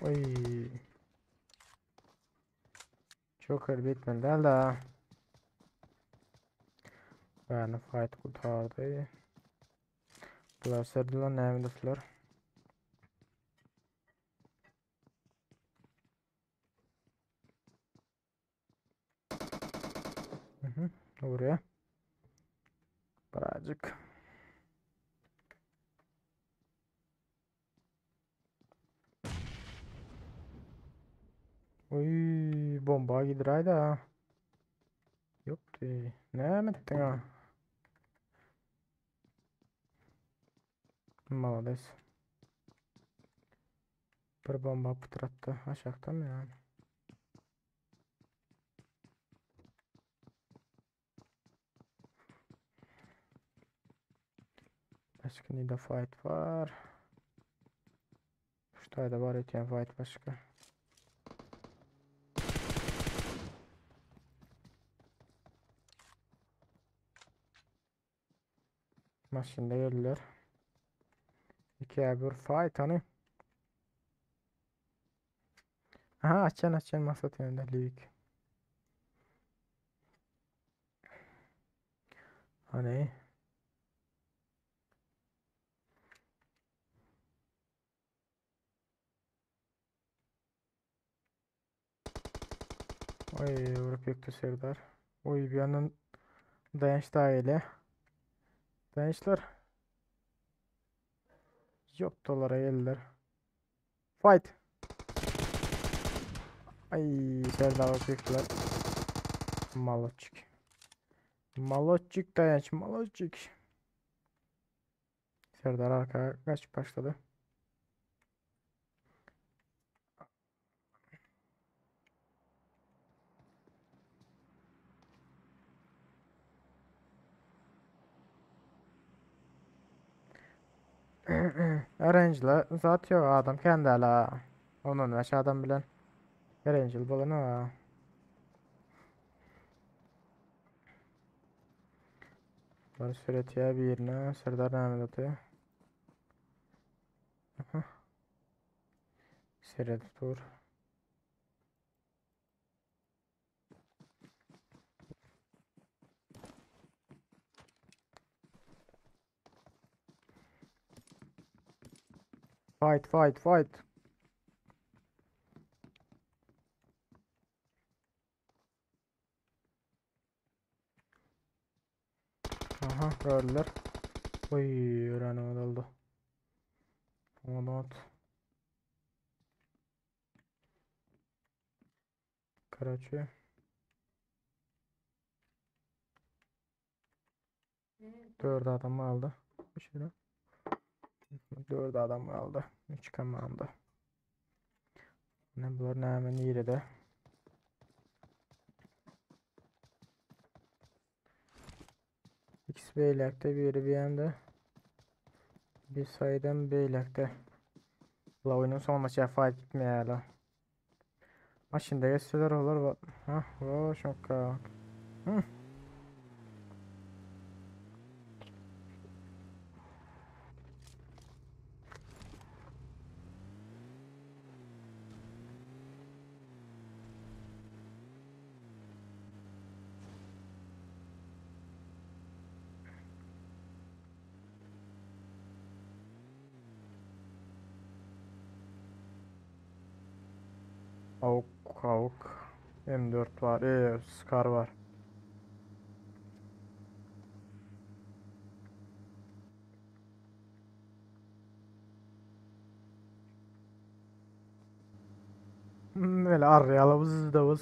Oy. Joker bitmedi da. Yani fight kurtardı. Bular serdiler nämedesler? Mhm, oraya. Birazcık. Oy, bomba gidir da. Yoktu. Ne ettin ha? Молодец. Bir bomba pytratdy. Aşakdan yani. Başka nide fight var? Şu tayda var etýän fight başka. Maşında geldiler. 2'ye 1 fight hani. Aha açan açan maksat yönünde Livik. Hani. Oy vurup yıktı Serdar. Oy bir yandan dayanç daha ile. Dayançlar. Yok dolara geldiler. Fight. Ay Serdar vurup yıktılar. Maloçik. Maloçik dayanç maloçik. Serdar arkaya kaç başladı. Erangel zat yok adam kendi hala. Onun aşağıdan bilen. Erangel bolan ha. Var süretiye bir yerine Serdar Mehmet atıyor. Seredip dur. Fight fight fight. Aha gördüler. Oy öğrenim oldu. Onat. Karaçı. 4 adam aldı. Şöyle. 4 adam aldı. 3 komanda. Ne bular näme nirede? X beýlekde, biri bir ýanda. Bir saýdan beýlekde. La oýnuň soňuna çenli fight gitmeýärler. Maşynda geçseler olar ha, o şoka. Hı. Avuk avuk. M4 var. Scar var. Böyle arayalım da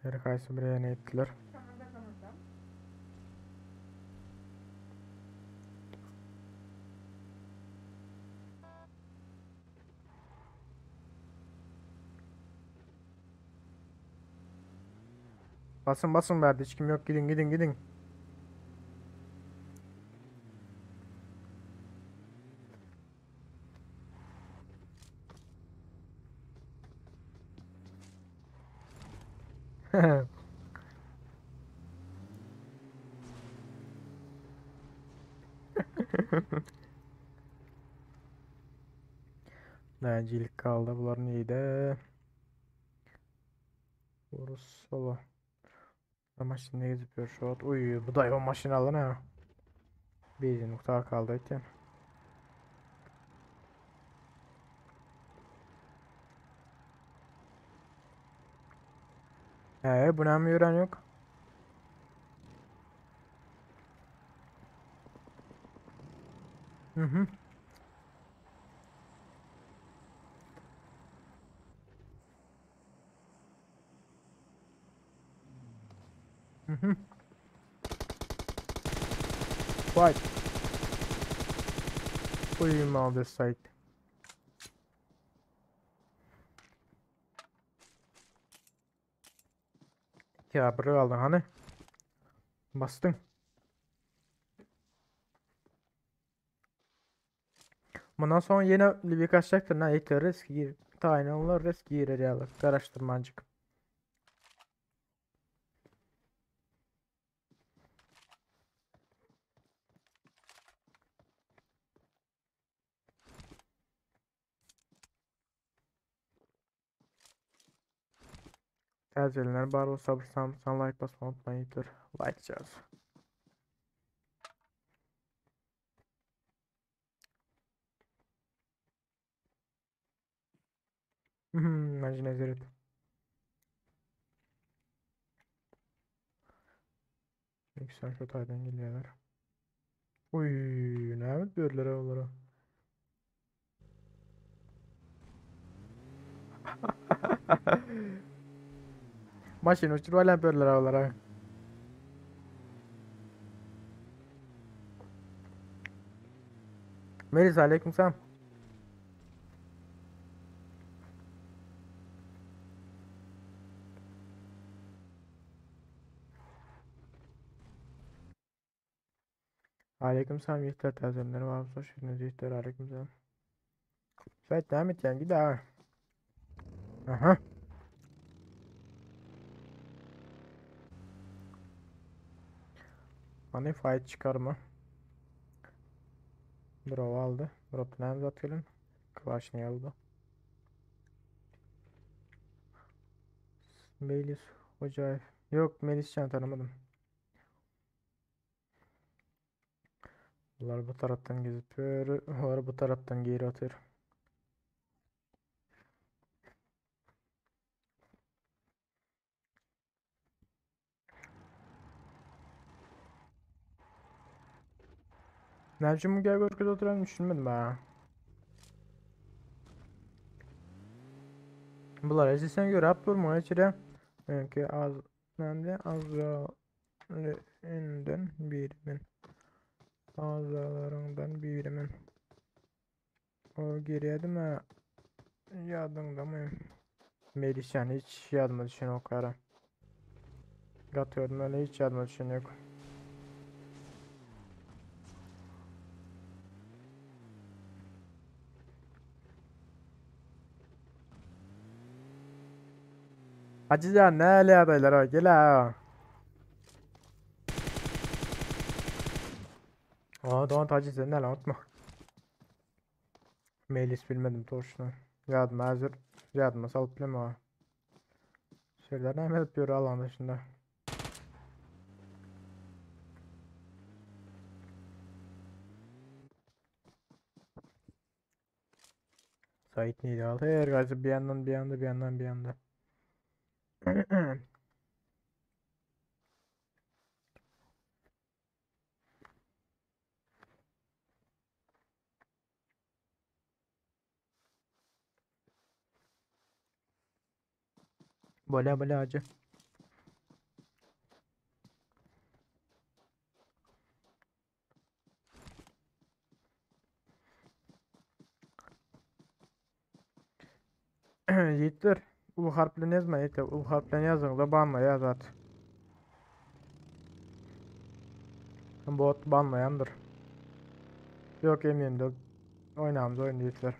Her haýsy bir ýerine etdiler. Basın basın verdi. Hiç kim yok. Gidin gidin gidin. Näcilik kaldı. Bular neydi? Burası Maşın ne gezip ýör şu wagt? Uy, bu da o maşyn alyn ha. Bir nokta kaldı eken. Ee, buna mı ýören yok? Hı hı. Hı hı. Fight. Uyum this site. Ya buraya aldın hani? Bastın. Bundan sonra yine Livik açacaktır. Ne ilk risk gir. Tayin onlar risk girer yalı. Karıştırmancık. Tercihler bar olsa sen like basmayı unutmayın. Like çağır. Imagine zeret. Yüksel şu taydan geliyorlar. Uy, ne diyorlar onlara? Maşyn uçurup aýlanyp berdiler olara. Melis aleyküm selam. Aleyküm selam yiğitler tazeleri var. Hoş geldiniz yiğitler aleyküm selam. Müsait devam et yani gider. Aha. Hani fight çıkar mı? Drop aldy. Drop näme zat gelen? Klaşny aldy. Melis Hocayev. Yok Melis can tanımadım. Bunlar bu taraftan gezip Onlar bu taraftan geri atıyor. Näme üçin bu gel görkezip oturan düşünmedim ha. Bular ejesen göre hap durma içine. Çünkü az nemde azalından birimin. Azalarından birimin. O girýärdi mi? Ýadyňda mı? Melihcan hiç ýadyma düşen yok ara. Gatıyordum öyle hiç ýadyma düşen yok. Hacıcan ne öyle adaylar o gel ha. Aa Doğan Hacı sen ne lan unutma. Melis bilmedim torşunu. Yadıma hazır. Yadıma salıp bilmem ha. Şeyler ne yapıyor alan dışında. Sait neydi aldı? Her gazı bir yandan bir yanda bir yandan bir yanda. Bola bola hacı. Yiğitler. U harflerini yazma Yiğitler. U harflerini yazın da banla yaz at. Bot banlayandır. Yok eminim de oynamız oyun Yiğitler.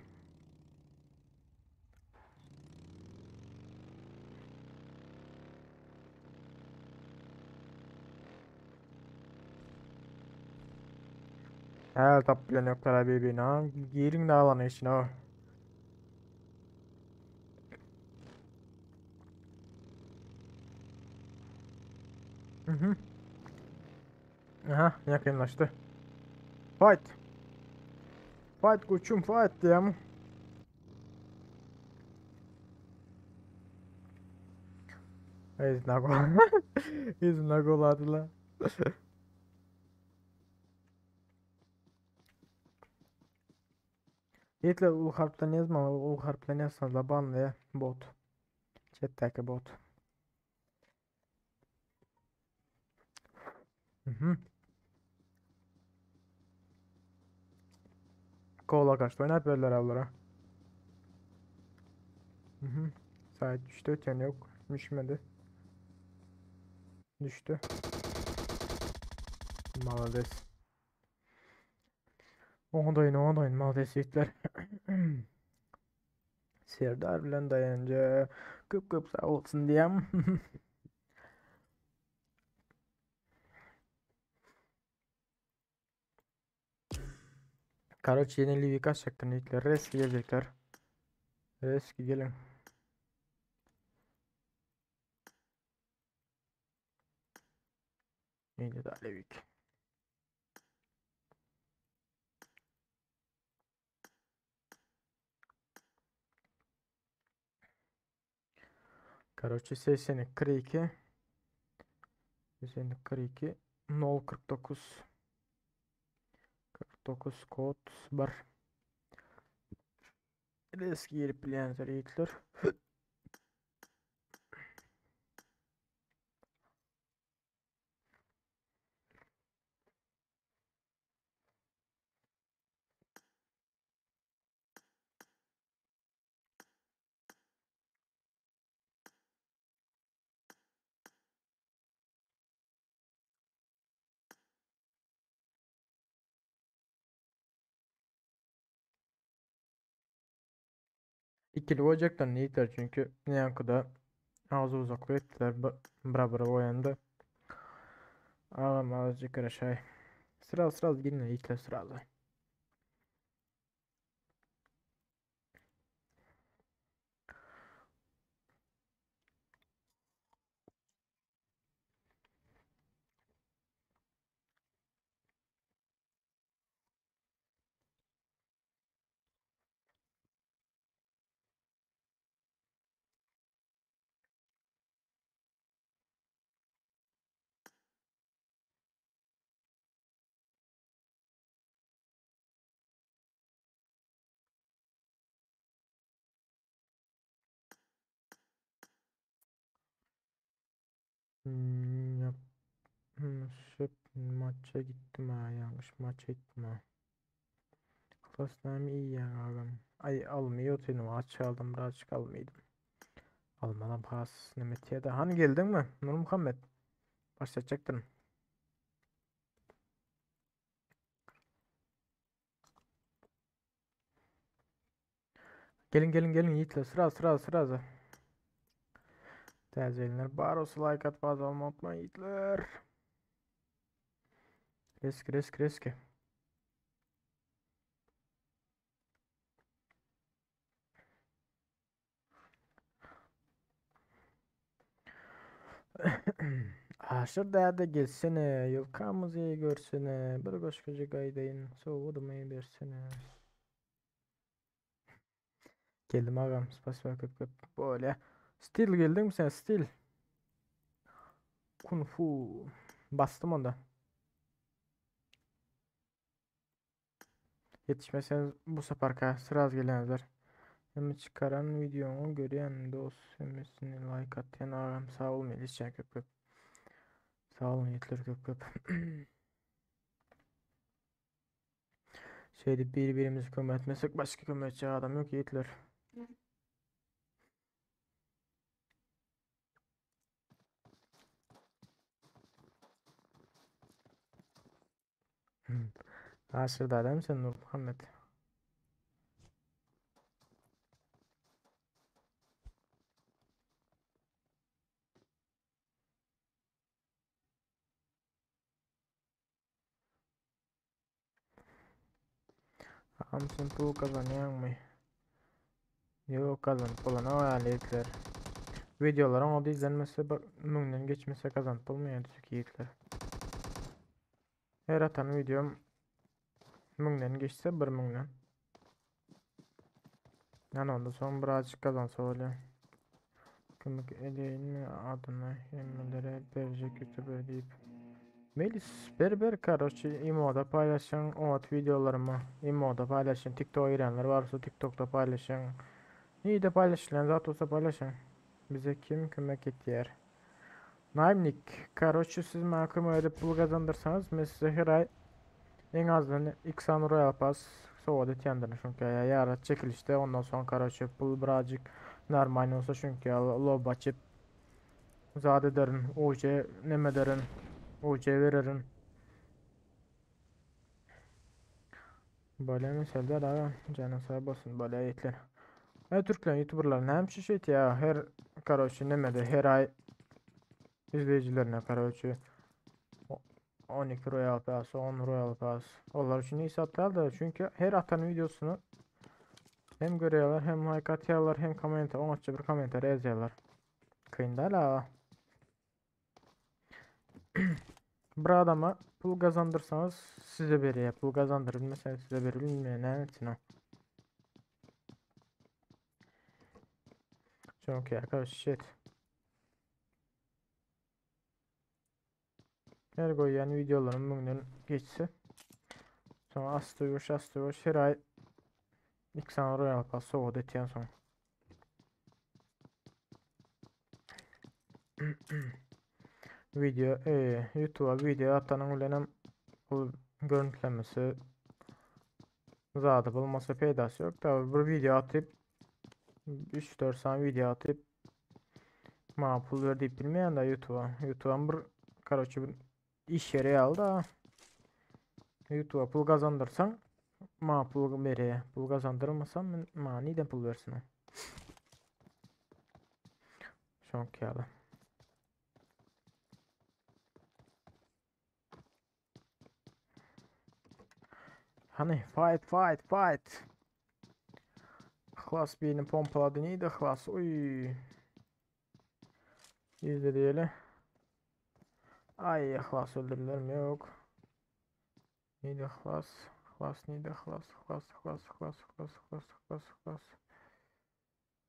Her tap bilen yoklar abi bina. Girin de alanı içine o. Hı hı. Aha yakınlaştı. Fight. Fight koçum fight diyem. Izna gol. Izna gol adyla. Yiğitler U harflerini yazma. U harflerini yazsanız da banlaya bot. Chat'taki bot. Hı hı. Kola kaçtı. Oynap verdiler avlara. Hı hı. Saat düştü. Öten yok. Düşmedi. Düştü. Malades. Oňa oňa malades yiğitler. Serdar bilen dayanca köp köp sağ olsun diyem. Karoç yeni Livik açacaktır yiğitler. Reski gelecekler. Reski gelin. Neydi daha Livik. Karoçi 80 42 80 42 0 49 49 kod bar. Eski gelip bilenler yiğitler. İkili olacaklar yiğitler çünkü Yankı'da ağzı uzaklı ettiler. Bra bra oyandı. Ağam azıcık aşağı. Sıra sıra gelin yiğitler sıralı. Şöp maça gitdim ha, ýalňyş maça gitdim ha. Klas näme iýýäň agam? Aý almy ýotynym aç galdym birazjyk alma iýdim. Almalam has neme etýär-de. Hany geldiňmi Nurmuhammet? Başlatjakdyryn. Gelin gelin gelin yiğitler sıra sıra sıra. Täze gelenler bar olsa like atıp abone olmayı unutmayın yiğitler. Risk risk risk. Aşyr däde gelsene, ýylkamyzy görsene, bir goşgujyk aýdaýyn, sowgadymy bersene. Geldim agam, spasiba köp köp. Bolýa. Stil geldiňmi sen, stil? Kung fu. Basdym onda. Ýetişmeseňiz bu saparka sraz gelýänizler. Hemme çykaran wideoňy görýän dos hemmesini like atýan agam sag bol Melisjan köp köp. Sag boluň ýigitler köp köp. Şeýdip bir-birimizi kömek etmesek başga kömek etjek adam ýok ýigitler. Aşyr dadam sen Nur Muhammed. Agam sen pul gazanýaňmy? Ýok gazanyp bolanok ýaly ýigitler. Wideolaryň o izlenmese bir müňden geçmese gazanyp bolmaýar düzük ýigitler. Her atan wideom müňden geçse bir müňden. Yani ondan soň birazcık kazansa bolýar. Kömek edeýinmi adyny hemmelere berjek youtuber diýip. Melis ber ber karoçi imoda paýlaşyň oňat wideolarymy imoda paýlaşyň tiktoka girenler bar bolsa tiktokda paýlaşyň nirde paýlaşylýan zat bolsa paýlaşyň bize kim kömek etýär Naýmnik karoçi siz maňa kömek edip pul gazandyrsaňyz men size her aý iň azyndan iki sany royal pass sowgat etýändirin şunki ýa ýara çekilişde ondan soň karoçi pul birazjyk normalny bolsa şunki ýaly lob açyp zat ederin UC neme ederin UC bererin Bolýa mesele däl aga janyň sag bolsun bolýa ýigitler. Ä türklen youtuberlar näme üçin şeýtýä her karoçi nemede her aý izleýjilerine karoçi 12 Royal Pass, 10 Royal Pass. Olar üçin hiç zat däl-de, çünki her atan wideosyny hem görýärler, hem like atýarlar, hem komment, oňatça bir kommentariýa ýazýarlar. Kyn däl aga. Bir adama pul gazandyrsaňyz size berýär. Pul gazandyryp bilmeseňiz size berilmeýär. Näme üçin o? Çünki arkadaş shit. Her goýýan wideolarym müňden geçse. Soň asta ýuwaş asta ýuwaş her aý iki sany Royal Pass sowgat etýän soň. Video, e, YouTube'a video atanyň bilenem bu görüntülemesi zady bolmasa peýdasy ýok. Da bir video atyp 3-4 sany video atyp maňa pul ber diýip bilmeýän da YouTube'a. YouTube'am bir karoçe bir iş ýeri ýaly da. YouTube'a pul gazandyrsaň maňa pul berýär. Pul gazandyrmasam men maňa nirden pul bersin o? Şoňki ýaly. Hany fight fight fight. Yhlas birini pompalady neydi Yhlas? Uy. Izle diýeli. Ay Yhlas öldürdüler mi? Yok. Neydi Yhlas? Yhlas neydi Yhlas? Yhlas Yhlas Yhlas Yhlas Yhlas Yhlas Yhlas.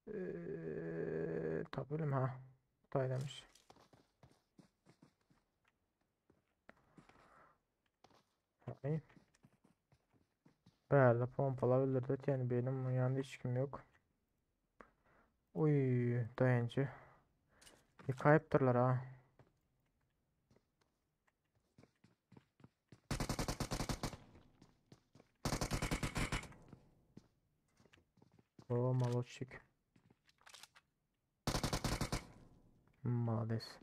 Eee, tapalım ha. Taylamış. Ay. Bärde pompalabilirdi. Yani benim yanında hiç kim yok. Uy, daýanjy. Ýykaýypdyrlar ha. O, molodçik. Malades.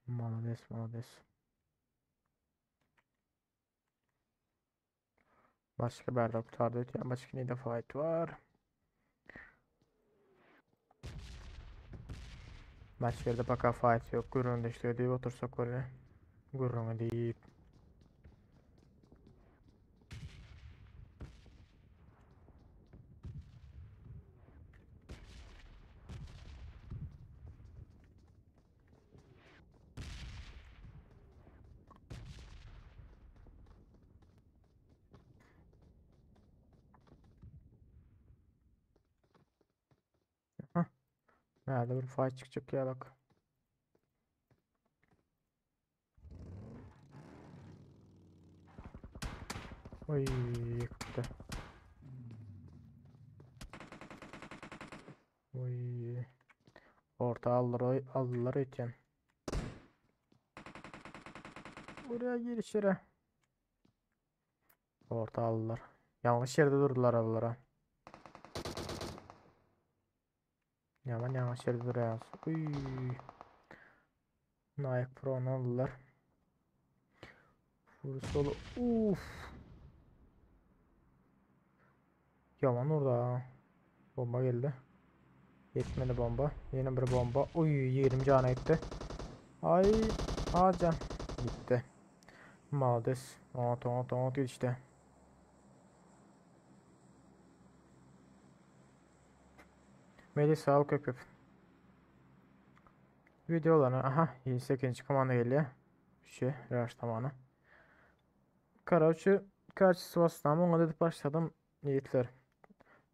Malades, malades. Başga bärde gutardy öýtýän. Başga nirde fight bar? Başga ýerde paka fight ýok. Gürrüňdeşlige diýip otursak bolýar. Gürrüňi diýip. Aha. Nerede bir fight çıkacak ya bak. Oy yıktı. Oy. Orta aldılar, aldılar ötyen. Buraya gir içeri. Orta aldılar. Yanlış yerde durdular aldılar. Yaman yanlış yerde duruyor. Uy. Nike Pro'nu aldılar. Vur solu. Uf. Yaman orada. Bomba geldi. Yetmedi bomba. Yine bir bomba. Uy 20 cana gitti. Ay acan gitti. Maldes. Ot ot ot işte. Melih sağ ol köp köp. Videolarına aha 28. komanda geliyor. Şu rush zamanı. Karaoke karşı bastam ona dedik başladım yiğitler.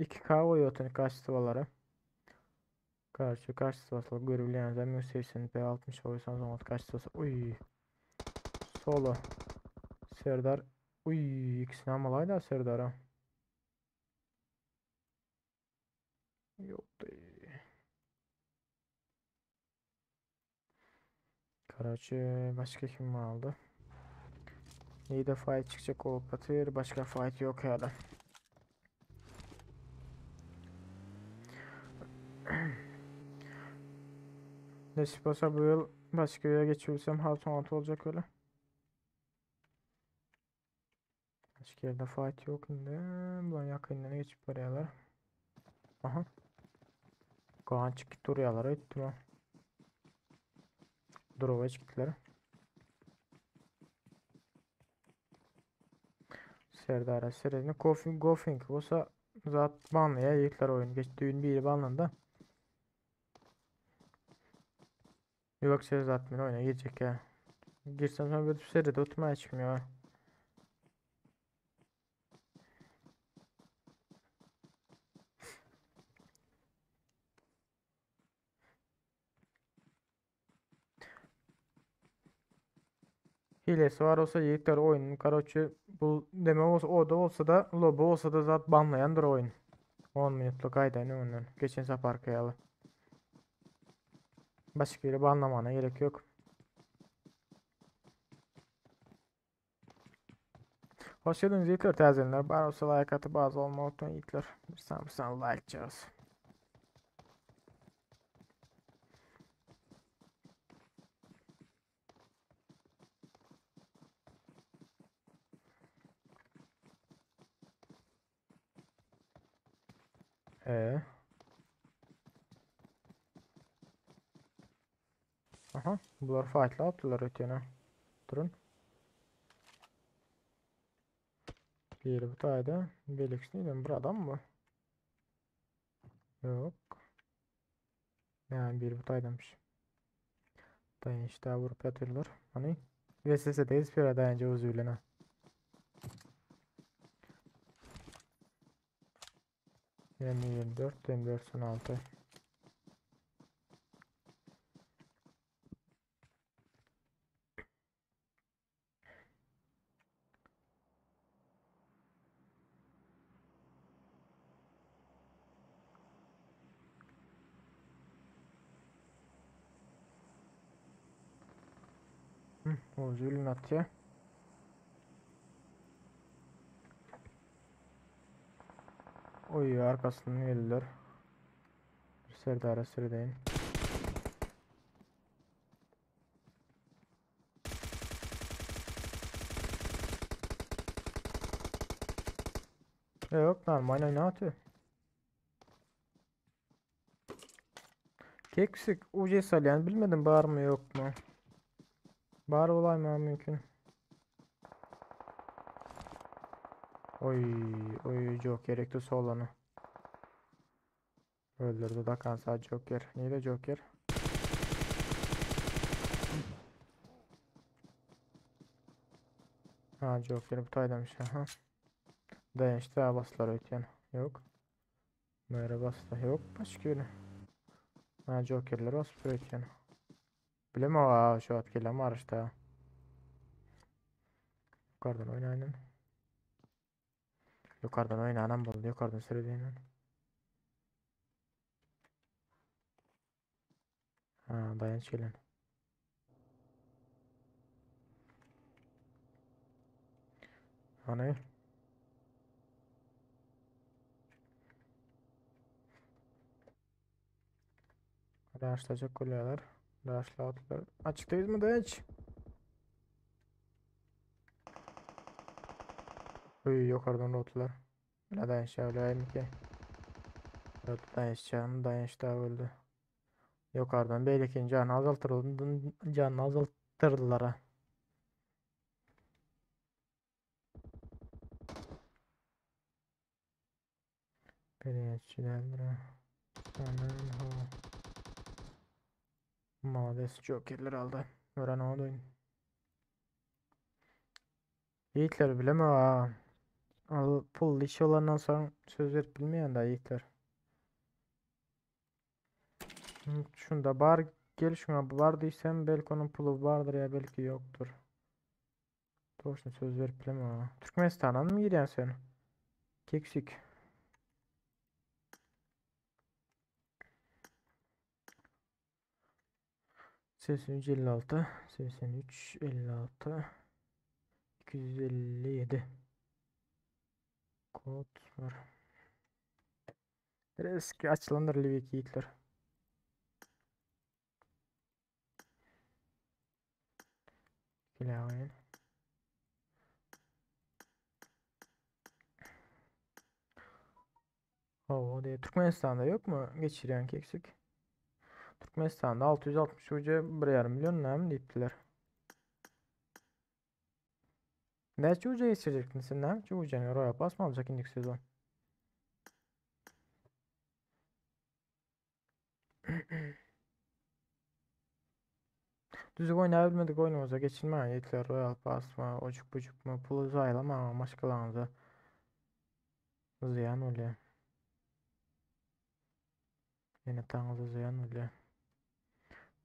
2K koyuyor karşı sıvaları. Karşı karşı sıvası görebilýänizde 1080p 60 koysanız 16 karşı sıvası. Uy. Solo. Serdar. Uy ikisini almalaydı Serdar'a. Yok değil. Karaçı başka kim aldı? İyi de fight çıkacak o patır. Başka fight yok herhalde. Nasip olsa bu yıl başka yere geçiyorsam halk 16 olacak öyle. Başka yerde fight yok indi. Bulan yakından geçip barýarlar. Aha. Kaan çıkıp durýarlar öýtdüm. Durova çıktılar. Serdar Serez'in Goffing Goffing bolsa zat banlaýar ýigitler oyun. Geç düýn biri banlandy. Yok söz atmıyor oyuna girecek ya. Girsem sonra bir seride oturmaya çıkmıyor. Hilesi var olsa yiğitler oyunun karoçi bu deme olsa o da olsa da lobo olsa da zat banlayandır oyun. 10 minutluk ayda ne ondan. Geçen sefer kayalı. Başka yere banlamana gerek yok. Hoş geldiniz yiğitler tazeler. Bar olsa like atıp bazı olmalı unutmayın yiğitler. Bir sen bir sen like çağız. Ee. Aha, bular fightla atdylar ötene. Durun. Biri bu taýda, beýlekisi nirden bir adam mı? Yok. Yani biri bu taýdamış. Daýanç daha vurup ýatyrlar. Hani VSS'deyiz bir dayanca uzuyla. 20 24 24 16. Hı, uzuyla atýar. Oý arkasyndan geldiler. Bir Serdara süredeýin. Yok normal oynatıyor. Keksik UC salyan bilmedim bar mı yok mu? Bar olayma mümkün. Oy oy Joker ekti solany. Öldürdü da kansa Joker. Neydi Joker? Ha Joker bu taydamış ha. Dayançta bastılar ötyen. Yok. Böyle bastı. Yok başka biri. Ha Jokerler basıp ötyen. Bileme ha şu at gelen var işte. Yukarıdan oynayın. Yukarıdan oynanan buldu. Yukarıdan sürüdüğünün. Ha dayanç gelen. Hani? Raşlayacak kuleler. Raşla atlar. Açıktayız mı dayanç? Uy yukarıdan rotlar. Bile dayanç öyle ki. Evet dayanç canım dayanç daha öldü. Yukarıdan beylekin canı azaltırıldı. Canını azalttırdılar ha. Birincilerdir ha. Aman ha. Malades Joker'ler aldı. Öğren oldu oyun. Yiğitler bileme ha. Al pul işi olandan sonra söz verip bilmeyen de yiğitler. Şunda bar gel şuna var diysem belki onun pulu vardır ya belki yoktur. Doğrusu söz verip bileme ha. Türkmenistan'a mı giriyorsun sen? Keksik. 83 56 83 56 257 Kod var. Eski açılandır Livik yiğitler. Ilawen. Oo, diye. Türkmenistan'da yok mu geçiren keksik? Türkmenistan'da 660 ucu 1,5 milyon nam diýipdiler. Näçe uca geçirecektin sen? Näçe uca? Royal Pass mı alacak indiki sezon? Düzük oynayabilmedik oyunumuza geçilme yiğitler Royal Pass mı, ocuk bucuk mu, pulu zaylama maşkalanıza ziyan oluyor. Yine taňyza ziyan oluyor.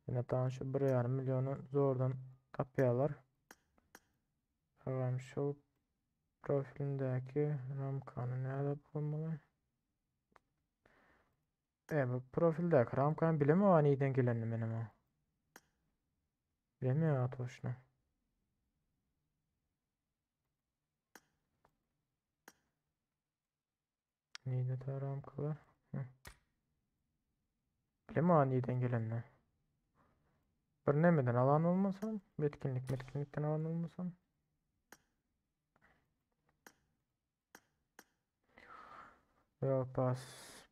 Yine taň şu 1,5 milyonu zordan tapýarlar. Tamam şu profilindäki ramkany näde bolmaly? E bu profildäki ramkany bilemem nirden gelenini menem o. Bilemiyorum toşna. Neydi ta ramkalar? Hı. Bilemem nirden gelenini. Bir nemeden alan olmasam, etkinlik metkinlikten alan olmasam. Yok pas.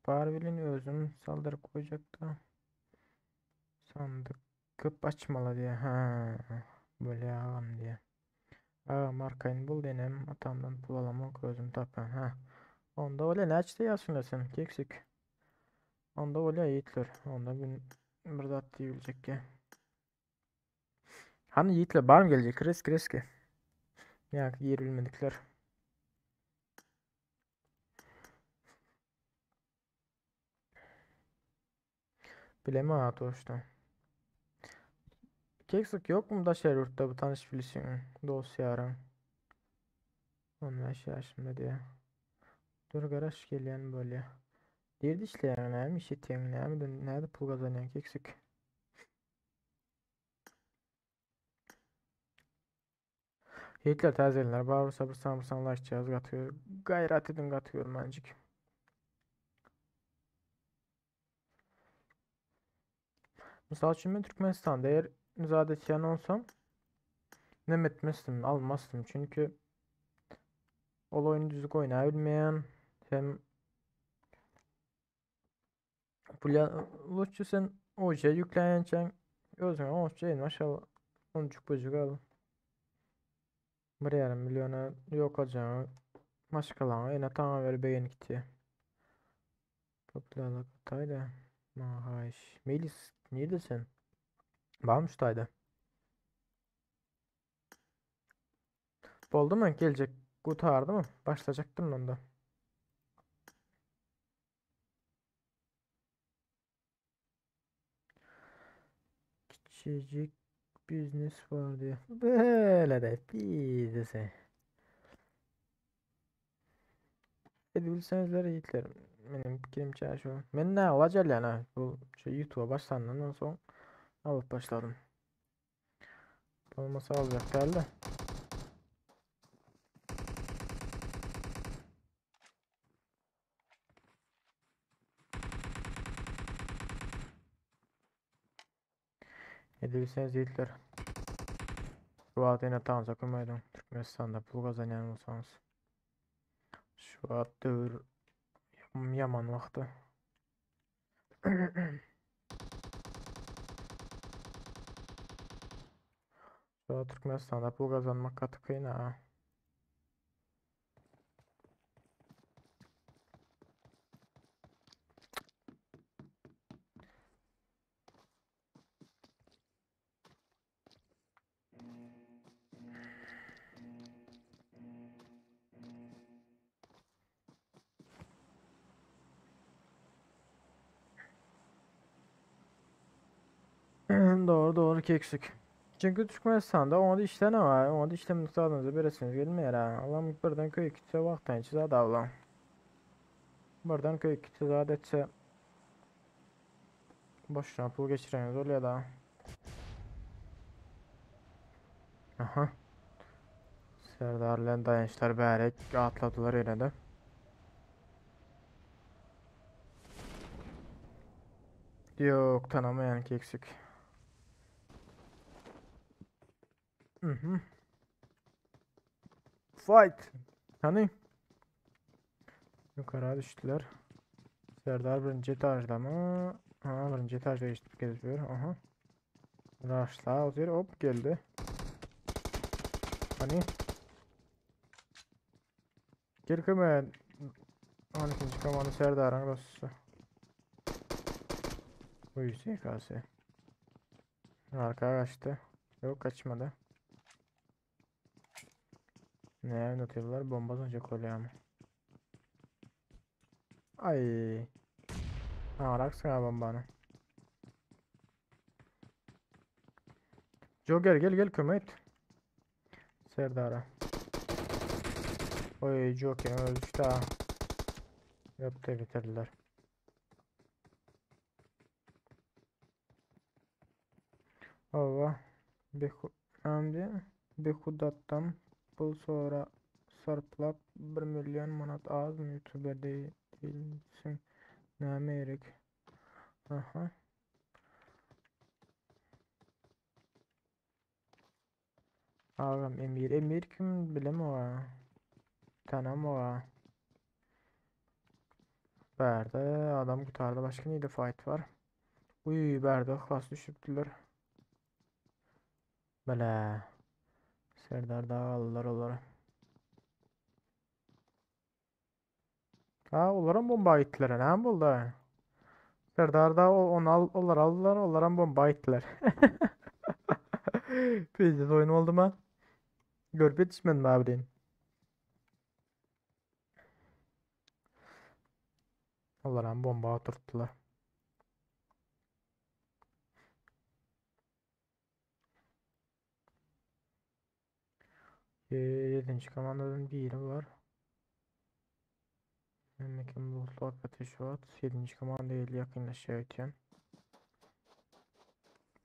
Barbilin özüm saldırıp koyacaktı. Sandık köp açmalı diye. Ha. Böyle ağam diye. Ağam arkayını bul denem. Atamdan pul alamak özüm tapan. Ha. Onda öyle ne açtı ya sen keksik. Onda öyle yiğitler. Onda bir bir zat diyebilecek ki. Hani yiğitler var mı gelecek? Risk riski. Ya yer bilmedikler. Bileme ha toşta. Keksik yok mu da şey yurtta bu tanış bilişin dost yarın. 15 yaşımda diye. Dur garaş gelýän bolýa. Nirde işleýän, näme iş etýän, näme näde pul gazanýan keksik. Yiğitler täzelenler bar bolsa bir san bir san like çyaz gaty gayrat edin gaty görmänjik. Mysal üçin men Türkmenistanda eger zat etýän bolsam nem etmezdim, almazdym. Çünki ol oýny düzük oýnabilmeýän hem pul lutçy sen OJ ýükleýänçäň özüňe oňuşça en başa onjuk böjük al. 1,5 milliona ýok aljagyňa maşgalaňa ene ataňa ber begenip gitýär. Populýarlyk taýda. Maňa haýyş. Melis nirde sen? Barmy şu taýda? Boldumy? Geljek gutardymy? Başlajakdym onda. Kiçijik biznes bar diýýär. Böyle de biznesi. Edebilseňizler ýigitler. Meniň pikirimçe şu. Men näme ajalýan ha. Bu şu YouTube'a başlandan soň alyp başladym. Bolmasa aljak däldi. Edebilseňiz ýigitler. Şu wagt ene tansa kömek ediň. Türkmenistanda pul gazanýan bolsaňyz. Şu wagt döwür ýaman wagty. Şu wagt Türkmenistanda pul gazanmak gaty kyn ha. Doğru doğru keksik. Çünki Türkmenistanda oňa işlene var. Oňa işlemlik zadyňyzy beresiňiz gelmeýär ha. Alam birden köý gitse wagtdan içi zat awlaň. Birden köý gitse zat etse boşuna pul geçireňiz bolýar da. Aha. Serdar bilen daýançlar bärek atladylar ýene-de. Ýok, tanamaýan keksik. Mhm. Fight. Hani? Yukarı düştüler. Serdar birinji etajda mı? Ha, birinji etajda geçip geziyor. Aha. Raşla otyr. Hop geldi. Hani? Gel köme. 12. komanda Serdar'ın dostu. Bu SKS. Arkaya kaçtı. Yok kaçmadı. Ne oynatıyorlar? Bomba sonucu kolye ama. Ay. Ha, raksana bombanı. Joker gel gel kömek et. Serdar'a. Oy Joker öldü daha. Yaptı bitirdiler. Allah. Behu Behudatdan pul sonra sarplap 1 milyon manat azmy youtuber değilsin. Näme gerek? Aha. Agam Emir. Emir kim bilemok. Tanamok. Bärde adam gutardy. Başga nirde fight bar? Uy, bärde yhlas düşüpdiler. Bele. Serdar dagy aldylar olary. Ha, olaram bomba gitdiler. Näme boldy? Serdar da onu al, olar aldylar, olaram bomba gitdiler. Pizdes oyun oldu mu? Görüp yetişmedim abi deyin. Olaram bomba oturttular. Yedinci komandadan biri var. Mekan bulutlu ateş var. Yedinci komanda ile yakınlaşıyor ötüyen.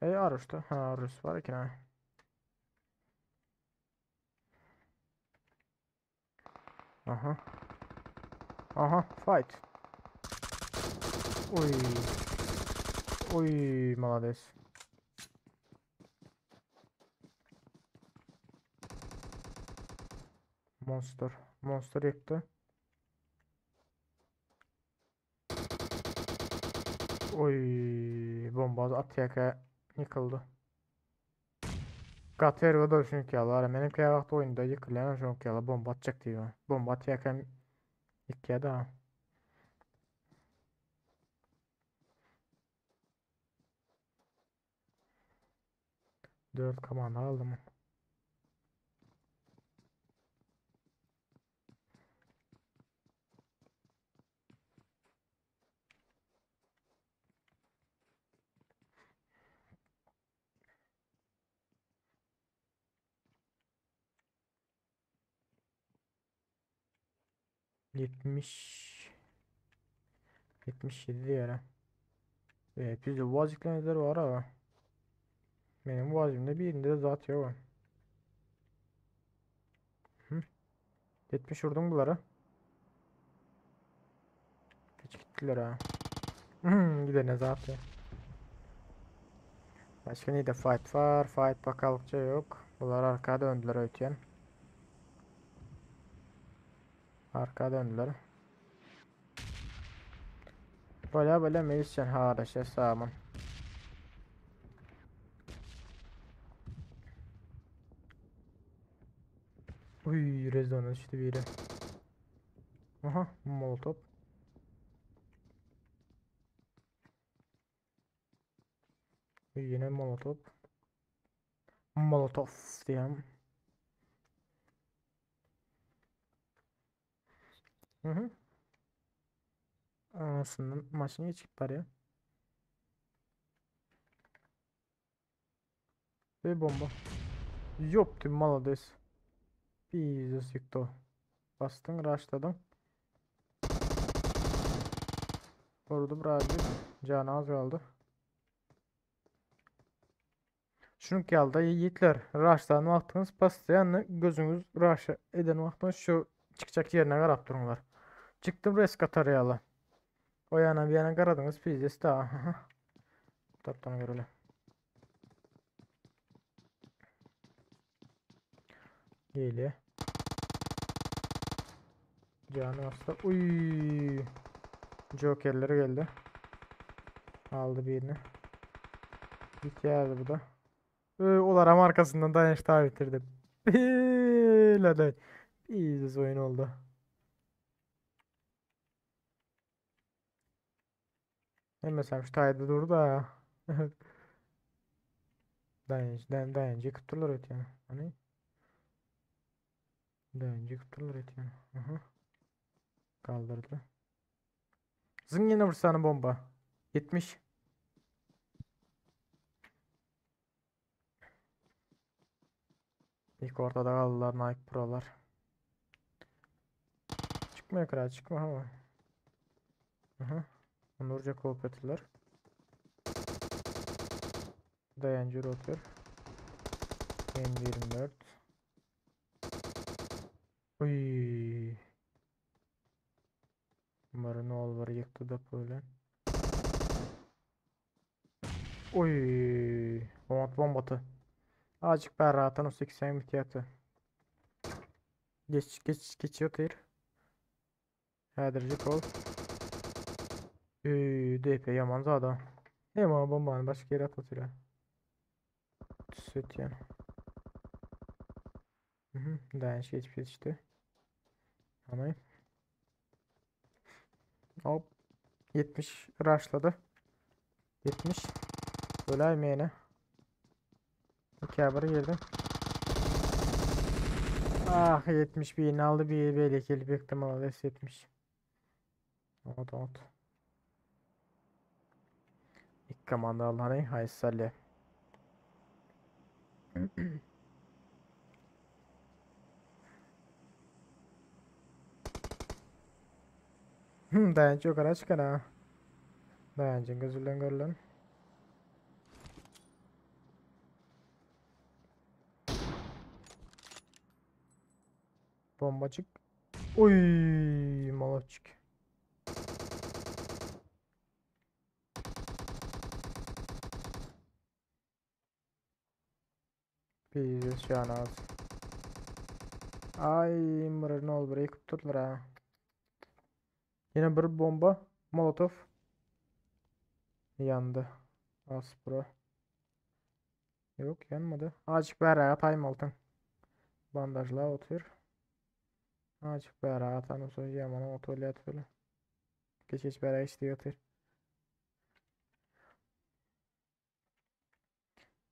E Arus'ta. Ha Arus var ki ha. Aha. Aha fight. Oy. Oý, malades. Monster. Monster ýykdy. Oý, bomba atýaka ýykyldy. Gaty erbet ol şuňky ýaly bar. Menem käwagt oýunda ýykylýan şuňky ýaly bomba atjak diýip. Bomba atýarkam ýykýar da. Dört komanda aldım. 70 77 diýere. E, bizde wajiklenler bar ha. Benim vazimde birinde de zat yok. Hı. 70 vurdum bunlara. Hiç gittiler ha. Gidene zat yok. Başka neydi fight var. Fight bakalımca yok. Bunlar arka döndüler ötyen. Arka döndüler. Böyle böyle meyilsen haraşa sağman. Uy rezona düştü biri. Aha molotov. Yine molotov. Molotov diýem. Hı hı. Aslında maşyn geçip barýar. Bir bomba. Ýop ty malades. Pizdes ýykdy. Basdyň, raşladyň. Vurdu birazcık. Canı az kaldı. Şunuň ýaly-da ýigitler, raşlan wagtyňyz postoýanny gözüňiz raşa eden wagtyňyz şu çykjak ýerine garap duruňlar. Çykdym resk atar ýaly. O ýana bir ýana garadyňyz pizdes da. Aha. Tarapdan göreli. Gelýär. Jany asla. Uy. Jokerleri geldi. Aldı birini. Bitýärdi bu da. Öý, olaram arkasyndan daýanç daha bitirdi. Bile Pizdes oyun oldu. Hemmesem şu taýda dur da. Daýanç, daýanç ýykyp durlar ötýän. Hani? Daýanç ýykyp durlar ötýän. Aha. Kaldırdı. Zın yine bir tane bomba. 70. İlk ortada kaldılar Nike Pro'lar. Çıkma yukarı çıkma ama. Aha. Onurca kooperatifler. Dayancı rotor. M24. Uy. Bunları ne olur yıktı da böyle. Uy. Bomba bombatı. Azıcık berratan o 80 bitýärdi. Geç geç geç otyr. Häzirjik ol. Üy, DP ýaman zada. Hem o bombany başga ýere atyp otyr. Sütýän. Mhm, daýanç geçip ýetişdi. Anay. Hop. 70 rushlady. 70. Öläýme ýene. 2'ye 1 girdim. Ah 71'ini aldı bir beýleki gelip ýykdym aldy 70. Ot ot. İlk komanda aldı hani Haysalli. Daýanç ýokara çykan ha. Daýanjyň gözü bilen görülen. Bombacık. Oy, molotçuk. Pizdes ýanaz. Ay, bir nol bir ýykyp durdular ha. Ýene bir bomba, molotow. Ýandy. Aspro. Ýok, ýanmady. Azjyk bäräge ataýym altyn. Bandajlap otyr. Azjyk bäräge atanym soň ýaman ot bolýar böyle. Geç geç bäräge içdi otyr.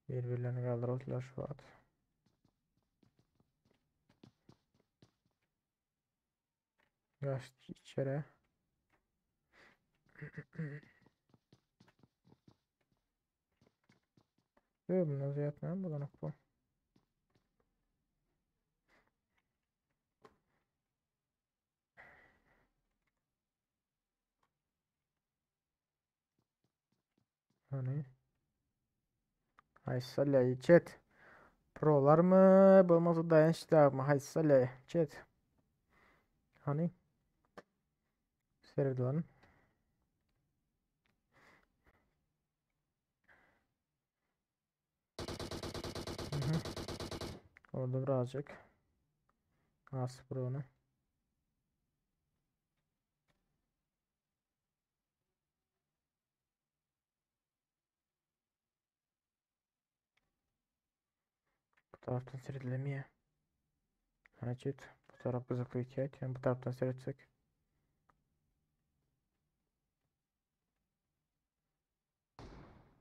Bir-birlerini galdyrypdylar şu wagt. Gaçdy içeri. Yok bundan ziyade ne bulanık bu. Hany? Haýsy chat? Prolarmy, bolmasa daýançlarmy? Haýsy chat? Hany? Seredilen. Mhm. Orada birazcık. Az onu. Bu taraftan seyredilemiyor. Hareket. Bu taraf gyzykly hikaýat. Yani bu taraftan seyretsek.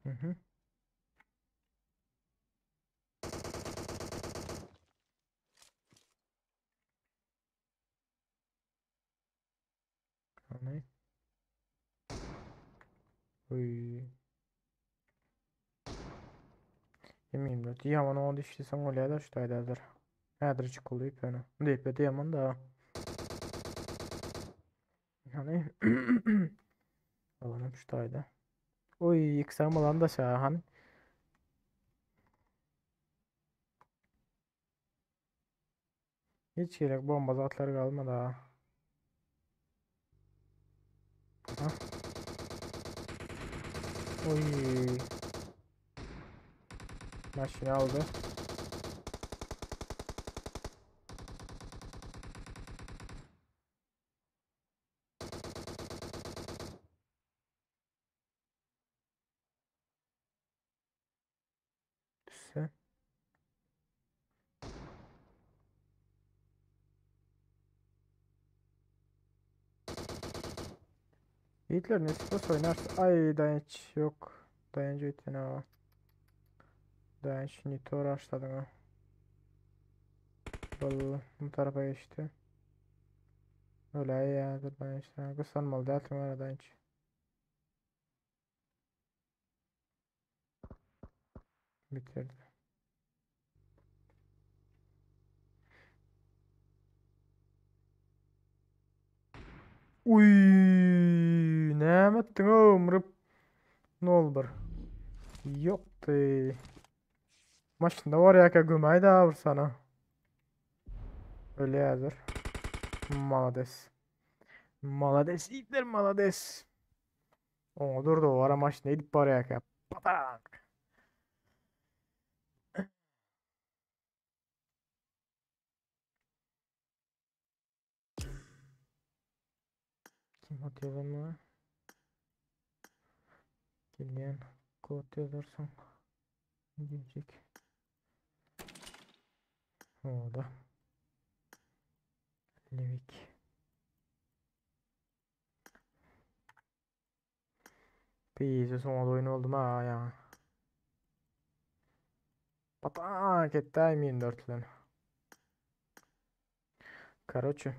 Mhm. Hany? Uy. Ýemeyim de. Diýaman onu düşdüsen bolýar da şu taýdadyr. Häzir çykyly ýöne. Diýip diýaman da. Hany? Alanım şu taýda. Oy, iksam alan da şahan. Hiç gerek bomba zatlar galmady ha. Aha. Oy. Maşını aldy. Düşse. Yiğitler ne sıkı oynarsa. Ay dayanç yok. Dayancı ötene o. Dayanç nito rushladın ha. Bol bu tarafa geçti. Öyle ya dur dayanç. Kısanmalı değil mi dayanç? Bitirdi. Uy, näme etdiň ömrüp? Nol bir. Ýokdy. Maşynda bar ýa gömäý da bir sana. Öyle ýazyr. Malades. Malades itler malades. Oňa durdy o ara maşynda edip barýarka. Patak. Kim atıyor bunu? Gelýän kod ýazarsyň. Geljek. Orada. Livik. Pizza soňa oýun oldum ha ya. Patak etdi M24 bilen. Karoçe.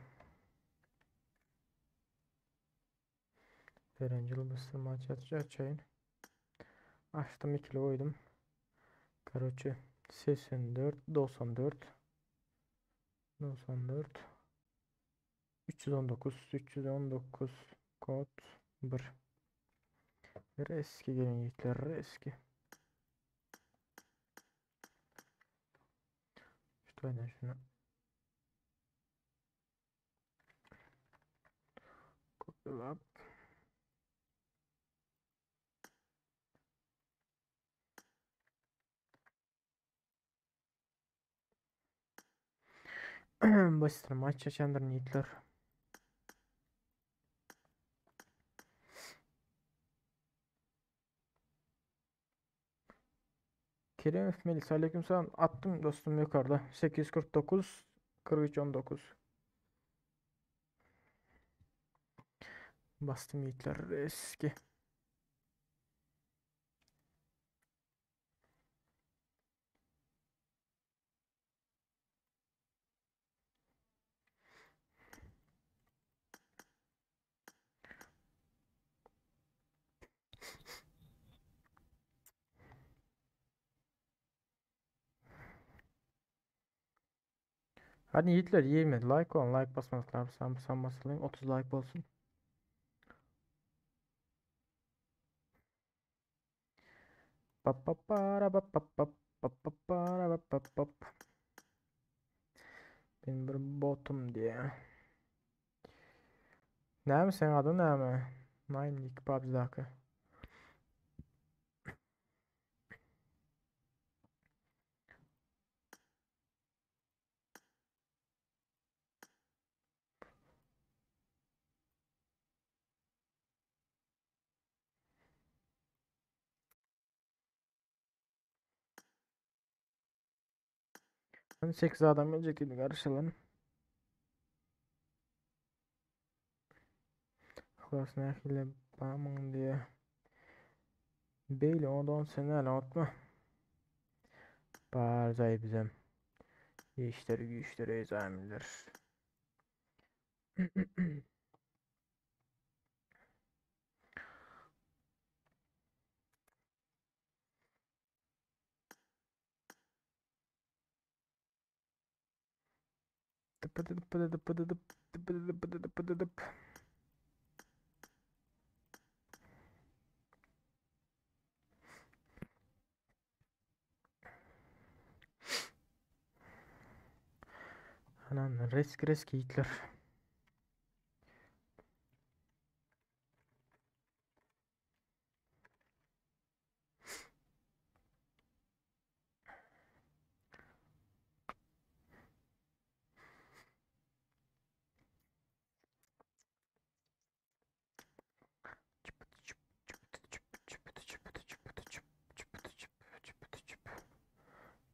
Birinci bastırma açayım. Açtım ikili koydum. Karoçe 84 94 94 319 319 kod 1 Eski gelin yiğitler eski. Şu aynen şunu. Kopyalap. Bastır maç çeçendir niyetler. Kerimov Melis aleykümselam attım dostum yukarıda. 849 43 19. Bastım yiğitler eski. Hadi yiğitler 20 like on like basmak lazım. Sen, sen basılayım 30 like olsun. Pa pa para pa pa pa pa pa para pa pa pa. Benim bir botum diye. Näme sen adın näme? Nine Nick PUBG'daki. Hani 8 adam gelecek dedik karşılan. Halas nähili bamyň diye. Beyle ondan sene atma. Barzay bizem. İşleri güçleri ezamiler. Tıpı tıpı tıpı tıpı tıpı tıpı tıpı tıpı. Anan risk risk yiğitler.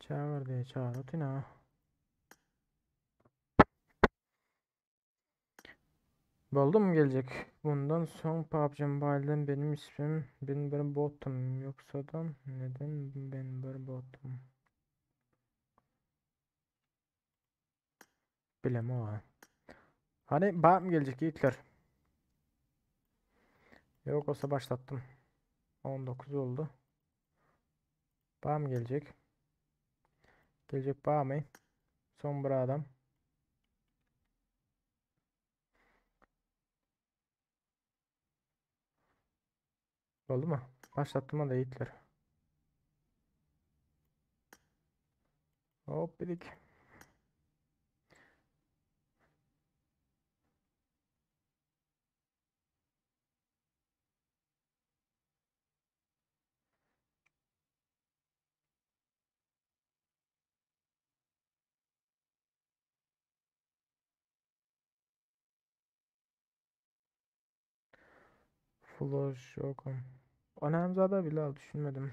Çağır diye çağır otina. Boldu mu gelecek? Bundan son PUBG Mobile'den benim ismim ben bir botum yoksa da neden ben bir botum? Bilem o. Hani bana mı gelecek yiğitler? Yok olsa başlattım. 19 oldu. Bana mı gelecek? Gelecek bana mı? Son bir adam. Oldu mu? Başlattım da yiğitler. Hop dedik. Flash yokum. Önemzade bile düşünmedim.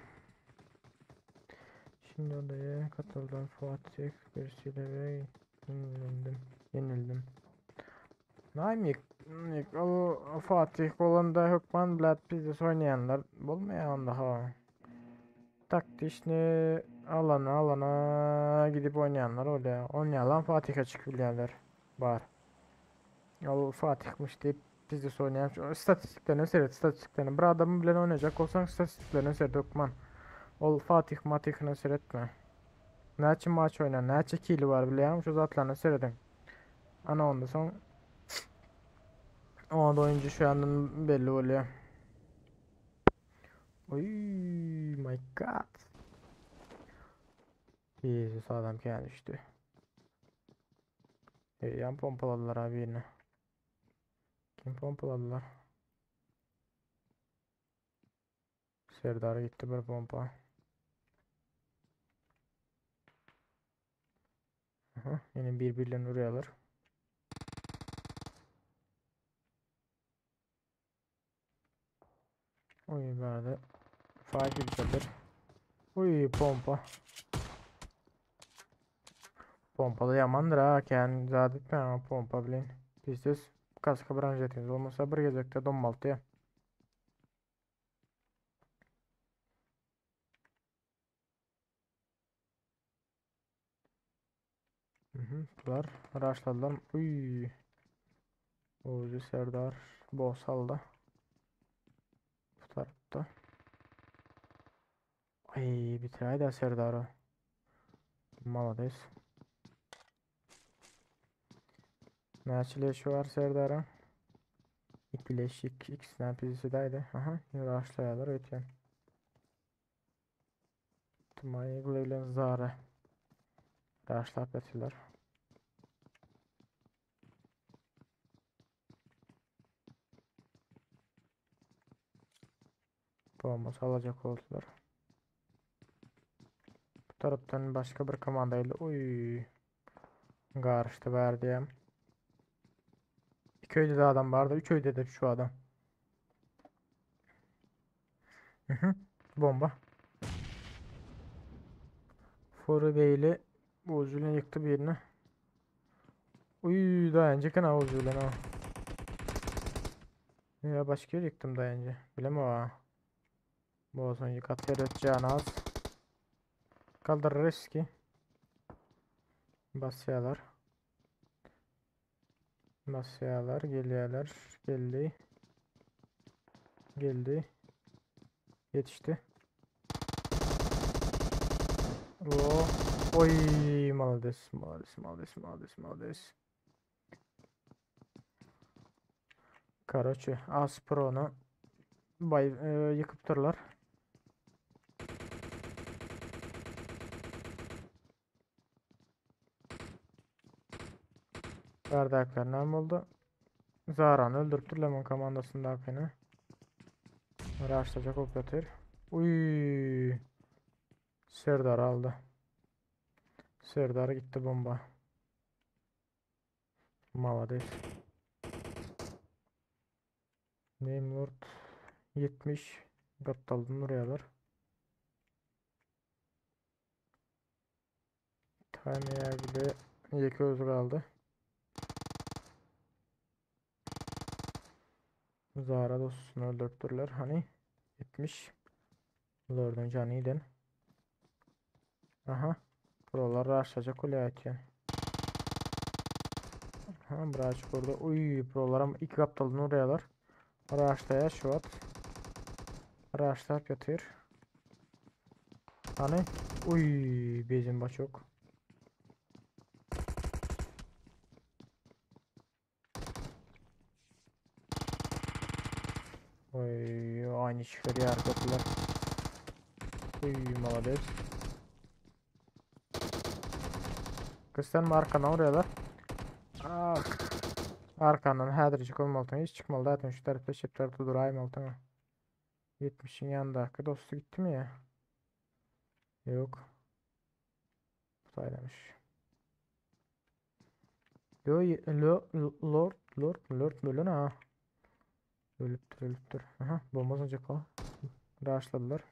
Şimdi odaya katıldım. Fatih birisiyle ve yenildim. Yenildim. Naim o Fatih bolanda hökman bilet bizde oynayanlar bolmayan daha. Taktişni alana alana gidip oynayanlar oluyor. Oynayanlar Fatih açık bilýärler bar. O Fatihmiş deyip bizde oynayan istatistiklerine seyret istatistiklerine. Bir adamı bilen oynayacak olsan istatistiklerine seyret hökman. Ol Fatih Matih'ine seyretme. Näçe maç oynar, näçe kili var bilýän şu zatlaryny seyredin. Ana onda son o da oyuncu şu andan belli oluyor. Oy my god. Jesus adam kendi düştü. E, yan pompaladılar abi yine. Kim pompaladılar? Serdar gitti bir pompa. Aha, ýene bir-birlerini urýarlar. Oý bärde fight gidipdir. Uy pompa. Pompa da ýamandyr ha, kän zat etmäň pompa bilen. Pizdes kaska branžetiňiz bolmasa bir gezekde dommaltýa. Mhm, bular raşladylar. Uy. Ozi Serdar boss aldy. Bu tarapda. Ay bitiräýdä Serdary. Malades. Näçe leşi bar Serdaryň? 2 leş, 2 ikisinden birisi däýdi. Aha, raşlaýarlar öýtýän. Tümay bilen Zara. Raşlap ýatyrlar. Bomba salacak oldular. Bu tarapdan başga bir komandayla oy garıştı verdi. İki öýde de adam vardı. Üç öýde de şu adam. Hı hı. Bomba. Furu Beyli bu uzun yıktı birini. Uy dayanacak ana uzun ha. Ya başka yer yıktım dayanca. Bilem o. Bu olsun yıkat yaratacağını az. Kaldır riski. Basýarlar. Basýarlar, gelýärler. Geldi. Geldi. Yetişti. Oo. Oy, malades, malades, malades, malades, malades. Karoçe, Aspro'nu bay e, ýykypdyrlar. Bärdäkiler näme boldy? Zarany öldüripdir Lemon komandasyndakyny. Raşlajak bolup ýatyr. Uy. Serdar aldy. Serdar gitdi bomba. Malades. Name Lord 70 gapdaldan urýarlar. Time bile ýeke özi galdy. Zara dostuny öldüripdirler. Hani 70. Lord'un jany Aha. Buralar raşlajak bolýar aýtýan. Aha, birazcık orada. Uy, buralara iki gapdaldan urýarlar. Raşlaýar şu wagt. Raşlap ýatyr. Hany? Uy, bezin baçok. Oy, aynı çıkarıyor arkadaşlar. Uy, malades. Gösterme arkandan vuruyorlar. Ah. Arkandan häzirjik olmalydyň hiç çykmaly zaten şu tarapda çep tarapda duraýmalydyň. 70-iň ýanyndaky dosty gitdimi ýa? Ýok. Saýlamış. Lo, lo, lord, lord, lord ölen ha. Ölüpdir, ölüpdir. Aha, bomba zyňjak o. Raşladylar.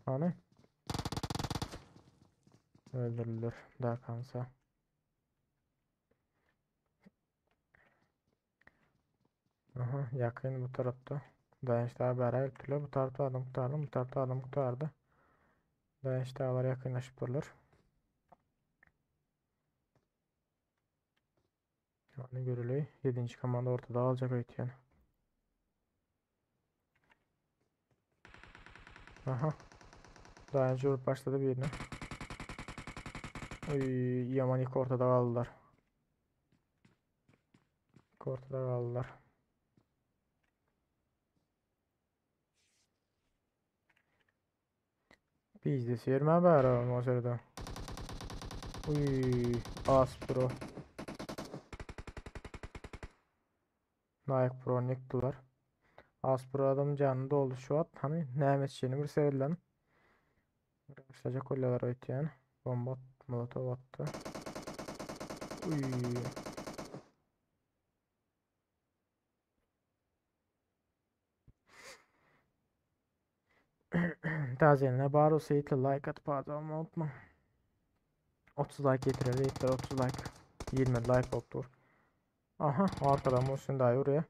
Hany? Öldürdüler. Darkansa. Aha, ýakyn bu tarapda. Daýanç dagy bära gelipdirler. Bu tarapda adam gutardy, bu tarapda adam gutardy. Daýanç daglar ýakynlaşypdyrlar. Ýagny göreli. 7-nji komanda ortada galjak öýtýän. Aha. Daýanç urup başlady birini. Uy, ýaman ilk ortada galdylar. İlk ortada galdylar. Bizde serme bäri o serde. Uy, Aspro. Nike Pro ýykdylar. Aspro adam janyny doldy şu wagt. Hany näme etjegini bir seredilen. Başlayacak kolyalar öýtýän. Bomba molotov atdy. Uy. Täzelenler bar bolsa ýitli like atyp ada olmagy unutmaň. 30 like ýetireli ýitler 30 like. 20 like bolup dur. Aha, arkadan Muhsin daýy urýar.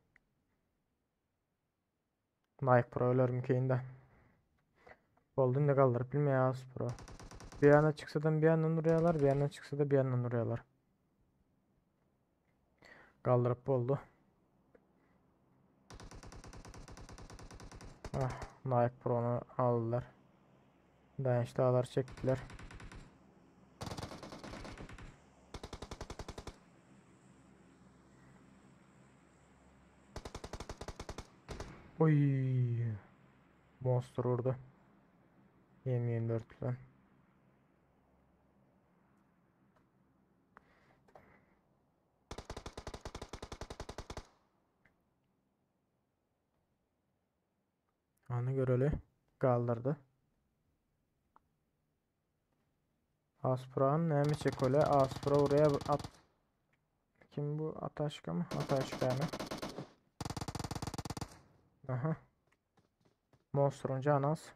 Nike Pro ölerim keýinde. Boldy indi galdyryp bilmeýär Pro. Bir ýana çyksa-da bir ýandan urýarlar, bir ýandan çyksa-da bir ýandan urýarlar. Galdyryp boldy. Ah, Nike Pro'nu aldylar. Dayanç dağlar çektiler. Oy. Monster vurdu. 20-24 bilen. Anı göreli. Kaldırdı. Aspran näme çekole? Aspra oraya at. Kim bu? Ataşka mı? Ataşka mı? Aha. Monster'ın canı az.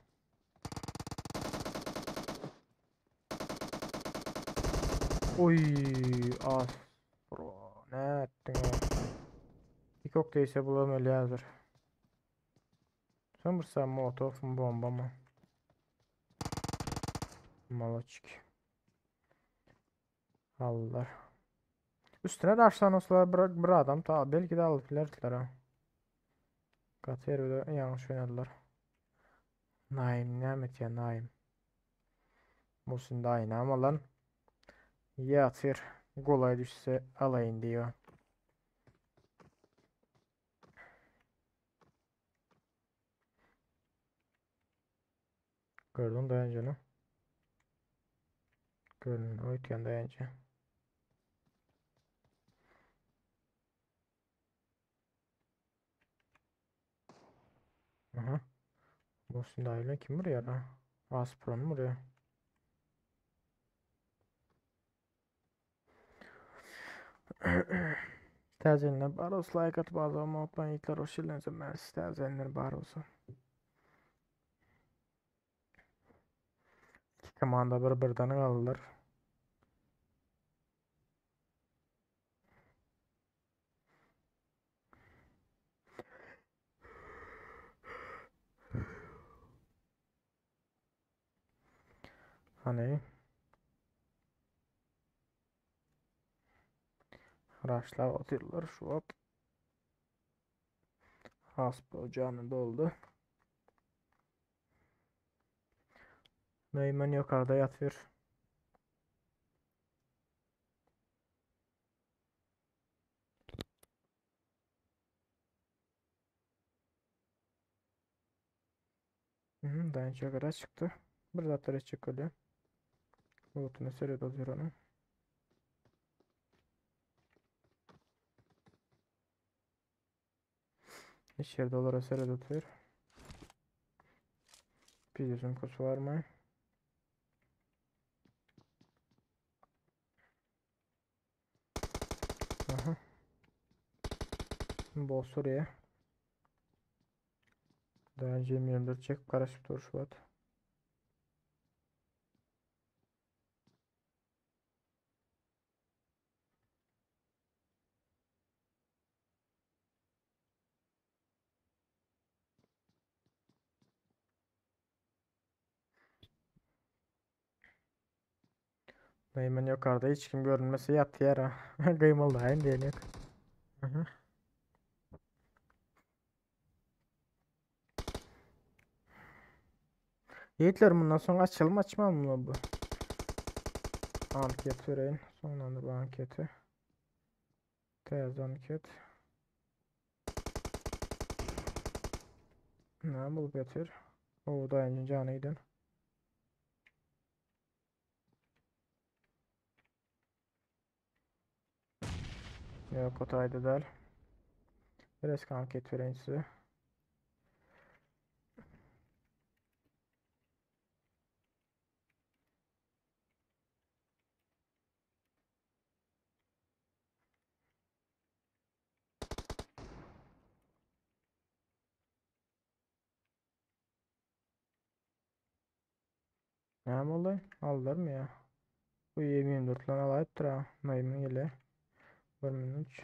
Oy, Aspro. Ne ettin o? Bir kokteyse bulam öyle hazır. Sen bu sen molotov mu bomba mı? Maloçik. Aldılar. Üstüne daşlan olsalar bir, bir adam ta belki de alıp bilerdiler ha. Katı de yanlış oynadılar. Naim ne ya Naim. Muhsin de aynı ama lan yatır. Kolay düşse alayın diyor. Gördün dayancını. Gördün ötken dayancı. Aha. Muhsin dahil kim vuruyor ha? Aspron mu vuruyor? Täzelenler bar olsa like atyp agza bolmagy unutmaň ýigitler hoş geldiňiz mersi täzelenler bar olsa. İki komanda bir birden galdylar. Hani Raşlar atıyorlar şu an. Haspa ocağını doldu. Neyman yukarıda yatıyor. Hı -hı, daha önce kadar çıktı. Bir zaten çıkıyor. Bulutunu seyrediyor onu. Hiç yerde olara seyrediyor. Bir yüzüm kusu var mı? Aha. Boss oraya. Daha önce 24 çek karışıp dur Şubat. Neyman yukarıda hiç kim görünmese yat yere. Kıymalı aynı değil yok. Aha. Yiğitler bundan sonra açalım açmam mı bu? Anket vereyim. Sonlandır bu anketi. Tez anket. Ne bulup yatıyor? O da önce canı giden. Yok o tayda değil. Biraz anket vereyim size. Näme boldy? Aldylarmy ýa? Bu M24 lan alaýypdyr ha. Naýmyn gelýär. 1 minut.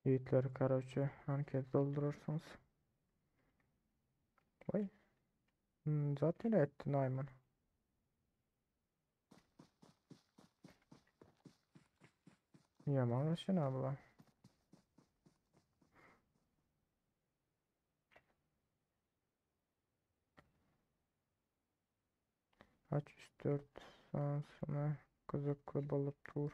Ýigitler karoçe anket doldurarsyňyz. Oý. Hmm, zat nire etdi Naýman? Ýaman gaçýan abla. Kaç 3-4 sansına gyzykly bolup dur.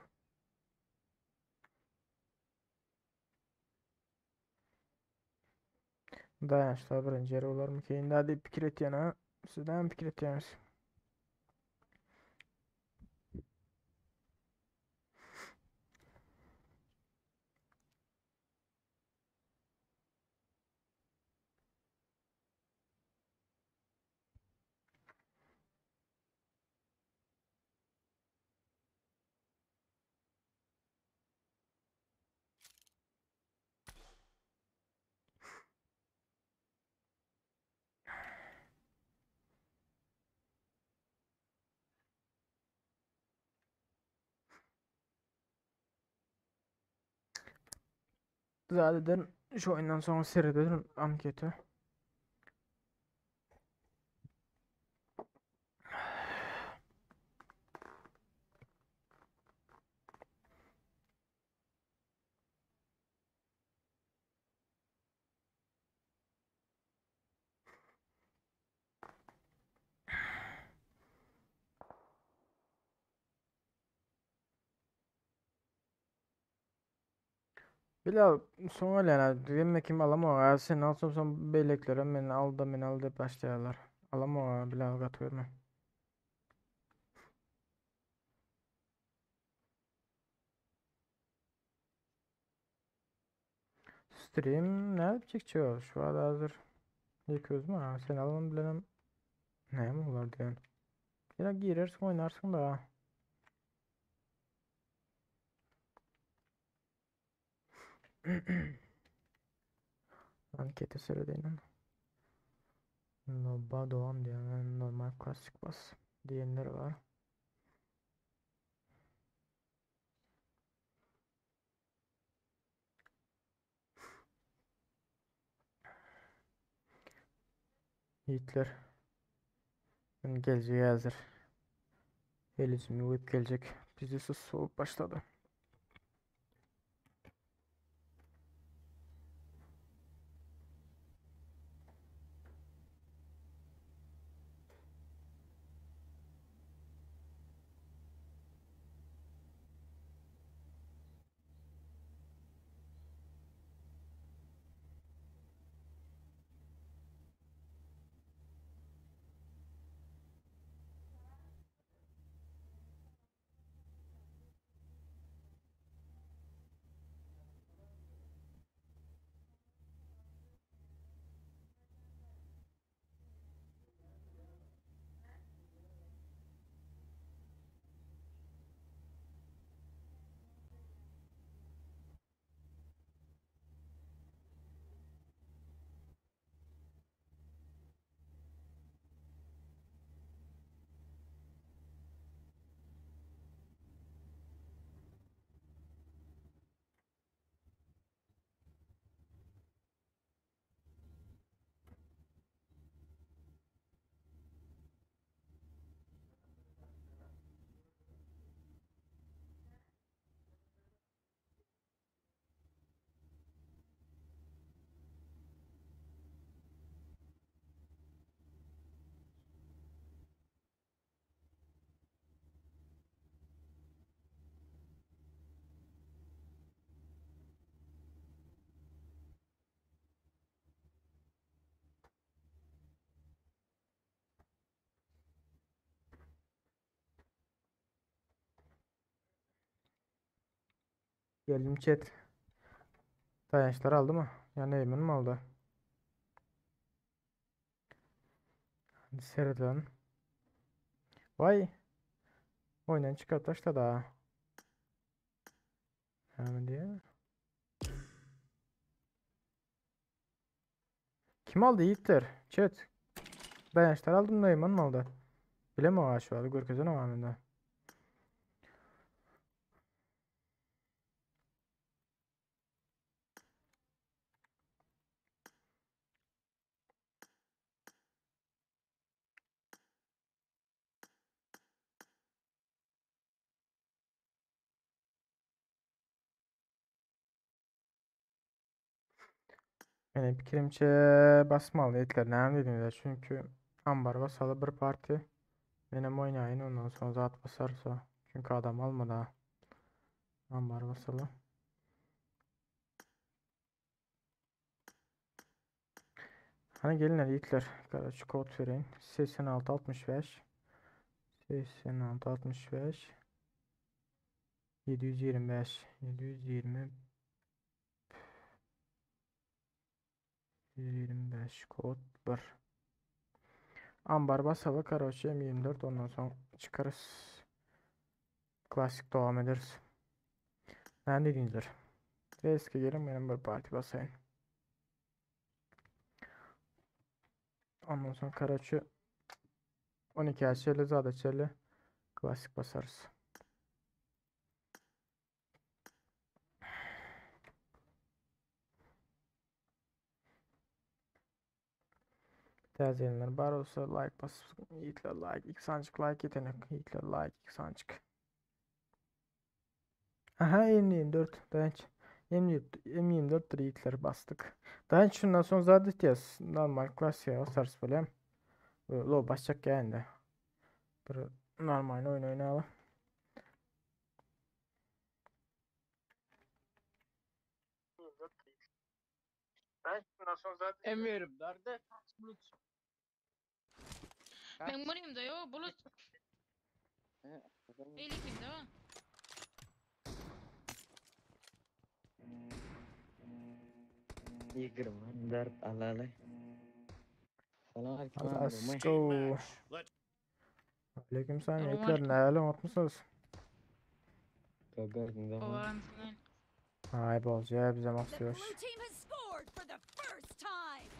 Daýançlar birinji ýer bolarmy keýin da diýip pikir etýän ha. Siz näme pikir etýäňiz? Zaten şu oýundan soň serederin ankete. Bilal soň gelýän hemme kim alamok a sen alsaň soň beýlekilerem meni al da meni al diýip başlaýarlar. Alamok a Bilal gaty görme. Stream nädip çekjek ol? Şu wagt hazir ýeke özüm a sen alman bilenem näme bolar diýen. Ýa girersiň oýnarsyň da. Ankete seredeýin. Noba dowam diýen normal klasik bas diýenler bar. Ýigitler. Men geljek häzir. Elizimi goýup geljek. Bizde sus bolup başlady. Geldim chat. Daýançlar aldy mı? Ýa Neýman mı aldy? Sereden. Vay. Oýundan çykaryp taşlady ha. Näme diýýär? Kim aldy ýigitler? Chat. Daýançlar aldym Neýman mı aldy? Bilemok ha şu wagt görkezen oňa mende. Meniň pikirimçe basmaly etler näme diýdiňizler çünki ambar basaly bir parti menem oýnaýyn ondan soň zat basarsa çünki adam almada ambar basaly. Hani gelinler yiğitler. Karaç kod verin. 86 65 86 65 725 720 125 kod 1 Ambar basaly karoçe M24 ondan soň çykarys. Klasik dowam ederiz. Näme diýdiňizler? Eski gelin benim bir parti basayın. Ondan sonra karaçı 12 açeli zada çeli klasik basarız. Täze gelenler bar bolsa like basyp ýitler like iki sanjyk like ýetenek ýitler like iki sanjyk. Aha M24 dayanç. M24 M24 ýitler basdyk. Dayanç şundan soň zat etýäs. Normal klassiýa basarys bolýam. Lo basjak ýa Bir normal oýun oýnaly. Emirim nerede? Bulut. Men bunimde yo bulut. Elikimde o. 24 alaly. Salam aleyküm abi. Let's go. Let's Aleyküm selam Salam yiğitler. aleyküm. Näle unutmuşsunuz? Gördüm Owansyn. Ay bolja bize The mahsus. blue team has scored for the first time.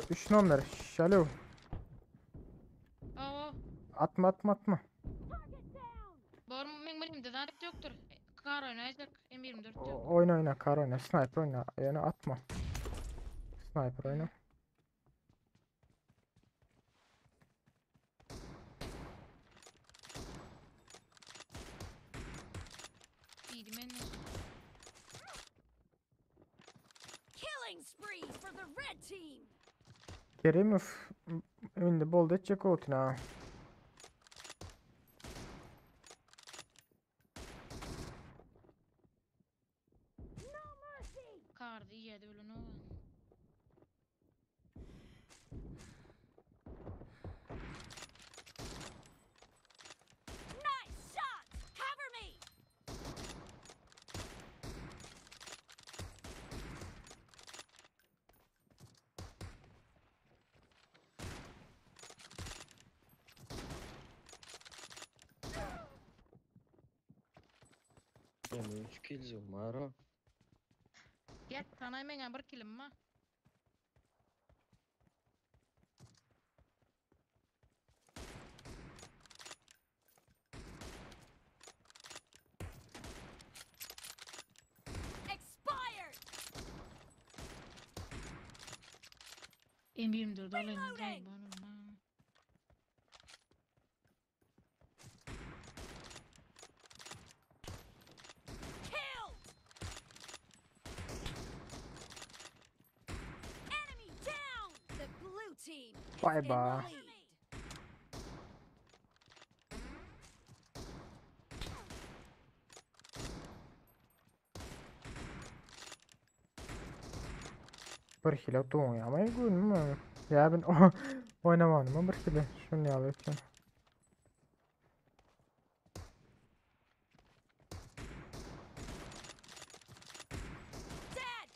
3 nomer. Şalo. Awa. Atma atma atma. Target down. Bor men bunimde zat ýokdur. Kar oýnaýjak M24 ýok. Oyna oyna kar oyna. Sniper oyna. Yani atma. Sniper oyna. Diýdim men. Killing spree for the red team. Kerimov indi boldy etjek otuna. No mercy. Kar diýýärdi bilen o. Nice shot. Cover me. Yani 3 kill zumara. Gel sana men bir kilim ma. Expired. M24 alayım. Reloading. Killed. Enemy down. The blue team is Bye in the bye. lead. Bir kilo tuğun ama gün Ya ben oynamadım ama bir kilo. Şunu alıyorum. Dead.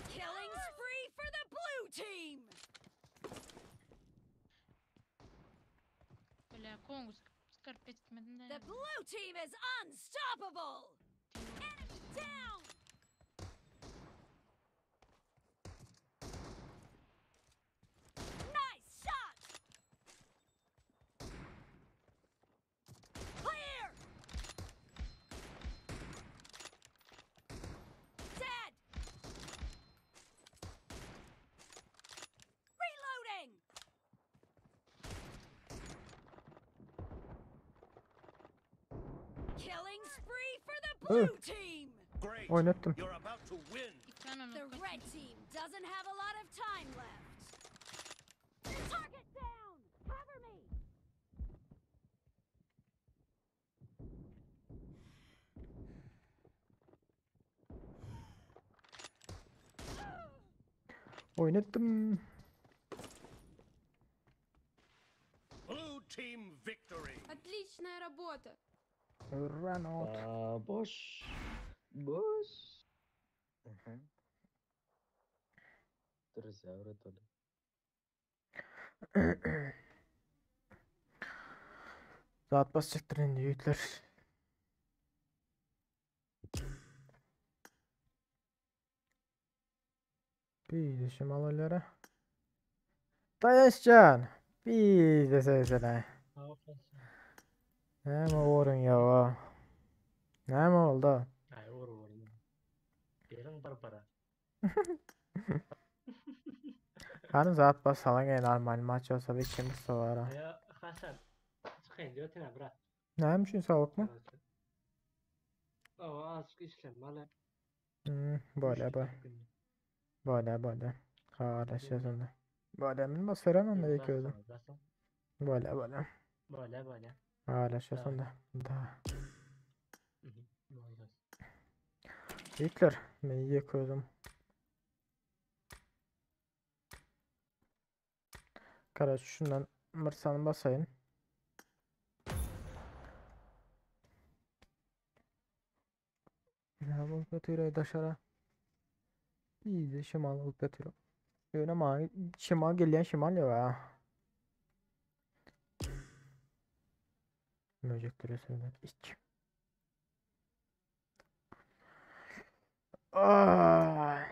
Killing spree for the Dä, Kongo çykaryp etmedim The dä. blue team is unstoppable. Enemy down. Nice shot. Clear. Dead. Reloading. Killing spree for the blue team. Great. Oynatdım. You're about to win. Ekrana The nokta red team doesn't have a lot of time left. Target down! Cover me! Oynatdım. Blue team victory. Отличная работа! Run out. Aa, boş. Boş. Aha. Друзья, doly. Zat basjakdyr indi ýigitler. Bir de şimal olara. Daýançjan. Bir de söýsene. Näme orun ýa? Näme oldu? Ay vur vur. Gelin barbara. Hany zat basalan gel normal maç bolsa da ikimiz sowara. Ya Hasan. Çıkayım diyor tine bırak. Näme üçin sowukmy? O azıcık işlem malı. Hmm, bolýa bolýa. Bolýa bolýa. Habarlaşýas onda. Bolýa men basaryn onda ilki özüm. Bolýa bolýa. Böyle böyle. Habarlaşýas Tamam. onda. Da. Böyle. Ýigitler, men ýeke özüm. Karaç şundan bir basaýyn. Ne bolup ýatyr daşara? Bir şimal bolup ýatyr. Ýöne maňa şimal gelýän şimal ýok ha. Möjekleri söyler iç. Ay.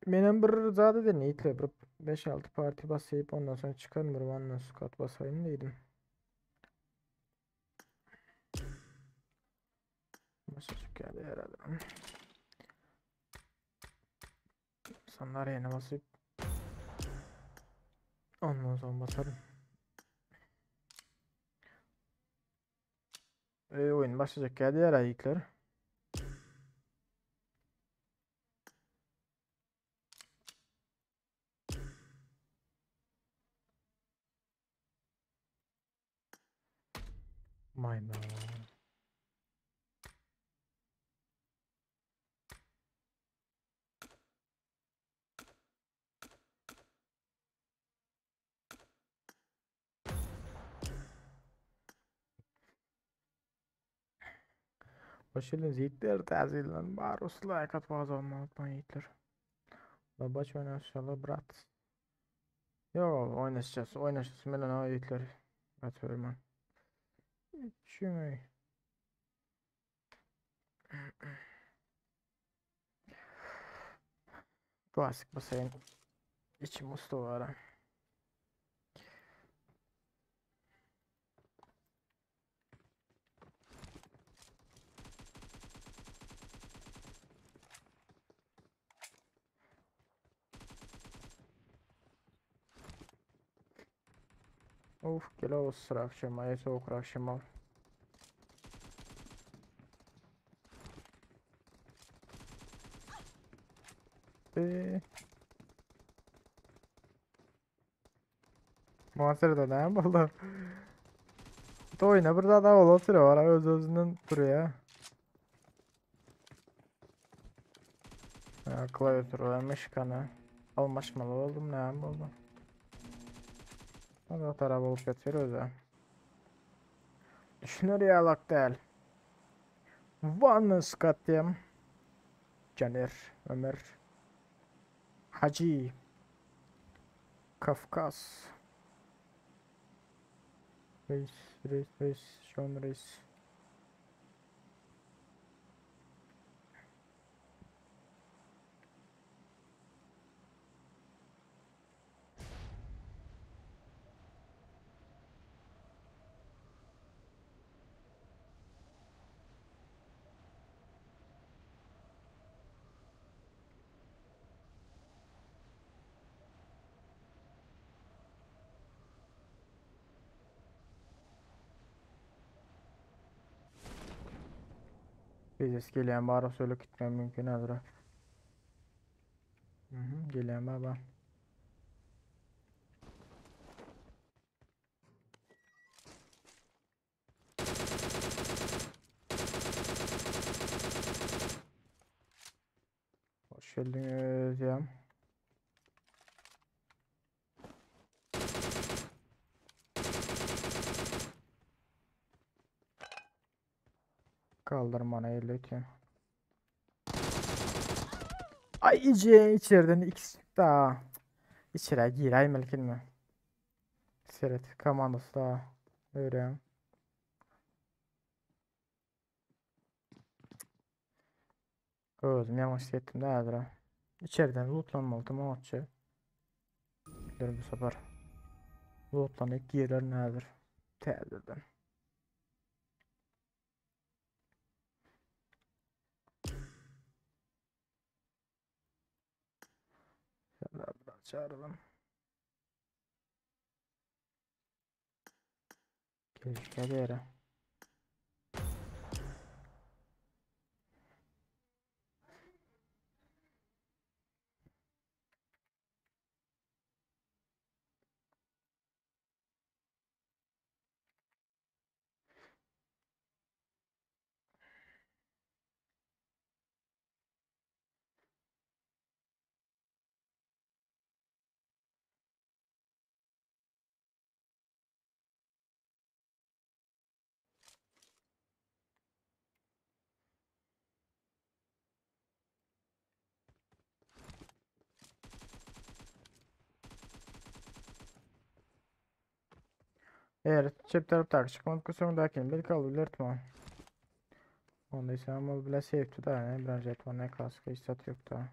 Menem bir zat eden ýitle bir 5-6 parti basyp ondan sonra çıkarım bir one squad basayım dedim. Basacak geldi herhalde. İnsanlar yine basıp ondan sonra basarım. E, oyun başlayacak geldi herhalde yiğitler. Maymun. Hoş geldiniz yiğitler. Tazirlen Barus like atmaz olmalı unutmayın yiğitler. Babaç oynaşalım brat. Yo oynaşacağız. Oynaşacağız. Melen o yiğitler. Atıyorum ben. İçime. Klasik basayım. İçim usta var. Of gele o sıra akşam ay soğuk akşam al. Ee, Muhasebede ne oldu? Toyna burada da ol oturuyor var öz özünden duruyor. Ya klavyaturalar myşkany almaşmaly boldum näme boldy? O taraf bolup ýatyr özi. Düşüner ýalak däl. Vanna Scott diýem. Caner, Ömer. Hajy. Kafkas. Reis, reis, reis, Şon reis. Biznes gelýän bara söyle gitmem mümkin häzir. Mhm, gelýän baba. Hoş geldiniz ya. Kaldırmana elli Ay iyice içeriden ikisi çıktı ha. İçeri girey mi? Seret komandosu da öyle. Özüm yanlış ettim de häzir. İçeriden lootlanmalı maçı. Bu sefer. Lootlanıp girer häzir. Täzeden. Şöyle biraz çağıralım. Gel yere. Eğer çep tarafta çıkmadık kusurundaki bir kaldı tutma. Onda ise ama bile safety da ne biraz jeton ne kaskı hiç sat yok da.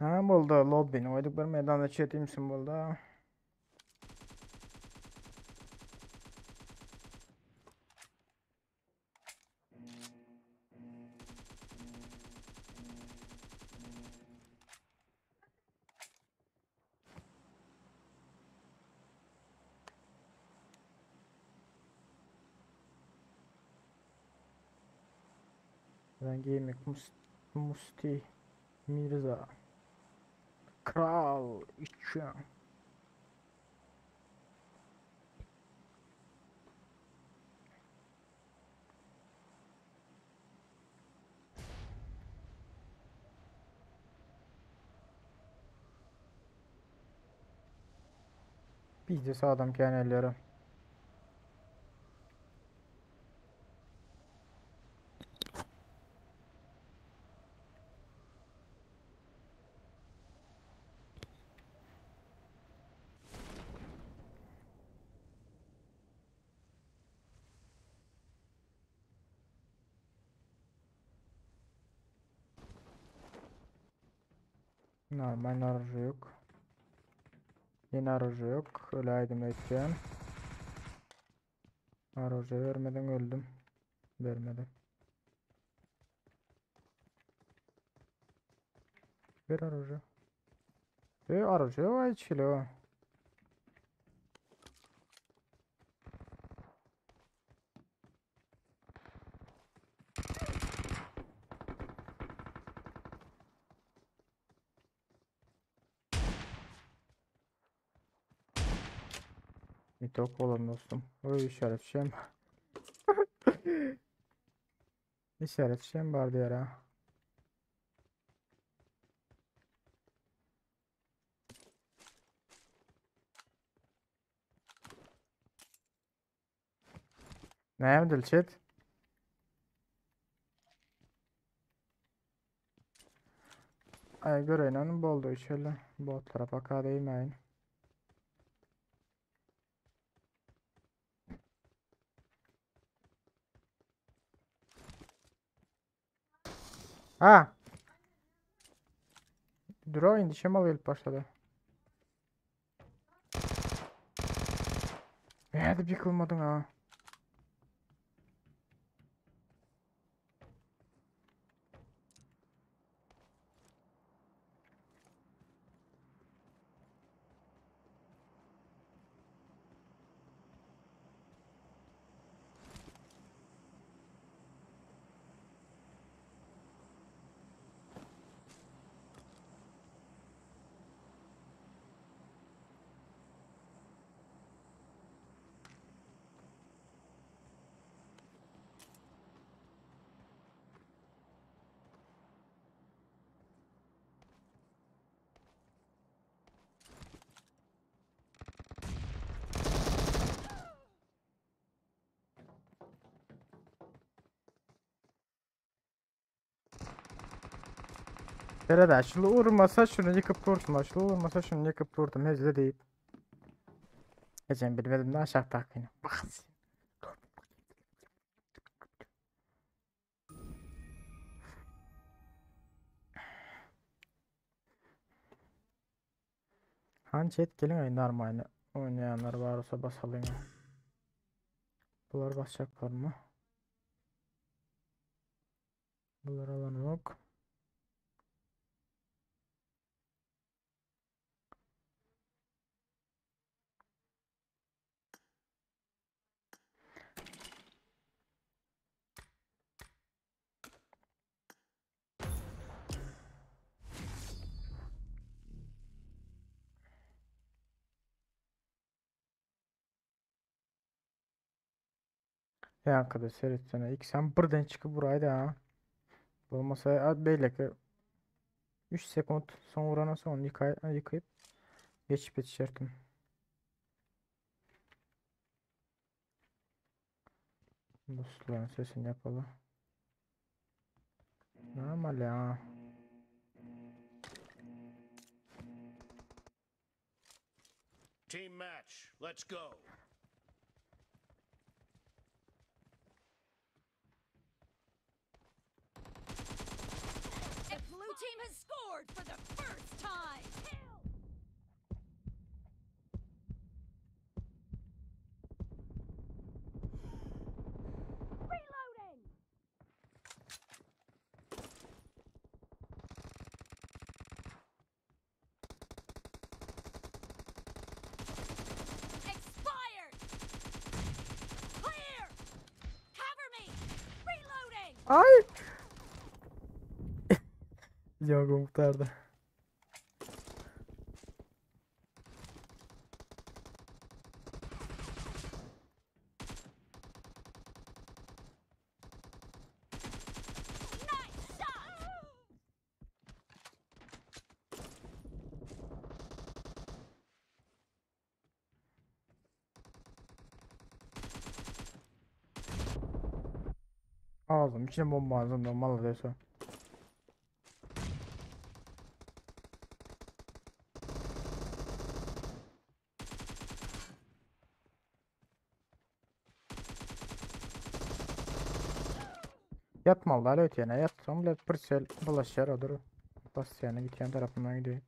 Ha boldy lobbini oýduk bir meýdanda çetimsin boldy. Ben Gaming Musti Mirza Kral içi. Biz de sağdan kenarları. Normal aracı yok. Yine aracı yok. Öyleydim etken. Aracı vermeden öldüm. Vermedi. Ver aracı. E aracı var kilo. Mitok olan dostum. Oy işaret şeyim. İşaret şeyim vardı yara. Näme Dilşet? Ay göreýin onuň boldy şeýle. Botlara baka diýmäýin. Ha. Dura indi şemal gelip başlady. Nädip ýykylmadyň ha? Serede şunu vurmasa şunu yıkıp durdum. Şunu vurmasa şunu yıkıp durdum. Hezle deyip. Ecem bilmedim ne aşağı takını. Bak. Han chat gelin ay normal oynayanlar var olsa basalım. Bular basacaklar mı? Bular alan yok. Ýaňkyda seretsene. İlk sen birden çykyp buraydı ha. Bolmasa at beýleki 3 sekund soň urana soň ýykay ýykyp geçip ýetişerdim. Dostlaryň sesini ýapaly. Normal ya. Team match. Let's go. The blue team has scored for the first time. Kill. Reloading. Expired. Clear. Cover me. Reloading. Ay! Ýogum gutardy. Nice shot. Ağzım içine bomba ağzımdan malades o. Yatmalı da öteyene yatsam bile pırsel bulaşar odur. Basýana gitýän tarapyndan gidiyor.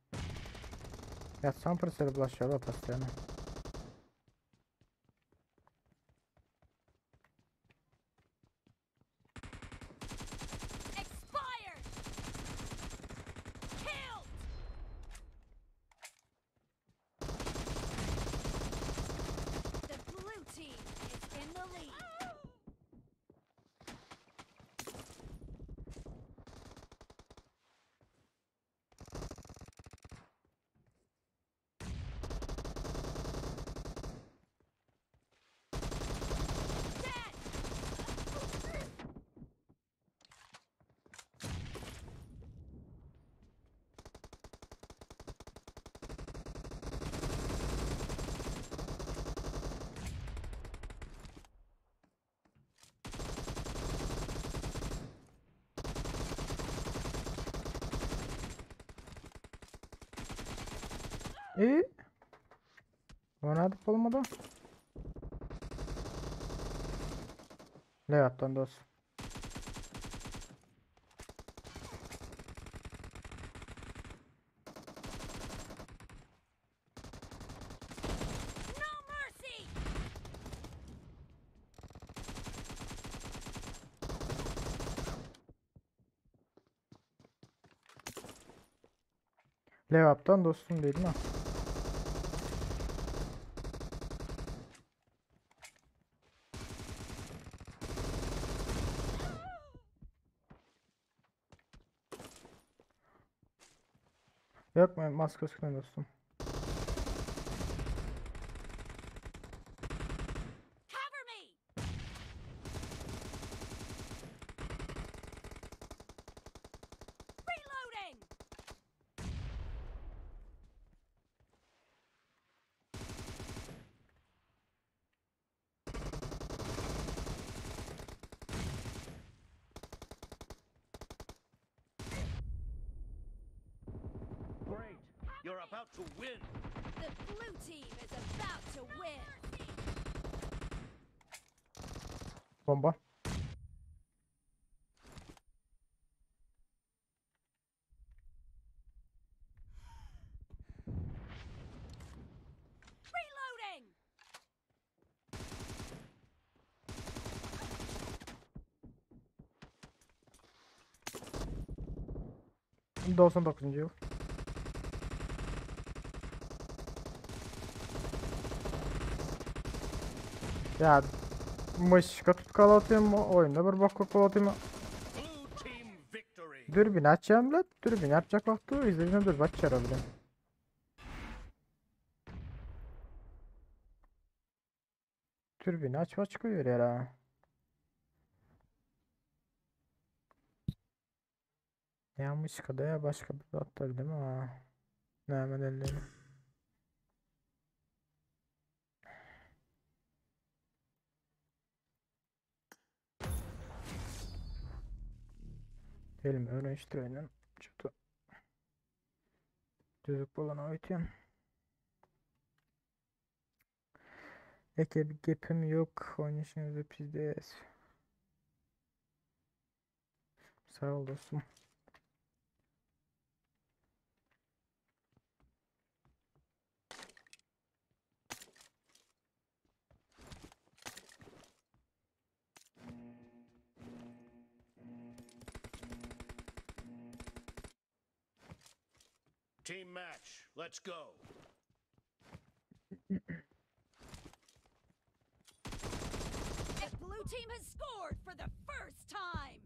Yatsam pırsel bulaşar o basýana. Expired. Killed. The blue team is in the lead. E? O nädip bolmady? Lewapdan dost. No mercy! Lewapdan dostum diýdim ha. Yok ben maske sıkıyorum dostum. Cover me! Reloading! Great. You're about to win. The blue team is about to win. Bomba. Reloading! 99. yıl. Ya myşka tutkaly atayım oýunda bir bok köp atayım. Blue team victory. Dürbün açýan bilen, dürbün yapjak wagty izlejim dürbün açýar bilen. Dürbün aç aç koyuyor ha. Ya myşka da ya başka bir zat değil mi ha? Ne hemen elleri. Elimi öğreniştirelim. Çıtı. Düzük bolan oýtýan. Eke bir gepim yok. Oynayışınızda pizdes. Sağ ol dostum. Team match. Let's go. The blue team has scored for the first time.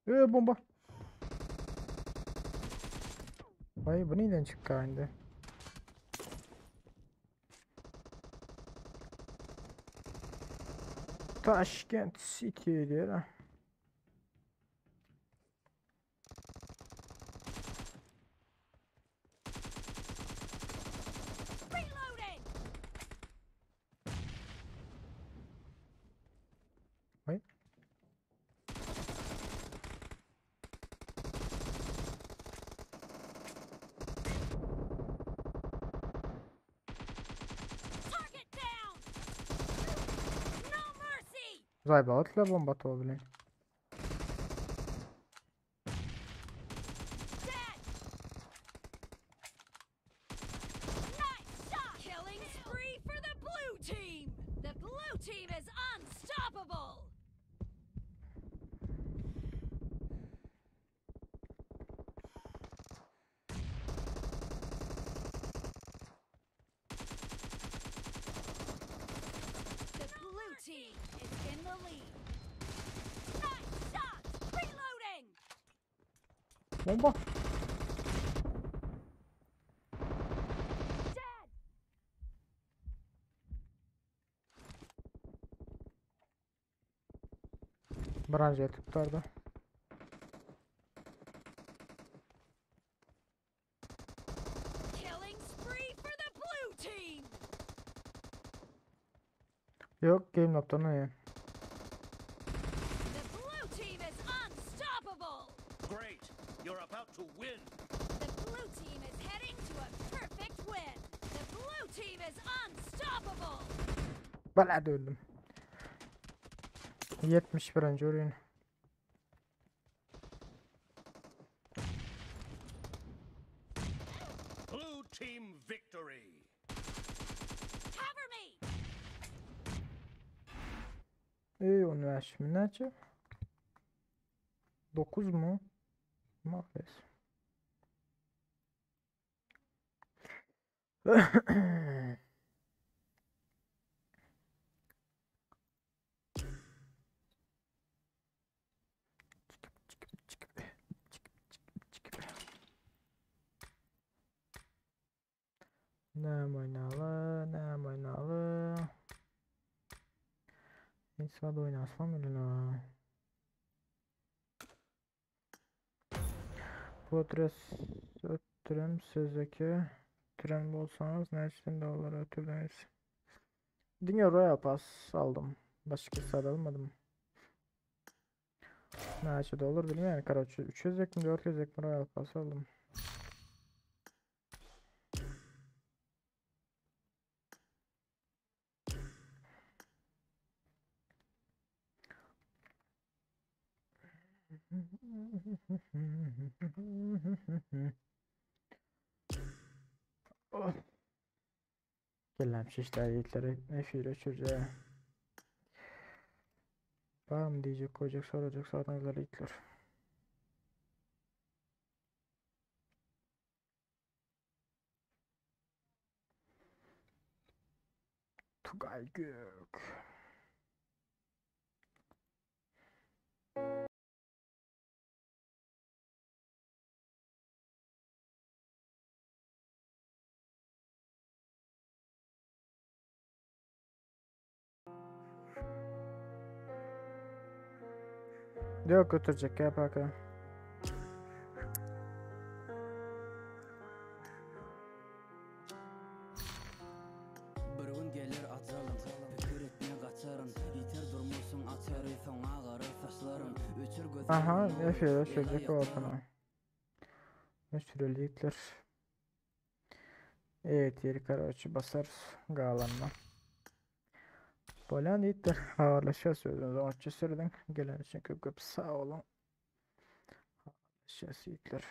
Ee, bomba. Vay bu neyden çıktı indi? Taşkent City diyor ha. Reloading! Vay. Target down! No mercy! Zaýbalatla bomba atyp bilen. Dead! Nice shot! Killing spree for the blue team! The blue team is unstoppable! The blue team is in the lead. Nice shot! Reloading! Bomba. Dead! Branca tutardı. Killing spree for the blue team! Yok Game Lab'dan oyun. The blue team is unstoppable! Great. You're about to win. The blue team is heading to a perfect win. The blue team is unstoppable. Bala öldüm. 71. Oyun. Blue team victory. Cover me. Ey onu mi näçe? 9 mu? Mahves. Näme oýnaly, näme oýnaly? Hiç zat oýnasam bilen. Potres ötürüm sizdeki tren bolsanız näçe dolar ötürdünüz? Diňe Royal Pass aldım. Başka zat almadım. Näçe dolar bilmeýän. Karoçe 300 mi 400 mi Royal Pass aldım. Oh. Gelem şişler yiğitlere efir öçürce. Var mı diyecek koyacak soracak sorunlar yiğitler. Tugay Gök. Yok götürecek ya bak. Bir gün geler ajalym, pikir etme gaçaryn, Ýiter durmuşyň açary, soň agarar saçlaryň, Öçür Aha gözleriň nury, efir el öçürecek o aýaklaryn. bana. Öçürelikler. Evet yeri karaoke basarız galanma. Bolýan diýipdir. Habarlaşýas özüňize oňatja sürüň. Gelen üçin köp köp sag boluň. Habarlaşýas ýigitler.